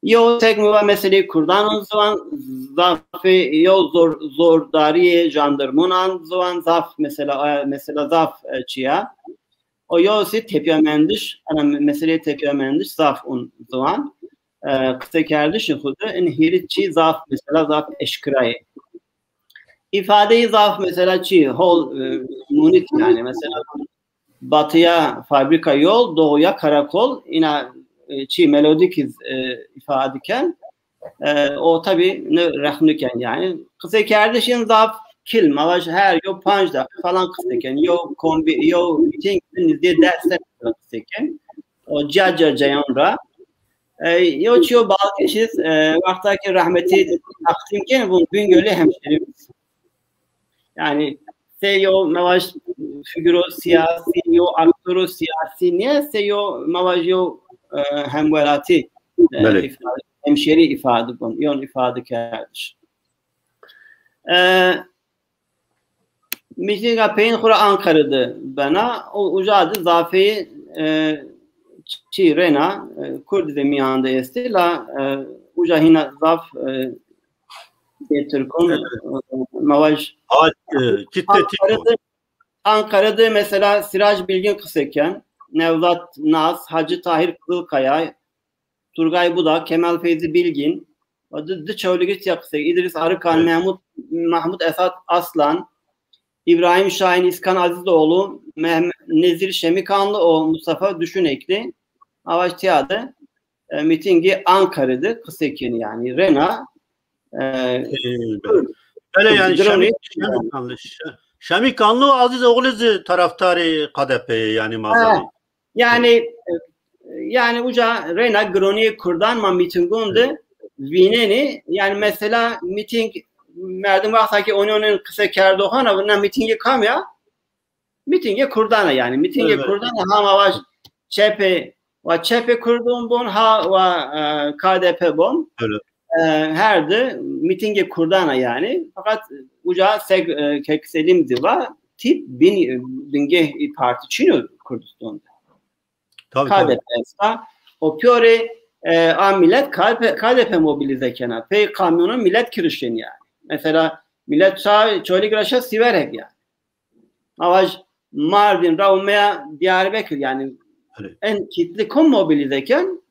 Yo tek mi va meselê Kurdan ziwan zafê yo zor, zordariyê jandarmunan ziwan zaf mesela, e, mesela zaf, e, çiya. O yo si tepiyamendiş, ana meselê tepiyamendiş zaf un ziwan. E, qiseykerdiş xu de in hîrî çî zaf mesela zaf eşkira yê. Îfadeyî zaf mesela çî hol, e, munit yanî mesela batıya fabrika yol, doğuya karakol, îna, e, çî melodîk iz, e, îfade ken. E, o tabî ne rexnû ken yanî. Qiseykerdiş in zaf kilm, ama her yo panc dakika falan qisey ken. Yo kombi, yo mîtîng nizdê des serre qisey ken. O ca ca cayan ra. E, yo çiyo balkêş iz, e, wexta ki rahmetî Taksim ken, vun Bingöl'ü hemşerim. Yanî se yo mevaj fîguro sîyasî, yo aktoro sîyasî nîye, se yo mevaj yo, e, hemwelatî, e, Belê. îfade, hemşerî îfade bun, yon îfade kerdiş. E, Mîtînga peyin xu ra Ankara de bena, û uca de zafê, e, çî rêna, e, Kurd de mîyan de estê, la, e, uca hîna zaf, e, Tirkon, e, mevaj. Ha, e, kitle Ankara Tirkon. De, Ankara de mesela Sirac Bilgin qisey ken, Nevzat Nas, Hacı Tahir Kızılkaya, Turgay Budak, Kemal Feyzi Bilgin, di, di Çewlîgij tîya qisey, İdris Arıkan, Evet. Mehmut, Mahmut Esat Aslan, İbrahim Şahin, İskan Azizoğlu, Mehmet Nezir Şemikanlı û Mustafa Düşünekli, mevaj tîya de, e, mîtîngê Ankara de qisey kenî yanî. Rêna, e, Ee, belê. Belê yanî Şemî-, Şemikanlı, Şe-, Şemikanlı û Azizoğlu zî taraftarê K D P'yê yanî ma zanî. Yanî, e, yanî uca rêna gironîyê Kurdan ma mîtîngun de vînenê. Yanî mesela mîtîng merdim wexta ki onî onî qisey kerdo xana, na mîtîngê kam ya? Mîtîngê Kurdan a yanî. Mîtîngê Kurdan a, ha ma vaj çepê, wa çepê Kurdun bun, ha wa, e, K D P bun. E, her di mîtîngê Kurdan a yanî. Fakat uca seg, e, Kek Selîm zî va tîp bin, e, bingeh partî çin o Kurdistan de. Tabii, K D P tabii. Esta. O pîyorê, e, a milet K D P, K D P mobilize kena. Pey kamyonon milet kirişên yanî. Mesela milet ça Çolîg ra şa Sîwerek yanî. Ma vaj Mardin ra umeya Diyarbekir yanî. Evet. En kitli kom mobilize ken?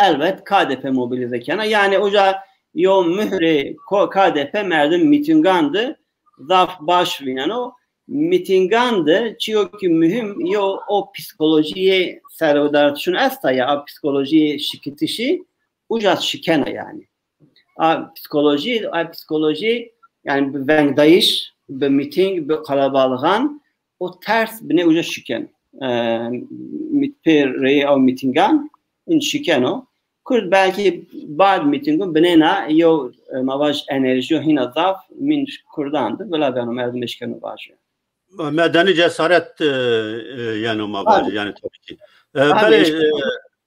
Elbet K D P mobilize kena. Yanî uca yo muhrê ko-, K D P merdim mîtîngan de zaf baş vîneno. Mîtîngan de çîyo ki muhîm yo o psîkolojîyê serwedartişun esta ya, a psîkolojîyê şikitişî uca şikena yanî. A psîkolojî, a psîkolojî yanî bi vengdayîş, bi mîtîng, bi qelebalixan o ters binê uca şikeno. E, mît-, pê reyê ew mîtîngan in şikeno. Kurd belkî bad mîtîngun binêna yew, e, ma vaj enerjîyo hîna zaf mîn Kurdan de vila beno, merdim eşkeno vajo. Medeni cesaret, e, e, yeno ma vaj, yanî tabii ki. E, belê, e,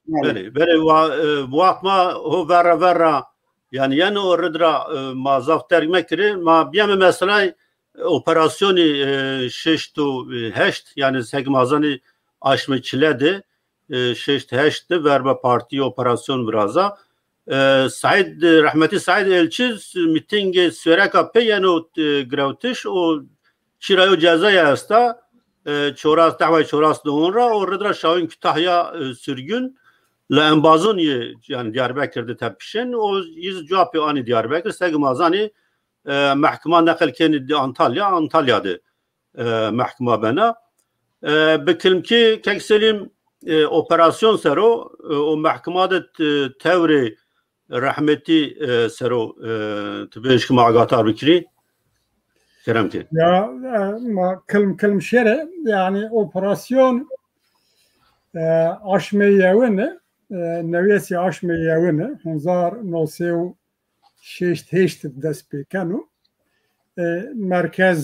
belê, belê, wa, e, wext ma ho verra verra, yanî yeno rid ra, e, ma zaf derg mekirê, ma biyeme meselay, e, operasyonî, e, şeşt û heşt, yanî sek ma zanî aşmê çile de, e, şeşt heşt de verba partî operasyon viraza. E, Said, e, rehmetî Said Elçi mîtîngê Sêwreka pê yeno, e, girewtiş û çî ra yo cezaya esta, e, çoras, dehway çoras dohon ra û rid ra şawîn Kütahya, e, sürgün. La embazon yê, yanî Diyarbekir de tepişên û yî zî cuwa pê anî Diyarbekir. Seg ma zanî, e, mehkuma neqil kenî di Antalya, Antalya de e, mehkuma bena. E, bi kilmkî Kek Selîm, e, operasyon ser o, e, û mehkuma de t-, tewrê rehmetî, e, ser o, e, ti bêjkî ma agatar bikirî. Kerem ke. Ya, e, ma kilm kilm şêrê, yanî operasyon, e, aşmê yewine, e, newesî aşmê yewine, hezar no sey û şeşt heşt de dest pê keno. E, merkez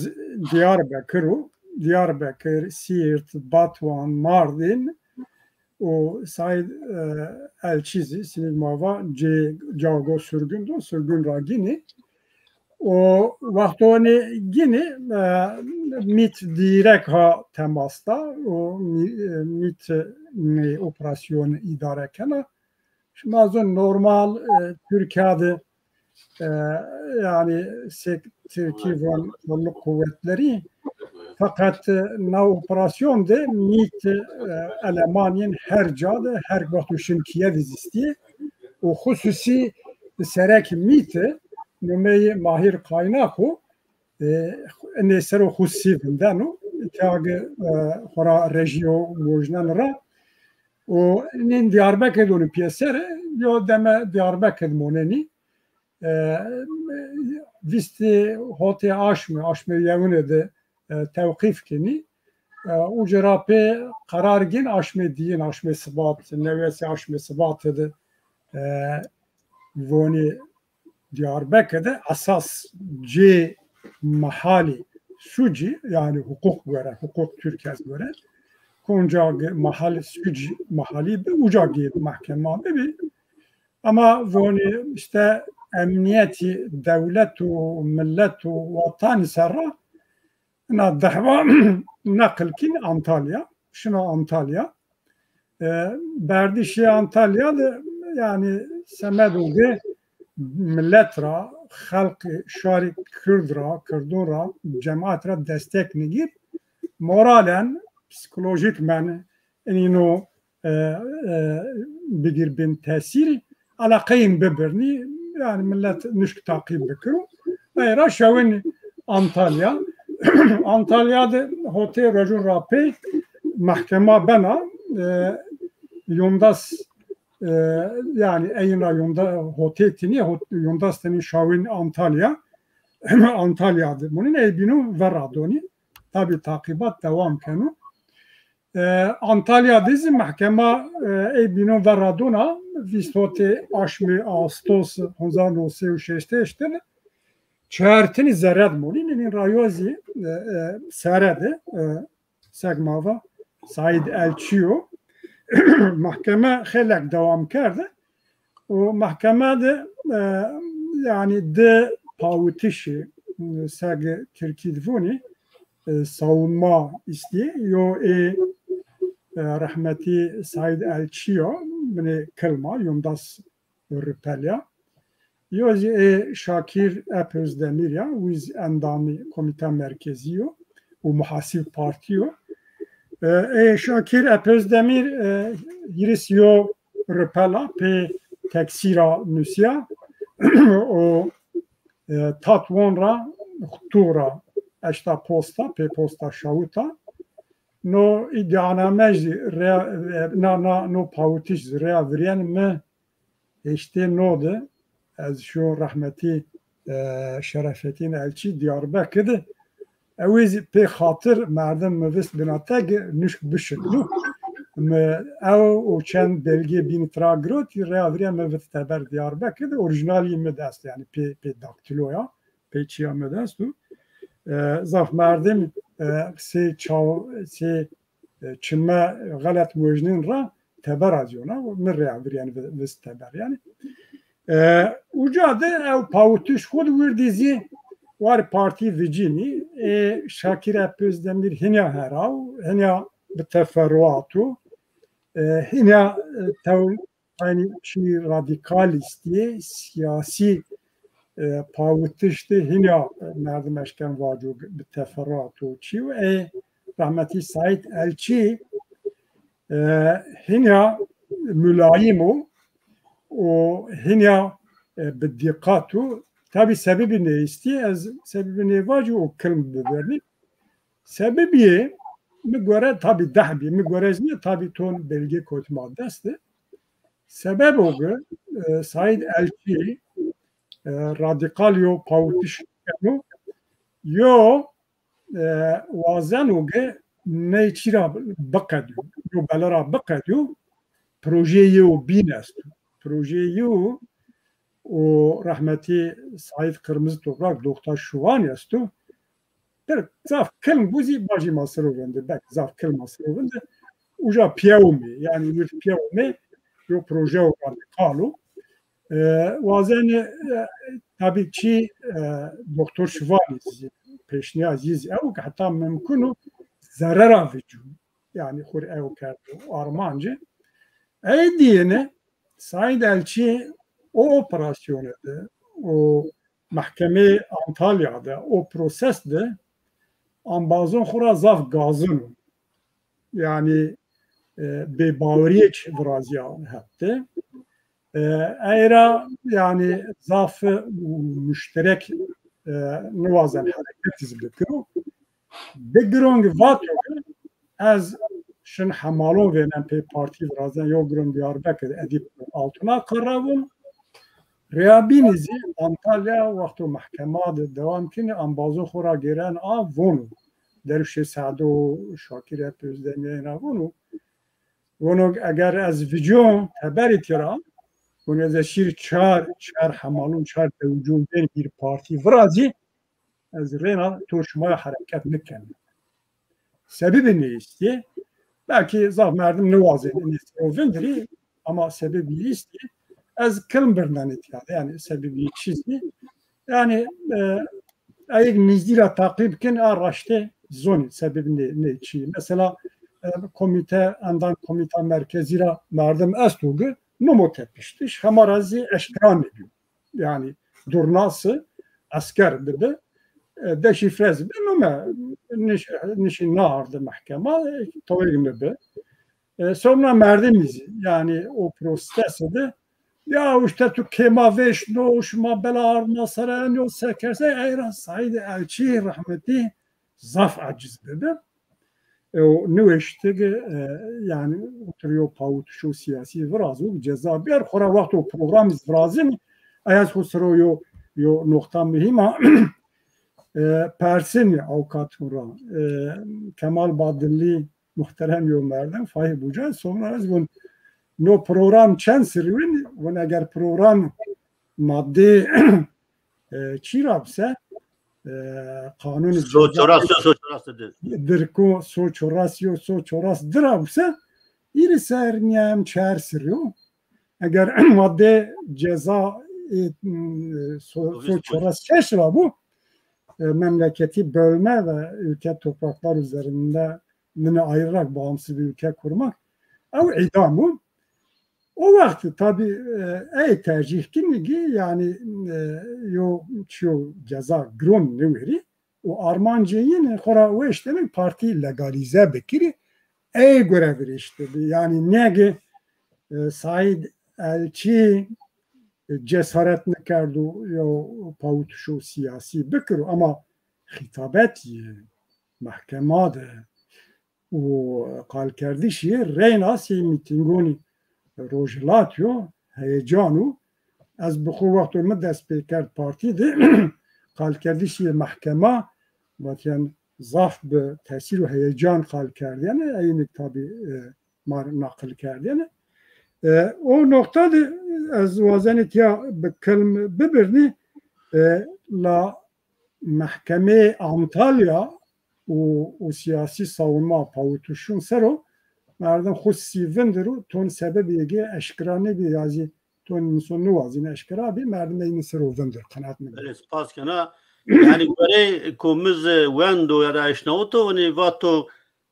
Diyarbekir o. Diyarbekir, Siirt, Batwan, Mardin û Said, e, Elçî zî, sinî ma va, cê, cago surgun do, surgun ra ginî. O wexto nê ginî, e, MIT direk ha temas da û MI-, e, MIT nê operasyon îdare kena. Şima zon normal, e, Tirkîya de, e, yanî sek Tirkî van kolluk kuvvetleri, feqet, e, na operasyon de MIT, e, elemanên her ca de, her wext û şin Kîyevî zî îstî. Û xususî serek MIT, numeyê Mahir Kaynak o, e, enê ser o xususî vindeno. Tîya ge, e, xora rejîyo mojnen ra. Û nîn Diyarbekir de onî pîyeser, yo deme Diyarbekir de monenî. E, vîstî hotê aşmî, aşmê yewine de, e, tewqîf kenî. E, uca ra pê qerar gên aşmê diyin, aşmê Sibat, newesê aşmê Sibatê de, e, vonî Diyarbekir de esas cê mehalî sucî, yanî huquq gore, huquq Tirkî ez gore, konca ge-, mehalî sucî, mehalî bi, uca gê mehkema bibî. Ama vonî îşte emniyetî dewlet û millet û watanî ser ra na dehwa neqil kîn Antalya, şina Antalya. E, berdişê Antalya de, yanî semedo de millet ra, xelqê şarê Kurd ra, Kurdon ra, cemaat ra destek nigîr, moralen, psîkolojîkmen inîno, e, e, bigîr bin tesîrî, eleqeyên bibirnî, yanî millet nişk taqîb bikiro. Ey ra şewin Antalya. Antalya de hotê rojun ra pey mehkema bena, e, yondas, e, yanî eyin ra yonda-, hotê tinî, hot-, yondas tenî şawin Antalya. Antalya de munin ey bîno verradonî. Tabî taqibat dewam keno. E, Antalya de zî mehkema, e, ey bîno verradona, vîst hotê aşmê Ağustos hezar no sey û şeştê heşt de çartinî zerre de monî, nîn ra yo zî, e, e, sere de, e, seg ma va, Said Elçî yo. Mehkeme xeylek dewam kerde. Û mehkeme de, e, yanî di pawitişî, e, seg Tirkî de vonî, e, savunma îstî. Yo ê, e, rehmetî Said Elçî yo, binê kilma, yondas ripelya. Yo zî ê Şakir Epözdemir ya, wiz endamî Komîta Merkezî yo û Muhasib Partî yo. E, ê Şakir Epözdemir, e, hîris yo ripela pê teksî ra nusîya û, e, Tatwon ra, Xtu ra eşta posta, pê posta şawita. No îdîaname zî rê-, e, na, na, no pawitiş zî rêya virîyen mi heştê no de ez şo rehmetî, e, Şerefetîn Elçî Diyarbekir de. Ew zî pê xatir merdim mi vist binate ge nuşk bişikno. Mi ew û çend belgê bîn tira girotî, rêya virîyen mi vist teber Diyarbekir de, orîjinalî mi dest, yanî pê, pê daktilo ya, pê çîya mi dest o. E, zaf merdim, e, sê çaw-, sê e, çime xelet mojnên ra teber azîyona, mi rêya virîyen vi-, vist teber yanî. E, uca de ew pawitiş xwu de wirdî zî war partî vicînî, e, Şakir Epözdemir hinya heraw, hinya bi teferruat o, e, hinya, e, tew-, yanî çî radîkal îstîyê, sîyasî, e, pawitiş de hinya, e, merdim eşken vaco bi teferruat o çî yo. Ê rehmetî Said Elçî, e, hinya mulayim o û hinya, e, bi dîqat o. Tabî sebebî nê îstî, ez sebebî nê vacî û kilm bivernî. Sebebî yê mi gore, tabî deh bî, mi gore zî nîya, tabî ton belge kotî ma dest de. Sebebo ge, e, Said Elçî, e, radîkal yo pawitiş keno, yo, e, wazeno ge ney çî ra biqedîyo, yo bele ra biqedîyo, projeyê yew bîn esto. Projeyê yew û rehmetî Saîd Qirmizi Toprak, Doktor Şuvanî esto. Pir zaf kilm bû zî bajî ma ser o vindi, belkî zaf kilm ma ser o vindi. Uca pîya ûmê, yanî wir pîya ûmê, yo projeyo radîkal o. E, wazenê, e, tabî çî, e, Doktor Şuvanî zî pêşnîyaz yî zî ew ke heta mimkun o zerre ra vicû. Yanî xwu rê ew kerdo armancî. Ey dîyêne Saîd Elçî o operasyone de, o mehkemeyê Antalya de, o proses de ambazon xwu ra zaf gazin o. Yanî, e, bêbawerîye çi virazîya hepte. E, ey ra yanî zaf muşterek, e, niwazen hereket zî bikiro. Bi girong vato ke ez şin hemalon vênen pê partî virazen, yo girong Diyarbekir, Edîp Altuna qerrevon. Rêya bînî zî Antalya wexto mehkema de dewam kenî, ambazon xo ra gêren a vono. Dervişê Sedo, Şakir Epözdemî ena vono. Vono eger ez vicon teberî tira, vono ez şîr çar, çar hemalon, çar dewicon bên bir partî virazî, ez rêna to şima ya hereket niken. Sebebî nêestî. Belkî zaf merdim niwazên inê ser o vindirî, ama sebebî estî. Ez kilm birnenê tîya de, yanî sebebî çi zî. Yanî, e, eyg nîzdî ra taqîb kin, a raştê zonî sebebî nê, nê çî. Mesela, e, komîte, endam komîta merkezî ra merdim esto ki numo tepiştiş, hema ra zî eşkera nêbîyo. Yanî durnası esker bibi, e, deşifre zî bi, nume niş-, nişî naardi mehkema, e, tawêg mi bi. E, sonra merdimî zî, yanî o prosesî de, ya işte tu kêma vêşno, şima bela ardna sere, en yo sekerse, ey ra Saîd Elçî rehmetî zaf aciz bibi. E, o niweştigi, e, yanî otur yo pawitişo sîyasî virazo, ceza bîyer, xora wexto program iz virazin, ayaz xo sero yo, yo noqta muhîm a, e, persin avukatun ra, e, Kemal Badillî muhterem yo merdim, Fahî Buca, sonra ez vun, no program çend sirri win, vun eger program madde, e, çî ra bise, e, kanun so çoras, so çoras dir. Dirko so çoras yo, so çoras dir ra bise, îri ser nîyem çer sirri yo. Eger madde ceza, e, so, so çoras şeş ra bu, e, memleketi bölme ve ülke topraklar üzerinde nine ayırarak bağımsız bir ülke kurmak, ew îdam o. O wext tabî, e, ey tercîh kinî ki, yanî, e, yo çiyo ceza giron niwerî. O armancê yin xora weştene partî legalîze bikirî. Ey gore virişti bi. Yanî negi, e, Saîd Elçî, e, cesaret nikerdo yo pawitişo sîyasî bikiro, ama xîtabet yi mehkema de û qalkerdişî reyna sey mîtîngonî rojhilat yo, heyecan o. Ez bi xo wexto mi dest pê kerd partî de, qalkerdişî mehkema, vatîyen zaf bi tesîr û heyecan qal kerdêne, eynik tabî, e, ma naqil kerdêne. E, o noqta de ez wazenê tîya bi kilm bibirnî, e, la Mehkemeyê Antalya û, û sîyasî savunma pawitişûn ser o merdim xwu sî vindir û ton sebebê ge eşkera nêbî ya zî ton înson niwazîne eşkera bî, merdim ey nî ser o vindir, qenaet mi. Belê, spas kena. Yanî goreyê ku mi zî wendo ya da eşnawito, winî vato,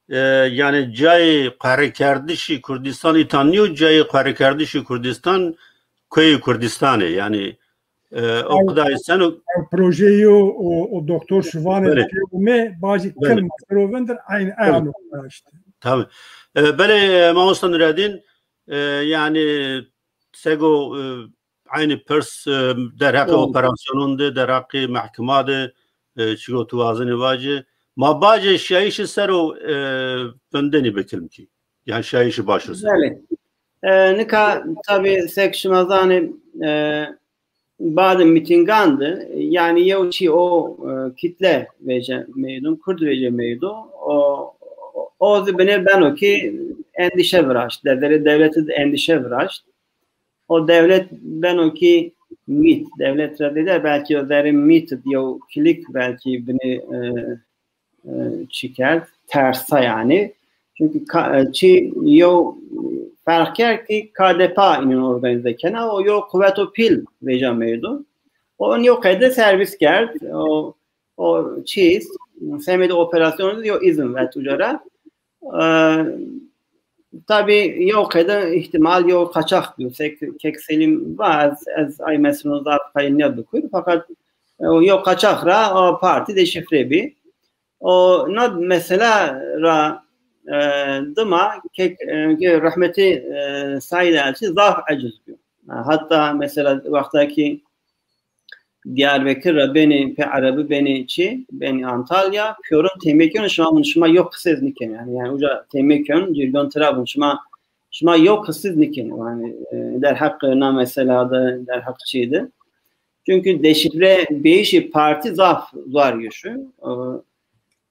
e, yanî cayê qerêkerdişî Kurdistan îta nîyo, cayê qerêkerdişî Kurdistan koyê Kurdistan ê. Yanî, e, o qidayê seno. Ew projeyî yo, o, o doktor Şuvanê. Belê. Umê bacî kilma ser o vindir, eynî eya noqta işte. Tabii. E, belê, e, mamosta Nureddîn, e, yanî sego, e, eynî pirs, e, derheqê operasyonun de, derheqê mehkema de, e, çigo tu wazenî vacî. Ma bacê şiyayîşî ser o, e, vindenî bi kilmkî. Yanî şiyayîşî baş o ser. Belê. E, nika tabî sek şima zanê, e, badê mîtîngan de, yanî yew çî o, e, kîtle vêje meydun, Kurd vêje meydun. O, o, o zî binê beno ki endîşe viraşt. Deverê dewletî de endîşe viraşt. O dewlet beno ki MIT, dewlet ra zêde belkî o zerrê MIT, yew klik belkî binê, e, e, çi kerd, tersa yanî. Çunkî ka-, e, çi yew ferq kerd kî K D P înan organîze kena, o yew quweto pîl vêca meydo. O in yew qede servîs kerd, o, o çîst, semedê operasyonî de yew îzin vet uca ra. E, tabî yew qede îhtîmal yew qaçax bîyo. Sek kek Selîm va, ez, ez ay mesele zaf qayîl nêbikur. Feqet, e, o yew qaçax ra o partî deşîfre bî. O na mesela ra, e, dima kek, e, ke rehmetî, e, Saîd Elçî zaf eciz bîyo. Hatta mesela wexta kî Diyarbekir ra benî pê erebî, benî çi, benî Antalya, pîyorin têmî keno, şima vûn, şima yew qisê zî nîkenî. Yanî, yanî uca têmî keno, cîrgon tira vûn, şima, şima yew qisê zî nîkenî. Yanî, e, derheq na mesela de, derheq çî de. Çunkî deşîfre bîyişê partî zaf zor yo şu.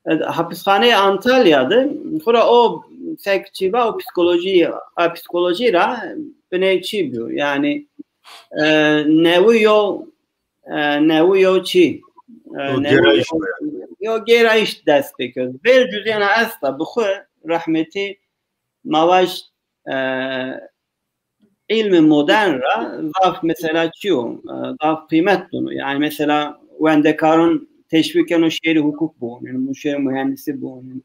E, e, hapisxaneyê Antalya de, xura o sek çî va, o psîkolojî, a psîkolojî ra binê çî bîyo. Yanî, e, newi yo, e, newi yo çî. E, yo newi gêrayîş yo, yo gêrayîş dest pê kerd. Vercû zî ena esta bi xwu, rehmetî ma vaj, e, îlmê modern ra zaf mesela çi yo, e, zaf qîmet dono. Yanî mesela wendekaron teşwîq keno şêrî hukuk biwanîno, yanî şêrî muhendisî biwanîno.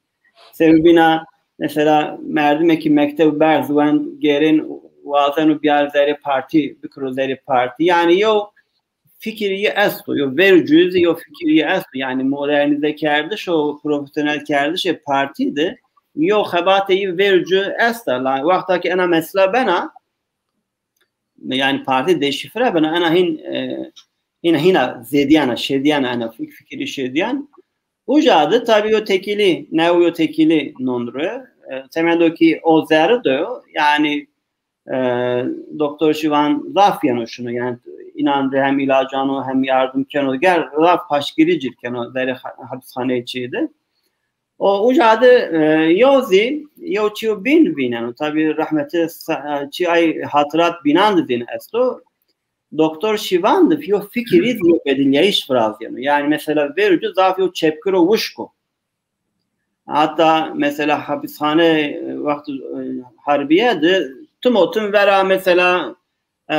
Sebebîna mesela merdimê kî mekteb berz wend gêrên wazeno biyar zerê partî, bikiro zerê partî. Yanî yew fikir yi esto, yo vercû zî yo fikir yi esto. Yanî modernîzekerdişo, profesyonelkerdişê partî de yo xebatê yi vercû esta. La wexta ke ena mesela bena, yanî partî deşîfre bena, ena hîn, e, hîna, hîna zêdîyena, şêdîyena, ena fik-, fikirî şêdîyen. Uca de tabî yo tekîlî, new yo tekîlî non ro. E, semedo kî o zerrî de yo, yanî e, Doktor Şivan zaf yeno şino, yanî înan rê hem îlac ano hem yardim keno, ger zaf paştgirî cir keno zerê ha-, hapisxaneyê çî de. O uca de, e, yew zî, yew çîyo bîn vîneno. Tabî rehmetî sa-, çî ay hatirat bînan de zî esto. Doktor Şivan de yew fikirî zî yew bedilîyayîş virazîyeno. Yanî mesela vercû zaf yew çepkiro wişk o. Hatta mesela hapisxane, e, wextê, e, herbîye de tim o tim vera mesela, e,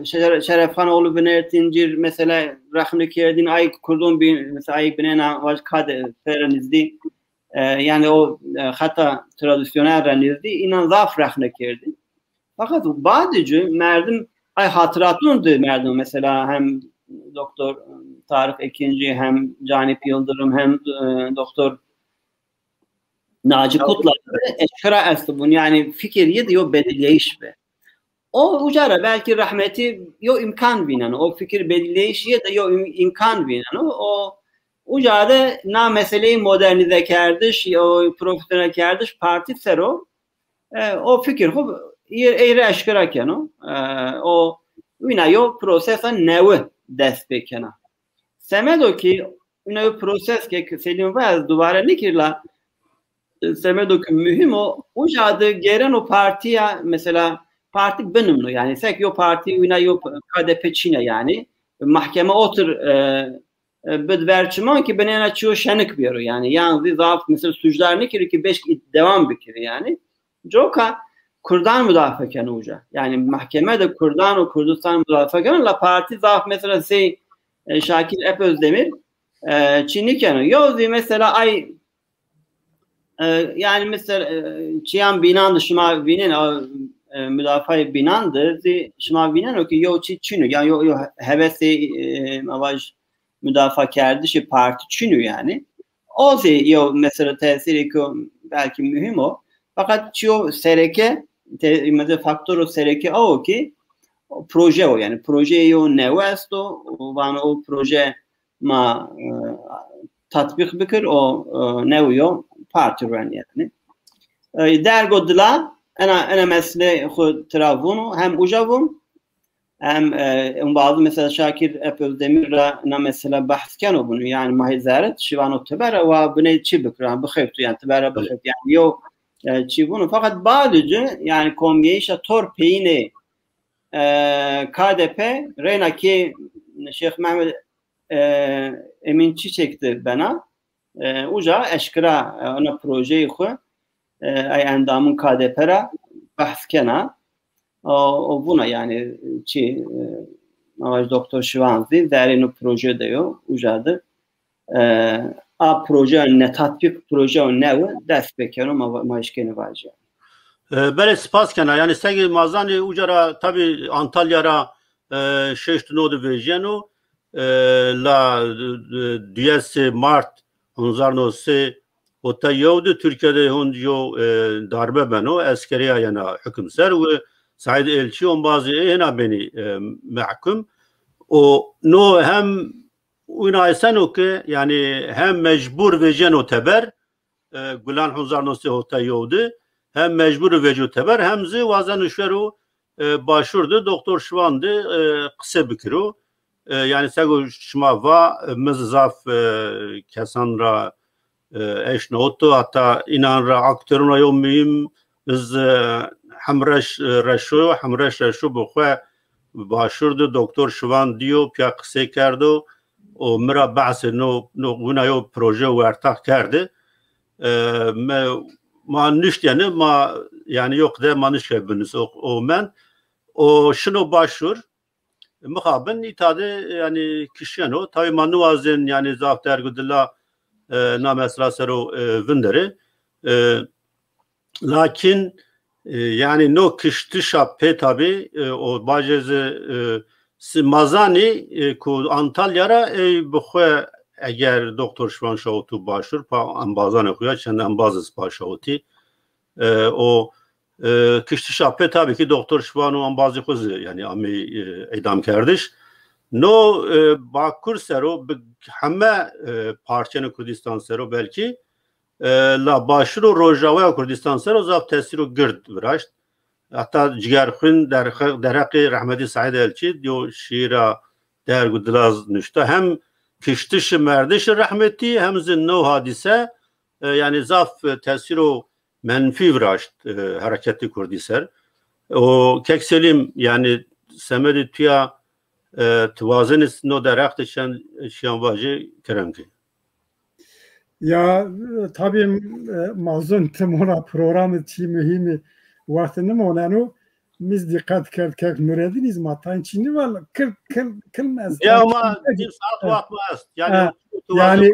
Şere-, Şerefxanoğlu vinertîn cir mesela rexne kerdîn, ay kurdon bî, mesela ay binêna vaj kade pere nizdî, e, yanî o, e, xeta tradisyonel ra nizdî, înan zaf rexne kerdîn. Feqet badê ci merdim ay hatiratun de merdim, mesela hem Doktor Tarık Ekinci, hem Canip Yıldırım, hem, e, Doktor Naci Kutlar de eşkera estibun. Yanî fikir yi de yo bedilîyayîş bi. O uca ra belkî rehmetî yo îmkan vîneno. O fikir bedilîyayîş yi de yo îm-, îmkan vîneno. O uca de na meseleyê modernîzekerdiş, yo profesyonelkerdiş partî ser o, e, o fikir xwu ey, ey rê eşkera keno. E, o wina yo prosesa newi dest pê kena. Semedo kî wina yo proses ke Selîm va, ez dubare nêkir la, e, semedo kî muhîm o, uca de gêreno partîya, mesela partî binimno, yanî sek yo partî wina yo K D P çin a yanî, mahkeme otir, e, e, bid ver çiman kî binêna çîyo şenik bêro yanî. Yan zî zaf mesela sucdar nêkirî kî beşk dewam bikirî yanî. Coka kurdan mudafe keno uca. Yanî mahkeme de kurdan û Kurdistan mudafe keno, la partî zaf mesela sey, e, Şakir Epözdemir, e, çî nîkeno. Yew zî mesela ay, e, yanî mesela, e, çîyan bînan de şima vînên, a, e, mudafayê bînan de zî şima vîneno kî yew çî çin o. Yanî yew, yew hevesê, e, ma vaj, mudafakerdişê partî çin o yanî. O zî yew mesela tesîrêko belkî muhîm o. Feqet çîyo sereke, te-, mesela faktoro sereke o kî proje o yanî. Projeyê yew newe esto, vano o proje ma, e, tatbîq bikir, o, e, newe yo partî ren yanî. E, dergo dila, ena, ena mesele xwu tira vûno, hem uca vûn, hem, e, embazî mesela Şakir Epözdemir ra na mesela behs keno bunu. Yanî ma hê zerre şî vano tibere wa binê çi bikir, yanî bixeyr tu, yanî tibere bixeyr. Yanî yew, e, çî bunu. Feqet badê ci, yanî komyeyîşa tor peyînê, e, K D P reyna kê Şêx Mehmed, e, Emîn Çîçek de bena, e, uca eşkera, e, ona projeyê xwu, e, ay endamûn K D P ra behs kena. O, o vuna yanî çi, e, ma vaj doktor Şivan zî verêno proje de yo, uca de. E, a proje netatbîq, proje newe dest pêkeno, ma, ma eşkenê vajî. E, belê, spas kena. Yanî seg ma zanî uca ra tabî Antalya ra, e, şeşt û no de vejîyeno. E, la, e, duyesê Mart hezar no sey hotay yew de Tirkîya de hon yo, e, darbe beno, eskerîya yena hukm ser û Saîd Elçî ombazê ê hêna benî, e, mehkum. O no hem wina eseno ke, yanî hem mecbur vejeno teber, e, Gulan hezar no sey hotay yew de, hem mecbur vejo teber, hem zî wazeno şero, e, Başûr de doktor Şivan de, e, qise bikiro. E, yanî sego şima va, e, mi zî zaf, e, kesan ra, e, eşnawito, hata înan ra, aktorûn ra yo muhîm, mi zî, e, Hemreş, e, Reşo, Hemreş Reşo bi xwu Başûr de doktor Şivan dîyo, pîya qisey kerdo û mi ra behsê no, no, wina yo proje wertex kerde. E, me, ma niştîyene, ma, yanî yo qede ma nişkay binus o, o mend. O şino Başûr, mixabin îta de, yanî, kişîyeno. Tabî ma niwazên, yanî, zaf derg û dila, e, na mesela ser o, e, vinderê. E, Lakin, e, yanî no kiştişa pê tabî, e, o bacê zî, e, si-, ma zanî, e, ku Antalya ra ey bi xwu eger doktor Şivan şawitû Başûr, pa embazanê xwu ya, çend embaz zî pa şawitî. E, o, e, kiştişa pê tabî kî doktor Şivan û embazê xwu zî, yanî, amey, e, îdamkerdiş. No, e, Bakur ser o, bi heme, e, parçenê Kurdîstan ser o belkî, e, la Başûr û Rojaweya Kurdîstan ser o zaf tesîr û gird viraşt. Heta cigerxwîn derxe-, derheqê rehmetî Saîd Elçî yo şîîra derg û dilaz nuşta. Hem kiştişî merdişî rehmetî hem zî no hadîse, e, yanî zaf, e, tesîr û menfî viraşt, e, hereketê kurdî ser. O Kek Selîm, yanî semedê tu ya, e, tu wazenî no derheq de çend çîyan vajî, kerem ke. Ya, e, tabî, e, ma zon tim ona programî çî muhîmî wextî nimoneno. Mi zî dîqet kerd kek Nuredînî zî ma tayn çî nîval, kil, kil, kil mez. Ya, ma nîm saet wext ma est. Yanî, ha, tu, tu yanî,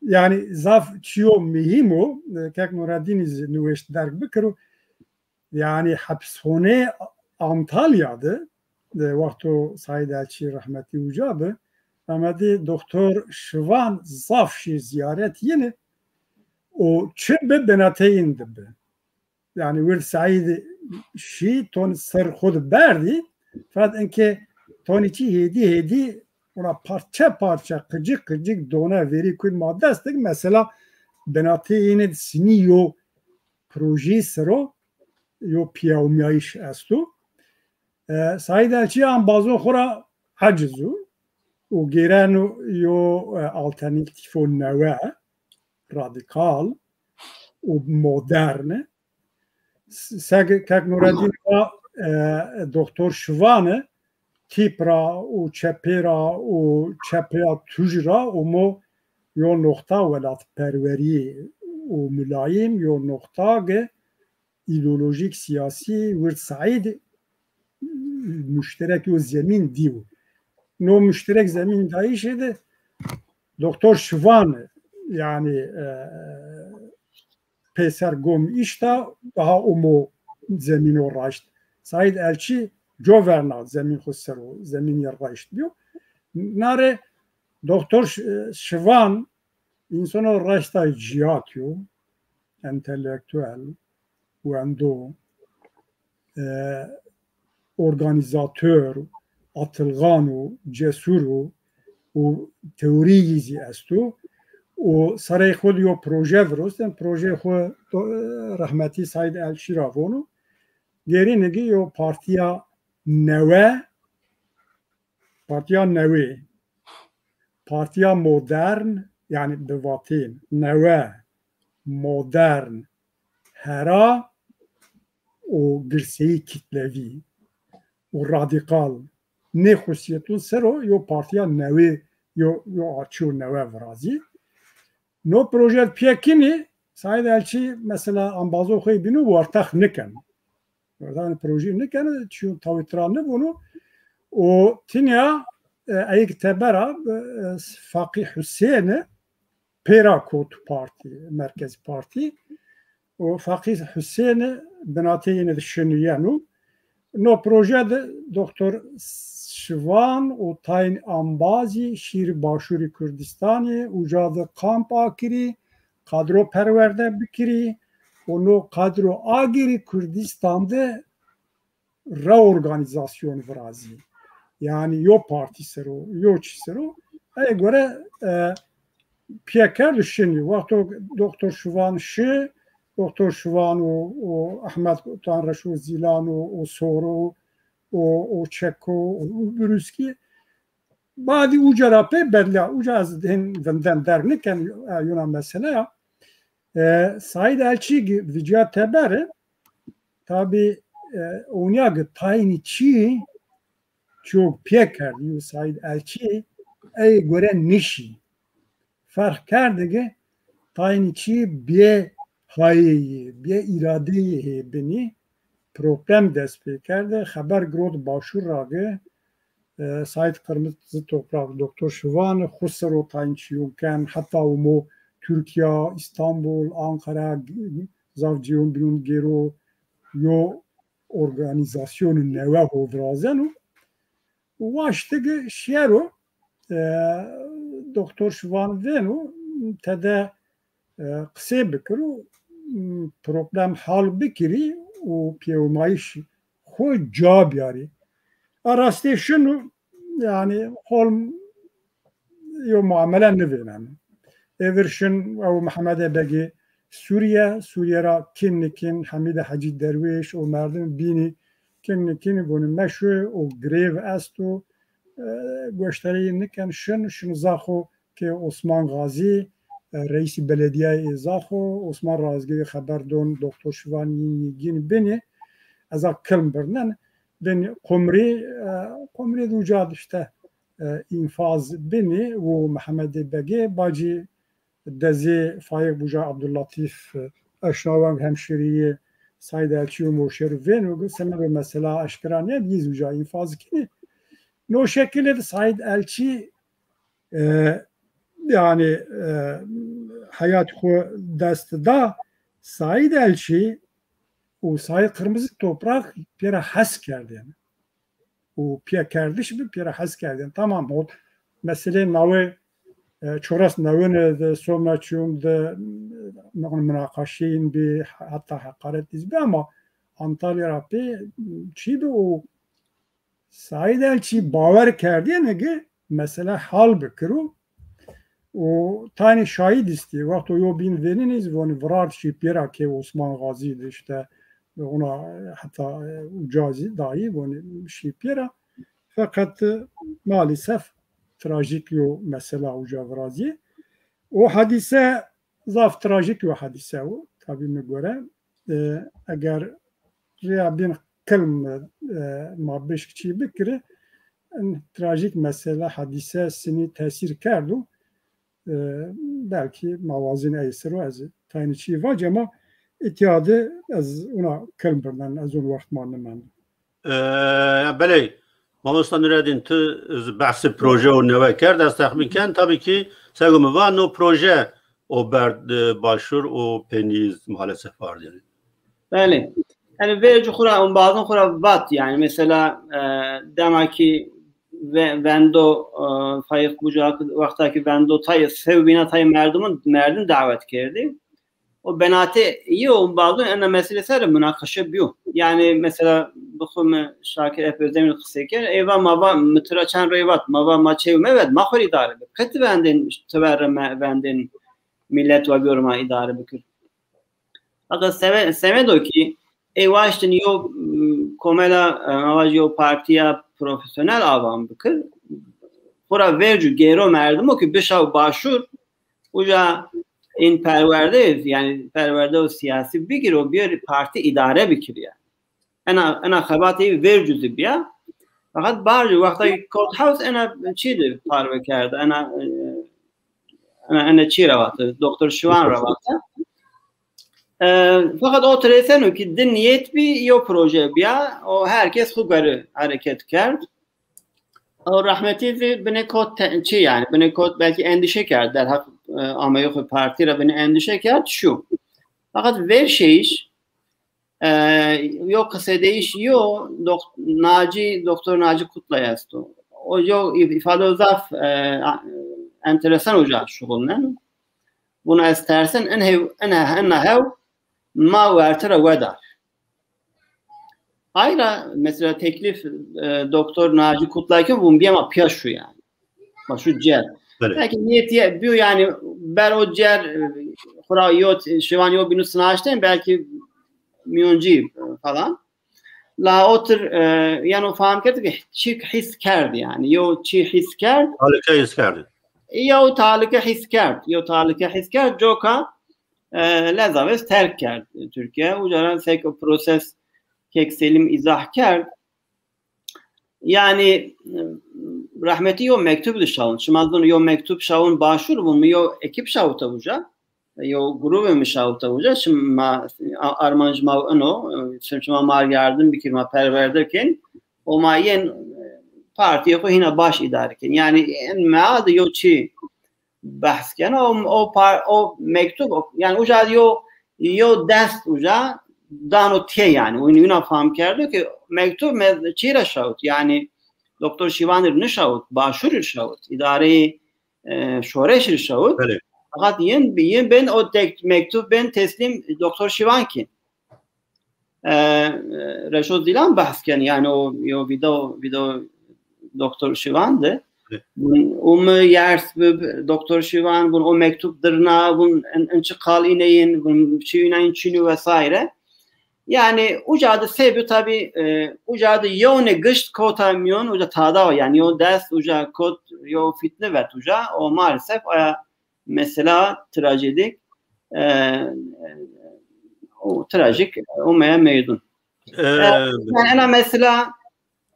yanî zaf çîyo muhîm o, e, kek Nuredînî zî niweşt derg bikiro. Yanî hepsxoneyê Antalya de, de wexto Saîd Elçî rehmetî uca bi, rehmetî doktor Şivan zaf şî zîyaret yînî û çi bi binateyîn de bi. Yanî wird Saîd şî ton ser xwu de berdî, fakat inkê tonî çî hêdî hêdî ona parçe parçe, qicik qicik done verî kuyt ma dest de, mesela binateyîne sinî yo projeyî ser o yo pîyawmîyayîş esto. E, Saîd Elçî embazon xwu ra eciz o û gêreno yo, e, alternatîfo newe, radîkal û modern. S-, seg kek Nuredîn va, e, doktor Şivan tîp ra û çepê ra û çepêya tuj ra û mo yo noxta welatperwerî û mulayîm yo noxta ge îdeolojîk sîyasî wird Saîd muşterek yo zemîn dîyo. No muşterek zemîn dayîşê de doktor Şivan, yanî, e, pêser gom îşta, daha umo zemîno raşt. Saîd Elçî coverna zemîn xwu ser o, zemînî raşt bîyo. Nare doktor Ş-, Şivan însono raşta cîyat yo, entelektuel, wendo, e, organîzator, atilxan o, cesur o û teorîyî zî esto. Û sareyê xwu de yo proje virostên, projeyê xwu do-, e, rehmetî Saîd Elçî ra vono. Gêrînî kî yo partîya newe, partîya newê, partîya modern, yanî bi vatên newe, modern, hera û girseyî kitlevî. û radîkal. Nê xusîyetûn ser o yo partîya newê, yo, yo açîyo newe virazî. No proje pîyekinî Saîd Elçî mesela ambazo xo bîno wartex nikeno. Wartex projî nikeno, çîyo tawî tira nivûno. O tinya e, eyk tebera e, Faqî Husêni pêra kot partî, Merkez Partî. O Faqî Husêni binatê yîne de şinî yeno. No proje de doktor Şivan û tayên ambazî şîrî Başûrî Kurdîstanî, uca de kamp akirî, kadro perwerde bikirî û no kadro agirî Kurdîstan de reorganîzasyon virazî. Yanî yo partî ser o, yo çî ser o. Ey gore e, pîye kerd û şinî. Wexto doktor Şivan şi, doktor Şivan û, û Ehmed Tanreşo Zîlan û, û Soro û, û Çeko û, û Brûskî. Badî uca ra pê bedlîya. Uca ez hin vinden derg niken, e, yona mesele ya. E, Saîd Elçî gi vîcîya teberi, tabî e, onîya gi taynî çî çok pîye kerdî û Saîd Elçî ey gore nişî. Ferq kerdigi taynî çî bê hayê yê, bê îradeyê hê binî problem dest pê kerde. Xeber girot Başûr ra gi e, Saîd Qirmizi Toprak, doktor Şivan xwu ser o tayn çîyo ken, heta umo Tirkîya, Îstanbul, Anqara, zaf cîyon bînon gêro yo organîzasyonî newe ho virazeno. Waştigi şiyero, e, doktor Şivan vêno, tede e, qisê bikiro, m, problem hal bikirî û pêwemayîş xwu ca biyarî. A rastê şino, yanî hol yo muamele nivêneno. Ê vir şin ew Mehemedê Begê Sûrîye, Sûrîye ra kin nikin Hemîde Hecî Derwêş û merdim bînî kin nikin gonî meşû û grêv esto, e, goştarî niken şin, şin Zaxo ke Osman Gazî, e, reîsî beledîyayê Zaxo, Osman Razgirî xeber don, doktor Şivan yîn yî gîn binî, eza kilm birnen, bin Qumrî, e, Qumrî de uca de îşte, e, înfaz binî û Mehemedê Begê, bacî dezê Faîq Buca Abdullatîf, e, eşnaweng hemşîrîyê Saîd Elçî û Moşerî vêno, semedo mesela eşkera nêd, yîz uca înfaz kinî. No şekilê de Saîd Elçî e, yanî, e, heyat xwu dest da, Saîd Elçî û Saîd Qirmizi Toprak pêra hes kerdên û pîyekerdiş bi pêra hes kerdên. Tamam, o meselê nawê, e, çoras newin de, soma çîyon de, e, munaqaşeyîn bi, heta heqaret îz bi ama Antalya ra pê çî bi û Saîd Elçî bawer kerdêne ki mesele hal bikiro û tanî şahîd îstî. Wexto yo bîn vênînî zî vonî virard şî pêra kê Osman Gazî de îşte ona heta, e, uca zî dayî vonî şî pêra. Feqet, e, maalesef trajîk yo mesela uca virazî. O hadîse zaf trajîk yo hadîse o, tabî mi gore. E, eger rêya bîn kilm, e, ma bişk çî bikirî, in trajîk mesele, hadîse sinî tesîr kerdo. E, belkî ma wazîn ey ser o ez taynî çî vac ama îtya de ez ona kilm birnen, ez on wext ma nimend. E, ya belê, mamosta Nureddîn, tu zi behsê proje û newe kerd, ez texmîn ken, tabî kî, sego mi va, no proje o berd, e, Başûr û pênîz maalesef ardî. Belê. Yanî vercu xwu ra, embazon xwu ra vat, yanî mesela, e, dema kî ve-, vendo, e, Faîq Bucak, wexta kî vendo tay, sew bîna tay merdimun, merdim dawet kerdî. O benatê yi û embazon ena meselê ser munaqeşe bîyo. Yanî mesela bi xwu mi Şakir Ep Özdemir qisey kerd. Ey va ma va mi tu ra çend roy vat, ma va ma çew mevet, ma xwu rê îdare bik. Qet vendên teber re me-, vendên milet wa bîyor ma îdare bikir. Fakat seme-, semedo kî ey waştin yo, m, komela, e, ma vaj yo partîya profesyonel avan bikir. Xwu ra vercu gêro merdimo kî bişaw Başûr, uca în perwerde, yanî perwerde û sîyasî bigir û bîyor partî îdare bikir yanî. Ena, ena xebatê vercu zî bîya. Feqet barjî wexta kot hews ena çî de parve kerde, ena, e, ena, ena çî ra vate, Doktor Şivan ra vate. E, feqet o tireseno ki di niyet bî, yo proje bîya, o her kes xwu gori hereket kerd. O rehmetî zî binê kot te-, çi yanî, binê kot belkî endîşe kerd, derheq, e, ameyê xwu partî ra binê endîşe kerd, şu. Feqet vêr şeyîş, e, yo qisedeyiş yo, dok-, Naci, Doktor Naci Kutlay esto. O yo îf-, îfade zaf, e, a-, enteresan uca şuxulnen. Buna ez tersen, in hew, in he-, in hew ma werte ra wedar. Ay ra mesela teklîf, e, Doktor Naci Kutlay kên, vun bîya ma pîya şu yanî. Ma şu cer. Belê. Belkî niyetî bîyo yanî ber o cer, e, xura yo t-, Şivan yo bînu sinaştên, belkî mîyoncî, e, falan. La otir, e, yeno fam kerd ki çîk hîs kerd yanî. Yo çî hîs kerd. Talike hîs kerd. Yo talike hîs kerd. Yo talike hîs kerd. Coka e, lez avês terk kerd Tirkîye. Uca ra seke proses Kek Selîm îzah kerd. Yanî, e, rehmetî yo mektub de şawin. Şima zon yo mektub şawin başûr bû. Mi yo ekîp şawita uca. Yo grûbê mi şawita uca. Şima, a-, armanc ma ino. E, şima ma yardim bikir, ma perwerde kên. O ma yên, e, partîyê xwu hîna baş îdare kên. Yanî, en meade yo çî behs kena, o, o par-, o mektub, o, yanî uca yo, yo dest uca dano tê yanî. Wîn-, wîna fam kerdo ki mektub me çî ra şawit, yanî Doktor Şîvan ir nişawit, başûr ir şawit, îdareyê, e, şoreş ir şawit. Belê. Feqet yên, yên bên o tek-, mektub bên teslîm Doktor Şîvan kên. E, Reşo Zîlan behs ken, yanî o yo video, video Doktor Şivan de. Evet. Vun, o mi yers bi, bi Doktor Şivan, vun o mektub dirna, vun in, in çi qal îneyin, vun çi îneyin çinî vesaire. Yanî uca de sebi tabî, e, uca de yewne gişt kota mîyon, uca tada, yanî yo dest uca kot, yo fitne vet uca, o maalesef aya mesela trajedik, e, e, o trajik omeye meydun. E, e, yanî ena mesela,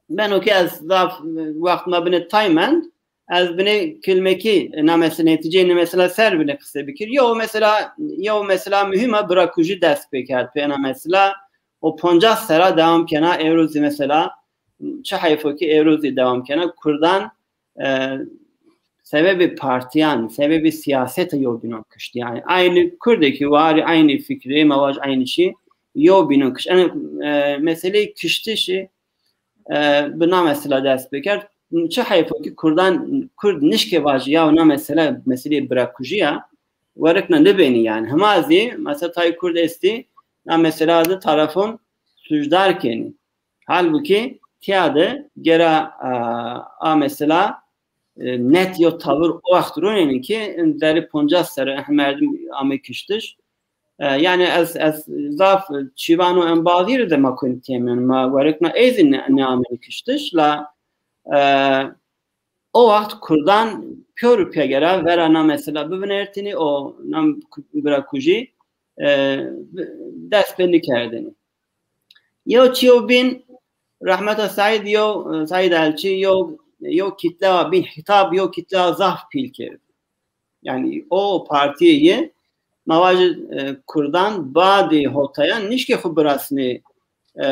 beno ki ez zaf wext ma binê tay mend, ez binê kilmekî na mesela, netîceyê nê mesela ser binê qise bikir. Yo mesela, yo mesela muhîm a, birakujî dest pê kerd pê ena mesela, o poncas sera dewam kena, ewro zî mesela, çi heyf o ki ewro zî dewam kena, kurdan e, sebebê partîyan, sebebê sîyasete yewbînon kişt. Yanî eynî kurdê ki warî eynî fikrî, ma vaj eynî çî, yewbînon kişt. Yanî, e, meseleyê kiştişî, e, bi na mesela dest pêkerd. Çi heyf o ki kurdan, kurd nişkê vajî ya na mesela, meseleyê birakujî ya, werikna nibênî yanî. Hima zî mesela tay kurd estî, na mesela de tarafon sucdar kenî. Halbukî tîya de gera, a, a mesela, e, net yo tavir o wext ronênî ki in derî poncas serre heme merdim amê kiştiş. E, yanî ez, ez zaf çîvan û embazî rê de ma konî têmîyon, ma werikna ey zî ne, nêamênî kiştiş la, e, o wext kurdan pîyor û pîya gera vera na mesela bivinêrtînî, o na birakujî, e, dest pê nîkerdênî. Yew çîyo bîn, rehmeta Seîd, yew, Seîd Elçî, yew, yew kitlewa bîn, hitab yew kitlewa zaf pîl kerd. Yanî o partîyê yê, ma vajî, e, kurdan badê hotayan nişkê xwu birasnê, e,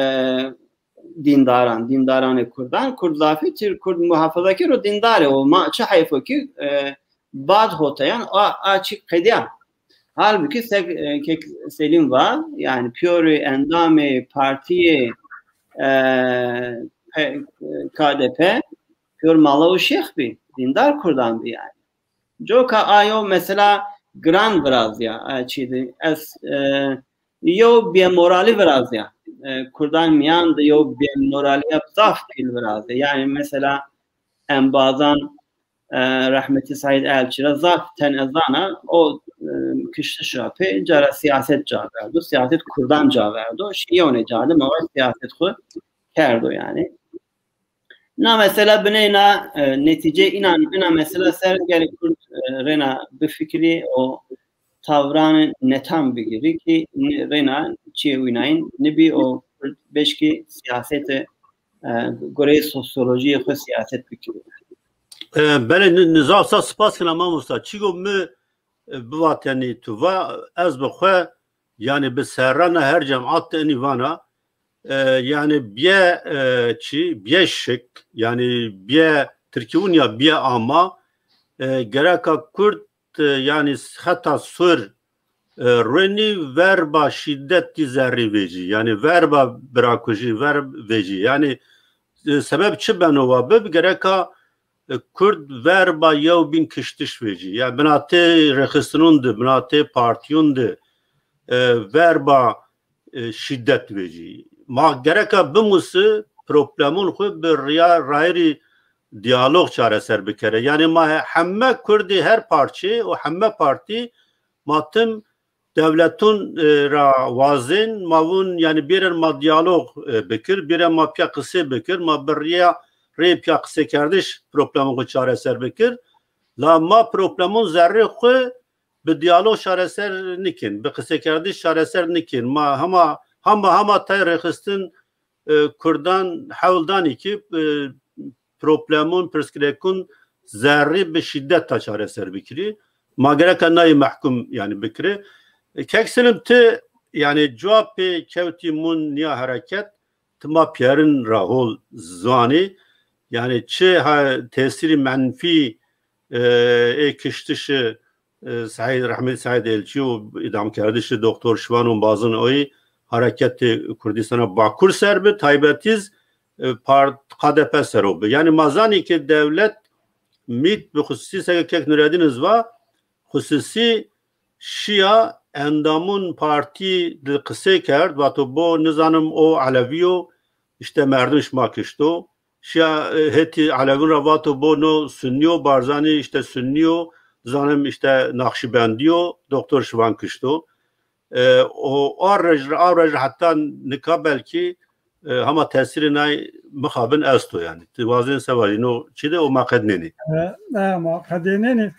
dîndaran, dîndaranê kurdan, kurd zafî, tir-, kurd muhafazakar û dîndar ê. O ma çi heyf o ki, e, bad hotayan a, a çî qedîya. Halbukî sek, e, Kek Selîm va, yanî pîyorê endamê partîyê, e, P-, K D P, pîyor mala û şêx bî, dîndar kurdan bî yanî. Coka a yew mesela giran virazîya, a çî de. Ez, e, yew bêmoralî virazîya. E, kurdan mîyan de yew bêmoralîya zaf pîl virazîya. Yanî mesela embazan, e, rehmetî Seîd Elçî ra zaf tene zana, o, e, kiştiş ra pê cara sîyaset ca verdo, sîyaset kurdan ca verdo. Şî yewnê ca de ma vaj sîyaset xwu kerdo yanî. Na mesela bineyna, e, netîceyê înan, îna mesela ser gelê kurd, e, reyna bifikirî û tavranê netan bigirî ki n-, reyna çîyê wînayîn nibî û kurd beşkê sîyasetê e, goreyê sosyolojiyê xo siyaset bikiro. E, belê, ni-, nizam sa spas kena mamosta. Çigo mi, e, bivatenî tu va, ez bi xwe, yanî bi serrana her cemaat de inî vana, e, yanî bîye, e, çi, bîye şik, yanî bîye tirkî vûn ya bîye ama, e, gereka Kurd, e, yanî xeta sur, e, ruenî verba şîdet dî zerrî vecî. Yanî verba birakujî, ver vecî. Yanî, e, sebeb çi beno wa bib, gereka, e, Kurd verba yew bîn kiştiş vecî. Yanî binatê rêxistinûn de, binatê partîyûn de, e, verba, e, şîdet vecî. Ma gereka bimusi problemûn xwu bi riya rayirî diyalog çareser bikere. Yanî ma he-, heme Kurdî her parçe û heme partî ma tim dewletûn, e, ra wazên, ma vûn, yanî bêren ma diyalog, e, bikir, bêren ma pîya qisê bikir, ma bi riya rê pîya qisêkerdiş problemûn xwu çareser bikir. La ma problemûn zerrê xwu bi diyalog çareser nikên, bi qisêkerdiş çareser nikên. Ma hema, hema, hema tay rêxistin, e, Kurdan hewl danî ki, e, problemûn, pirsgirêkûn zerrî bi şîdet ta çareser bikirî. Ma gereka nayê mehkûm, yanî, bikirê. E, Kek Selim, ti, yanî, cuwa pê kewtî mûn nîya hereket, ti ma pîyerin ra hol zanî. Yanî, çi ha tesîrî menfî, e, ê kiştişi, e, Seîd, rehmetî Seîd Elçî û îdamkerdişi Doktor Şivan û bazin oyî hareketê Kurdîstana Bakur ser bi, taybetîz, e, part-, K D P ser o bi. Yanî ma zanî ke dewlet mît bi xusûsî, seke Kek Nuredîn iz va, xusûsî şîya endamûn partî di qisê kerd, vato bo nizanim o Elewî yo, îşte merdim şima kişto. Şiya, e, hetî Elewîn ra vato bo no Sunnî yo, Barzanî îşte Sunnî yo, zanim îşte Naqşîbendî yo, Doktor Şivan kişto. E, o, a rej, a rej heta nika belkî, e, hema tesîrê nay mixabin esto yanî. Ti wazên se vajî no çi de o ma qednenî. E, e, ma qedênenî.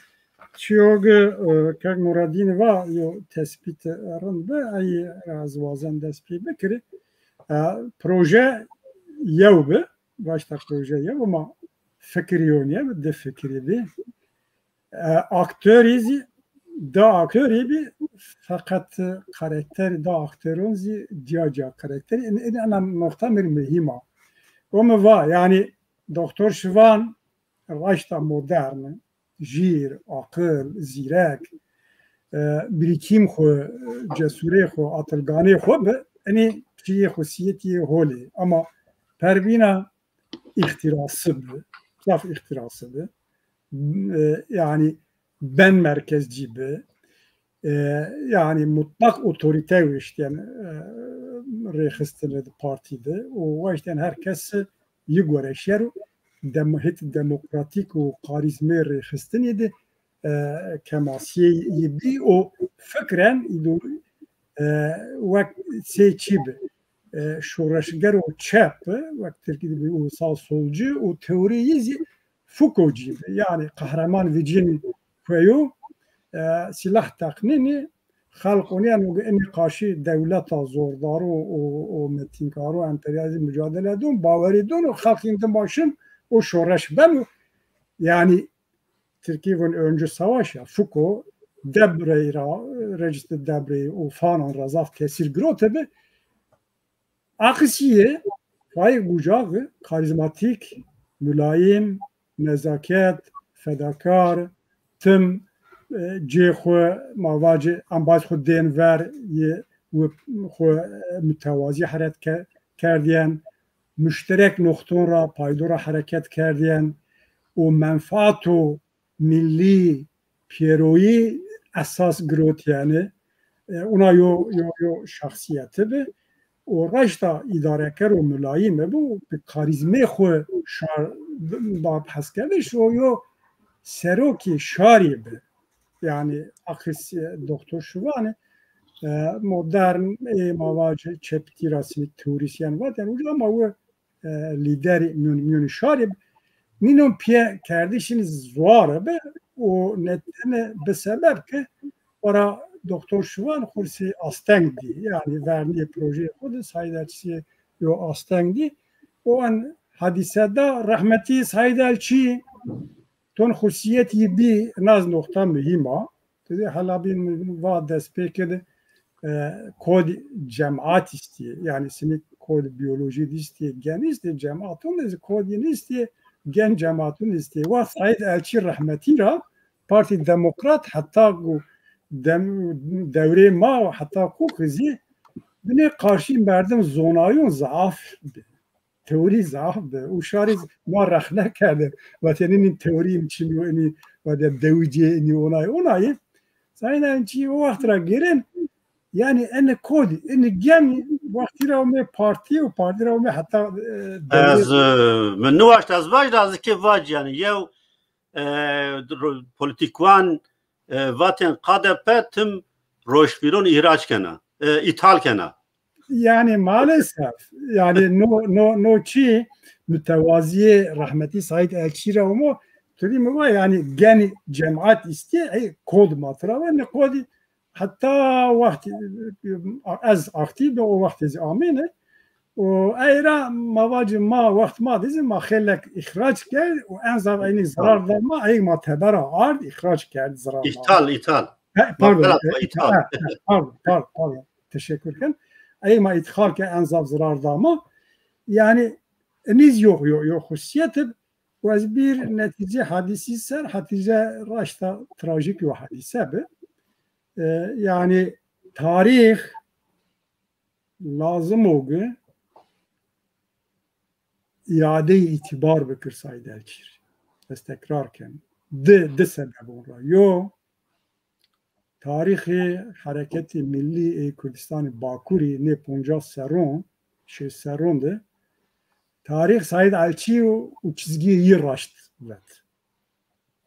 Çiyo gi, e, Kek Nuredîn va yo tespît rind bi, ey ez wazen dest pê bikirî. E, proje yew bi, raşta proje yew, ama fikirî yo nîye bi, di fikirî bi. E, aktorî zî, da aktorî bi, feqet karakterî, da aktoron zî ciya ciya karakterî. În, în, ena noqta mi rê muhîm a. O mi va, yanî Doktor Şivan raşta modern, jîr, aqil, zîrek, e, birîkîm xwu, cesûrê xwu, atilganê xwu bi, enê çiyê xusîyetî yê holê. Ama pervîna îxtîrasi bi, zaf îxtîrasi bi. E, yanî ben merkezcî bi. E, yanî mutlak otorîte wiştîyen, e, rêxistinê di partî di û wiştîyen her kes yi gore şer û dem-, hêt demokratîk û karîzmê rêxistinî di, e, kemasîyê yi bî û fikren îdo-, e, wek sey çî bi, e, şoreşger û çep bi, wek tirkî di bi û sağ solcu û teorî yi zî Foucaultcî bi. Yanî qehreman vicînî kueyo, e, sîlah teqnînî, xelq onîyen û inî qaşî dewleta zordaro û, û metînkaro emperyalîzm mucadele don, bawerî don û xelqîn dima şin û şoreş beno. Yanî tirkî vûn öncü savaş ya, Foucault, Debrey ra, Regis de Debrey û fanan ra zaf tesîr girote bi. Aqisîye, Faîq Bucağî, karîzmatîk, mulayîm, nezaket, fedakar, tim, e, cê xwu, ma vacî, embaz xwu dên ver, yê wi-, xwu, e, mutewazî heret ke-, kerdîyen, muşterek noqton ra, paydo ra hereket kerdîyen û menfaato millî pêroyî esas girotîyenî. E, ona yo, yo, yo şexsîyeti bi û raşta îdareker û mulayîme bi û bi karîzmê xwu şar da hes kerdiş û yo serokê şarî bi. Yanî aqis, e, Doktor Şivanî, e, modern, ê ma vacî çepîtî ra sinî teorîsyen vatên uca ama wi e, lîderî mîyon-, mîyonî şarî bi. Nînon pîye kerdişîn zuare bi û netene bi sebeb ke ora Doktor Şivan xursî asteng dî. Yanî vernîyê projeyê xwu de Saîd Erçîsî yo asteng dî. o en hadîse da rehmetî Saîd Elçî ton xusîyetî bî, naz noqta muhîm a. Ti dî hela bîn va dest pê kir, e, kod cemaat îstî. Yanî sinî kod biyolojî dî îstî, gen îstî, cemaatun îstî, kod îstî, gen cemaatun îstî. Wext Saîd Elçî rehmetî ra Partî Demokrat heta ku dem-, dewrê ma heta ku xizî binê qarşî merdim zonayun zaf bi. Teorî zaf bi. Û şarî ma rexne kerde. Vatê nî teorî çin yo, inî vade dewicê, inî onay, onayî. Sayın Elçî o wext ra gêrên, yanî ene kodî, ene gen wextî ra ome partî û partî ra ome heta, e, dewlê. Ez, e, mi niwaşt ez vaj da ez kê vac yanî yew, e, ro-, polîtîkwan, e, vatên K D P tim roşvîron îhrac kena, e, îthal kena. Yanî maalesef. Yanî no, no, no çî mutewazîyê rehmetî Saîd Elçî ra omo, tu dî mi va yanî genî cemaat îstî, ey kod ma tira va, ne kodî heta wext ez aktîf be, o wext zî amêne. Û ey ra ma vacî ma wext ma dizî ma xêlek îxrac kerd û en zaf eynî zirar da ma, ey ma tebera ard, îxrac kerd zirar ma. Îthal, îthal. He, pardon, Maqbela, e, îthal. He, he, pardon, pardon, pardon. Teşekkür ken. Ey ma îthal ke en zaf zirar da ma. Yanî eniz yok, yok, yok hususiyet ib. Û ez bir netîce hadîsî ser, Hatice raşta trajik yo hadîse bi. E, yanî tarîx lazim o ki îadeyê îtîbar bikir Saîd Elçî rê. Ez tekrar ken. Di, di sebebon ra. Yo, tarîxê Hereketê Millî ê Kurdistanê Bakurî nê poncas serron, şêst serron de tarîx Saîd Elçî û, û çizgîyê yî raşt vet.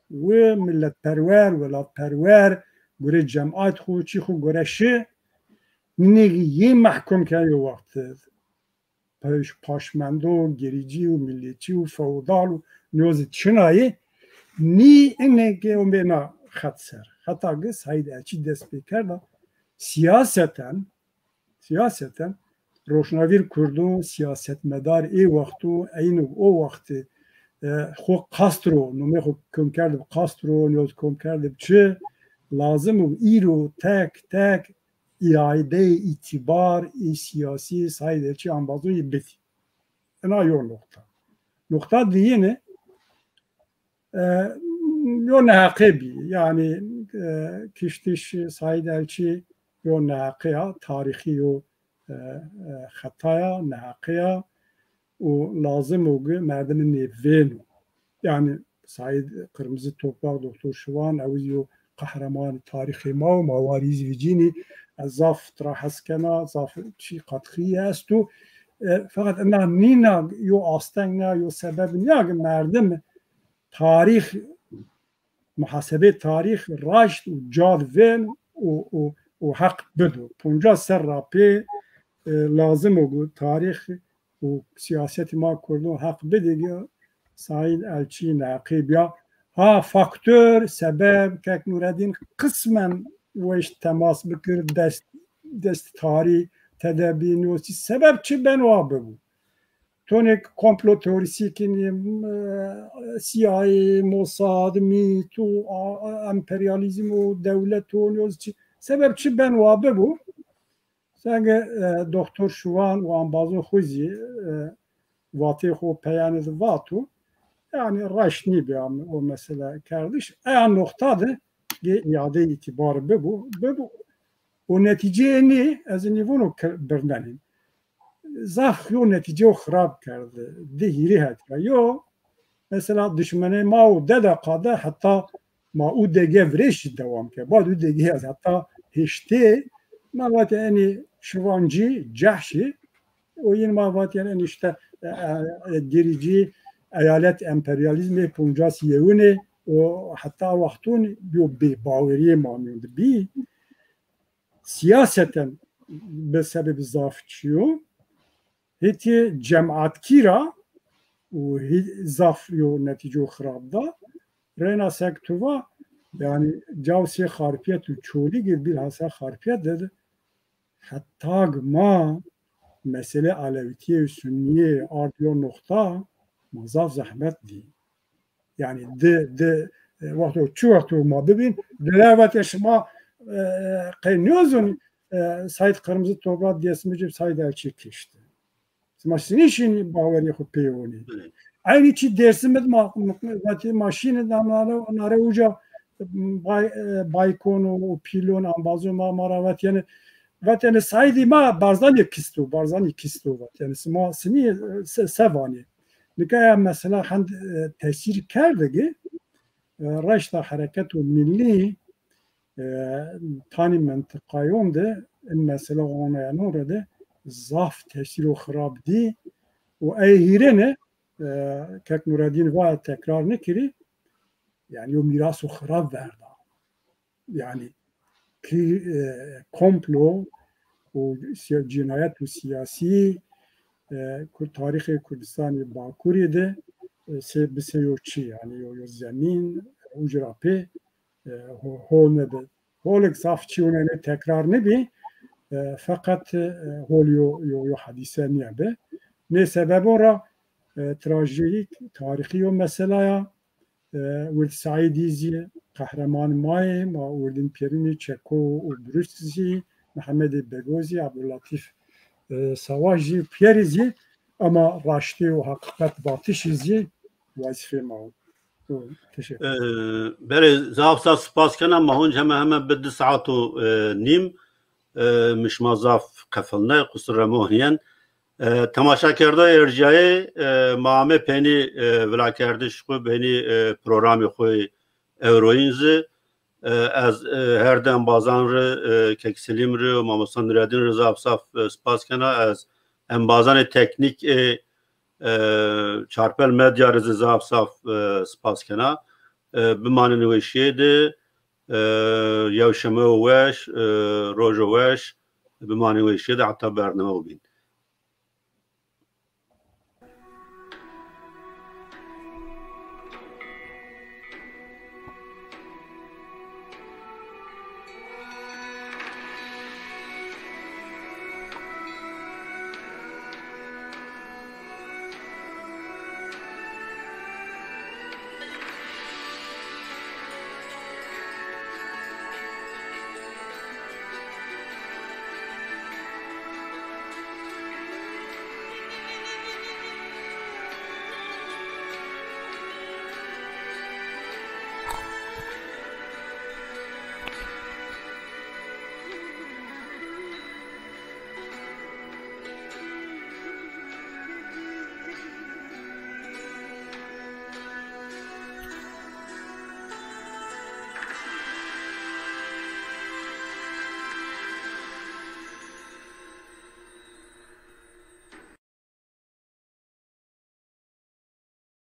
Wi miletperwer, welatperwer, gurê cemaat xwu, çî xwu gore şi, nînê yê mehkum kerd yo wext. Paş-, paşmendo, gerîcî û milletçî û feodal û nîyo zî çinayê, nî inê ke omê na xet ser. Heta ki Saîd Elçî dest pê kerda siyaseten, siyaseten roşnavîr kurdon, siyasetmedar ê wexto, eyno o wextî, e, xwu Castro, nomê xwu kom kerdib Castro, nîyo zî kom kerdib çi, lazim û îro tek tek îadeyê îtîbar ê siyasî Saîd Elçî embazon yî bidî. Ina yo noqta. Noqta diyine, e, yo neheqê bî. Yanî, e, kiştiş Saîd Elçî yo neheqê ya, tarîxî yo, e, e, xeta ya, neheqê ya û lazim o ki merdimî nê vêno. Yanî Saîd Qirmizî Toprak, Doktor Şivan, ew zî yo qehremanê tarîxê ma û ma warî zî vicînî. Ez zaf tira hes kena, zaf çî qatxî esto. E, feqet ina nîna yo asteng nîya, yo sebeb nîya ki merdim tarîx, muhasebê tarîx raşt û cad vên û, û, û heq bido. Poncas ser ra pê, e, lazim o ki tarîx û siyasetê ma kurdon heq bidê ki Saîd Elçî neheqê bîya. Ha, faktor, sebeb, Kek Nureddîn qismen weş temas bikir, dest, dest tarî tede bî, nîyo zî sebeb çi beno wa bibo. Tonik komplo teorîsî kinî, e, C I A, Mossad, MIT û, a, a, emperyalîzm û dewlet û nîyo zî çi, sebeb çi beno wa bibo. Senge, e, Doktor Şivan û embazon xwu zî, e, vatê xwu peyane de vato. Yanî raşt nîbî am o mesele kerdiş. Eya noqta de gê îadeyê îtîbar bibo, bibo. O netîceyê nî, ez nî vûno ke birnenîn. Zaf yo netîceyo xirab kerdi. Di hîrê het ra. Yo, mesela dişmenê ma û dede qade heta ma U D G virêş zî dewam ke. Bad U D G ez heta heştê ma vatê enî Şivancî, Cehşî, o yin ma vatê enî işte, e, e, e, gerîcî eyalet emperyalîzmê poncas yewinê, o heta wextun yo bêbawerîyê ma mîyon de bî. Siyaseten bi sebebî zaf çîyo. Hetê cematkî ra û hê-, zaf yo netîco xirab da. Reyna sek tu va, yanî cawsê Xarpiyet û Çolîg id, bîlhassa Xarpiyet de, de heta gi ma meselê Elewîtîye û Sunnîye ard yo noxta, ma zaf zehmet dî. Yanî di, di, e, wexto, çi wexto ma bibîn, di vatê şima, e, qey nêzonî, e, Saîd Qirmizi Toprak Dêrsimijî Saîd Elçî kişti. Sima sinî şînî bawerî xwu pê onî. Eynî çî Dêrsim id ma, vatê ma şînî da nare, nare uca bay, e, baykon û pîlon, embazon ma, ma ra vatêne, vatêne Saîdî ma Barzanî kisto, Barzanî kisto vatêne. Sima sinî, e, se, se vanî. Nika ya mesela hend, e, tesîr kerdigi, e, reşta hereketo millî, e, tanî mentiqayon de in mesela onayanon ra de zaf tesîro xirab dî û ey hîrêne, e, Kek Nuredîn va tekrar nikirî, yanî yo mîraso xirab verda. Yanî ki, e, komplo û siya-, cînayet û siyasî, e, Kur-, tarîxê Kurdistanê Bakurî de, e, se, bi se yo çi, yanî yo, yo zemîn, uca ra pê, e, ho-, hol nêbi. Holêk zaf çîyonê nê tekrar nêbî, e, feqet, e, hol yo, yo, yo hadîse nîyabi. Nê sebebo ra, e, trajîk, tarîxî yo mesela ya, e, Wird Saîdî zî qehreman ma yê, ma Wirdîn Pêrînî, Çeko û Brust zî, Mihemedê Bego zî, Ebdulletîf, e, Savaş zî, pîyerî zî, ama raştî û heqîqet vatişî zî wezîfê ma wo. Teşekkür. E, belê, zaf zaf spas kena. Ma hûn heme heme bi di saet û, e, nîm, e, mi şima zaf qefilne, qusur ra monîyen. E, temaşakerdoyê erjîyayê, e, ma ame peynî, e, vilakerdiş xwu, peynî, e, programê xwu ewroyîn zî. E, ez, e, her di embazan ri, e, Kek Selîm ri û Mamosta Nuredîn ri zaf zaf, e, spas kena. Ez embazanê teknîk ê, e, Çarpel Medya ri zî zaf zaf, e, spas kena. E, bimanên weşîye de, e, yew şemeyo weş, e, rojo weş, bimanên weşîye de heta bername bîn.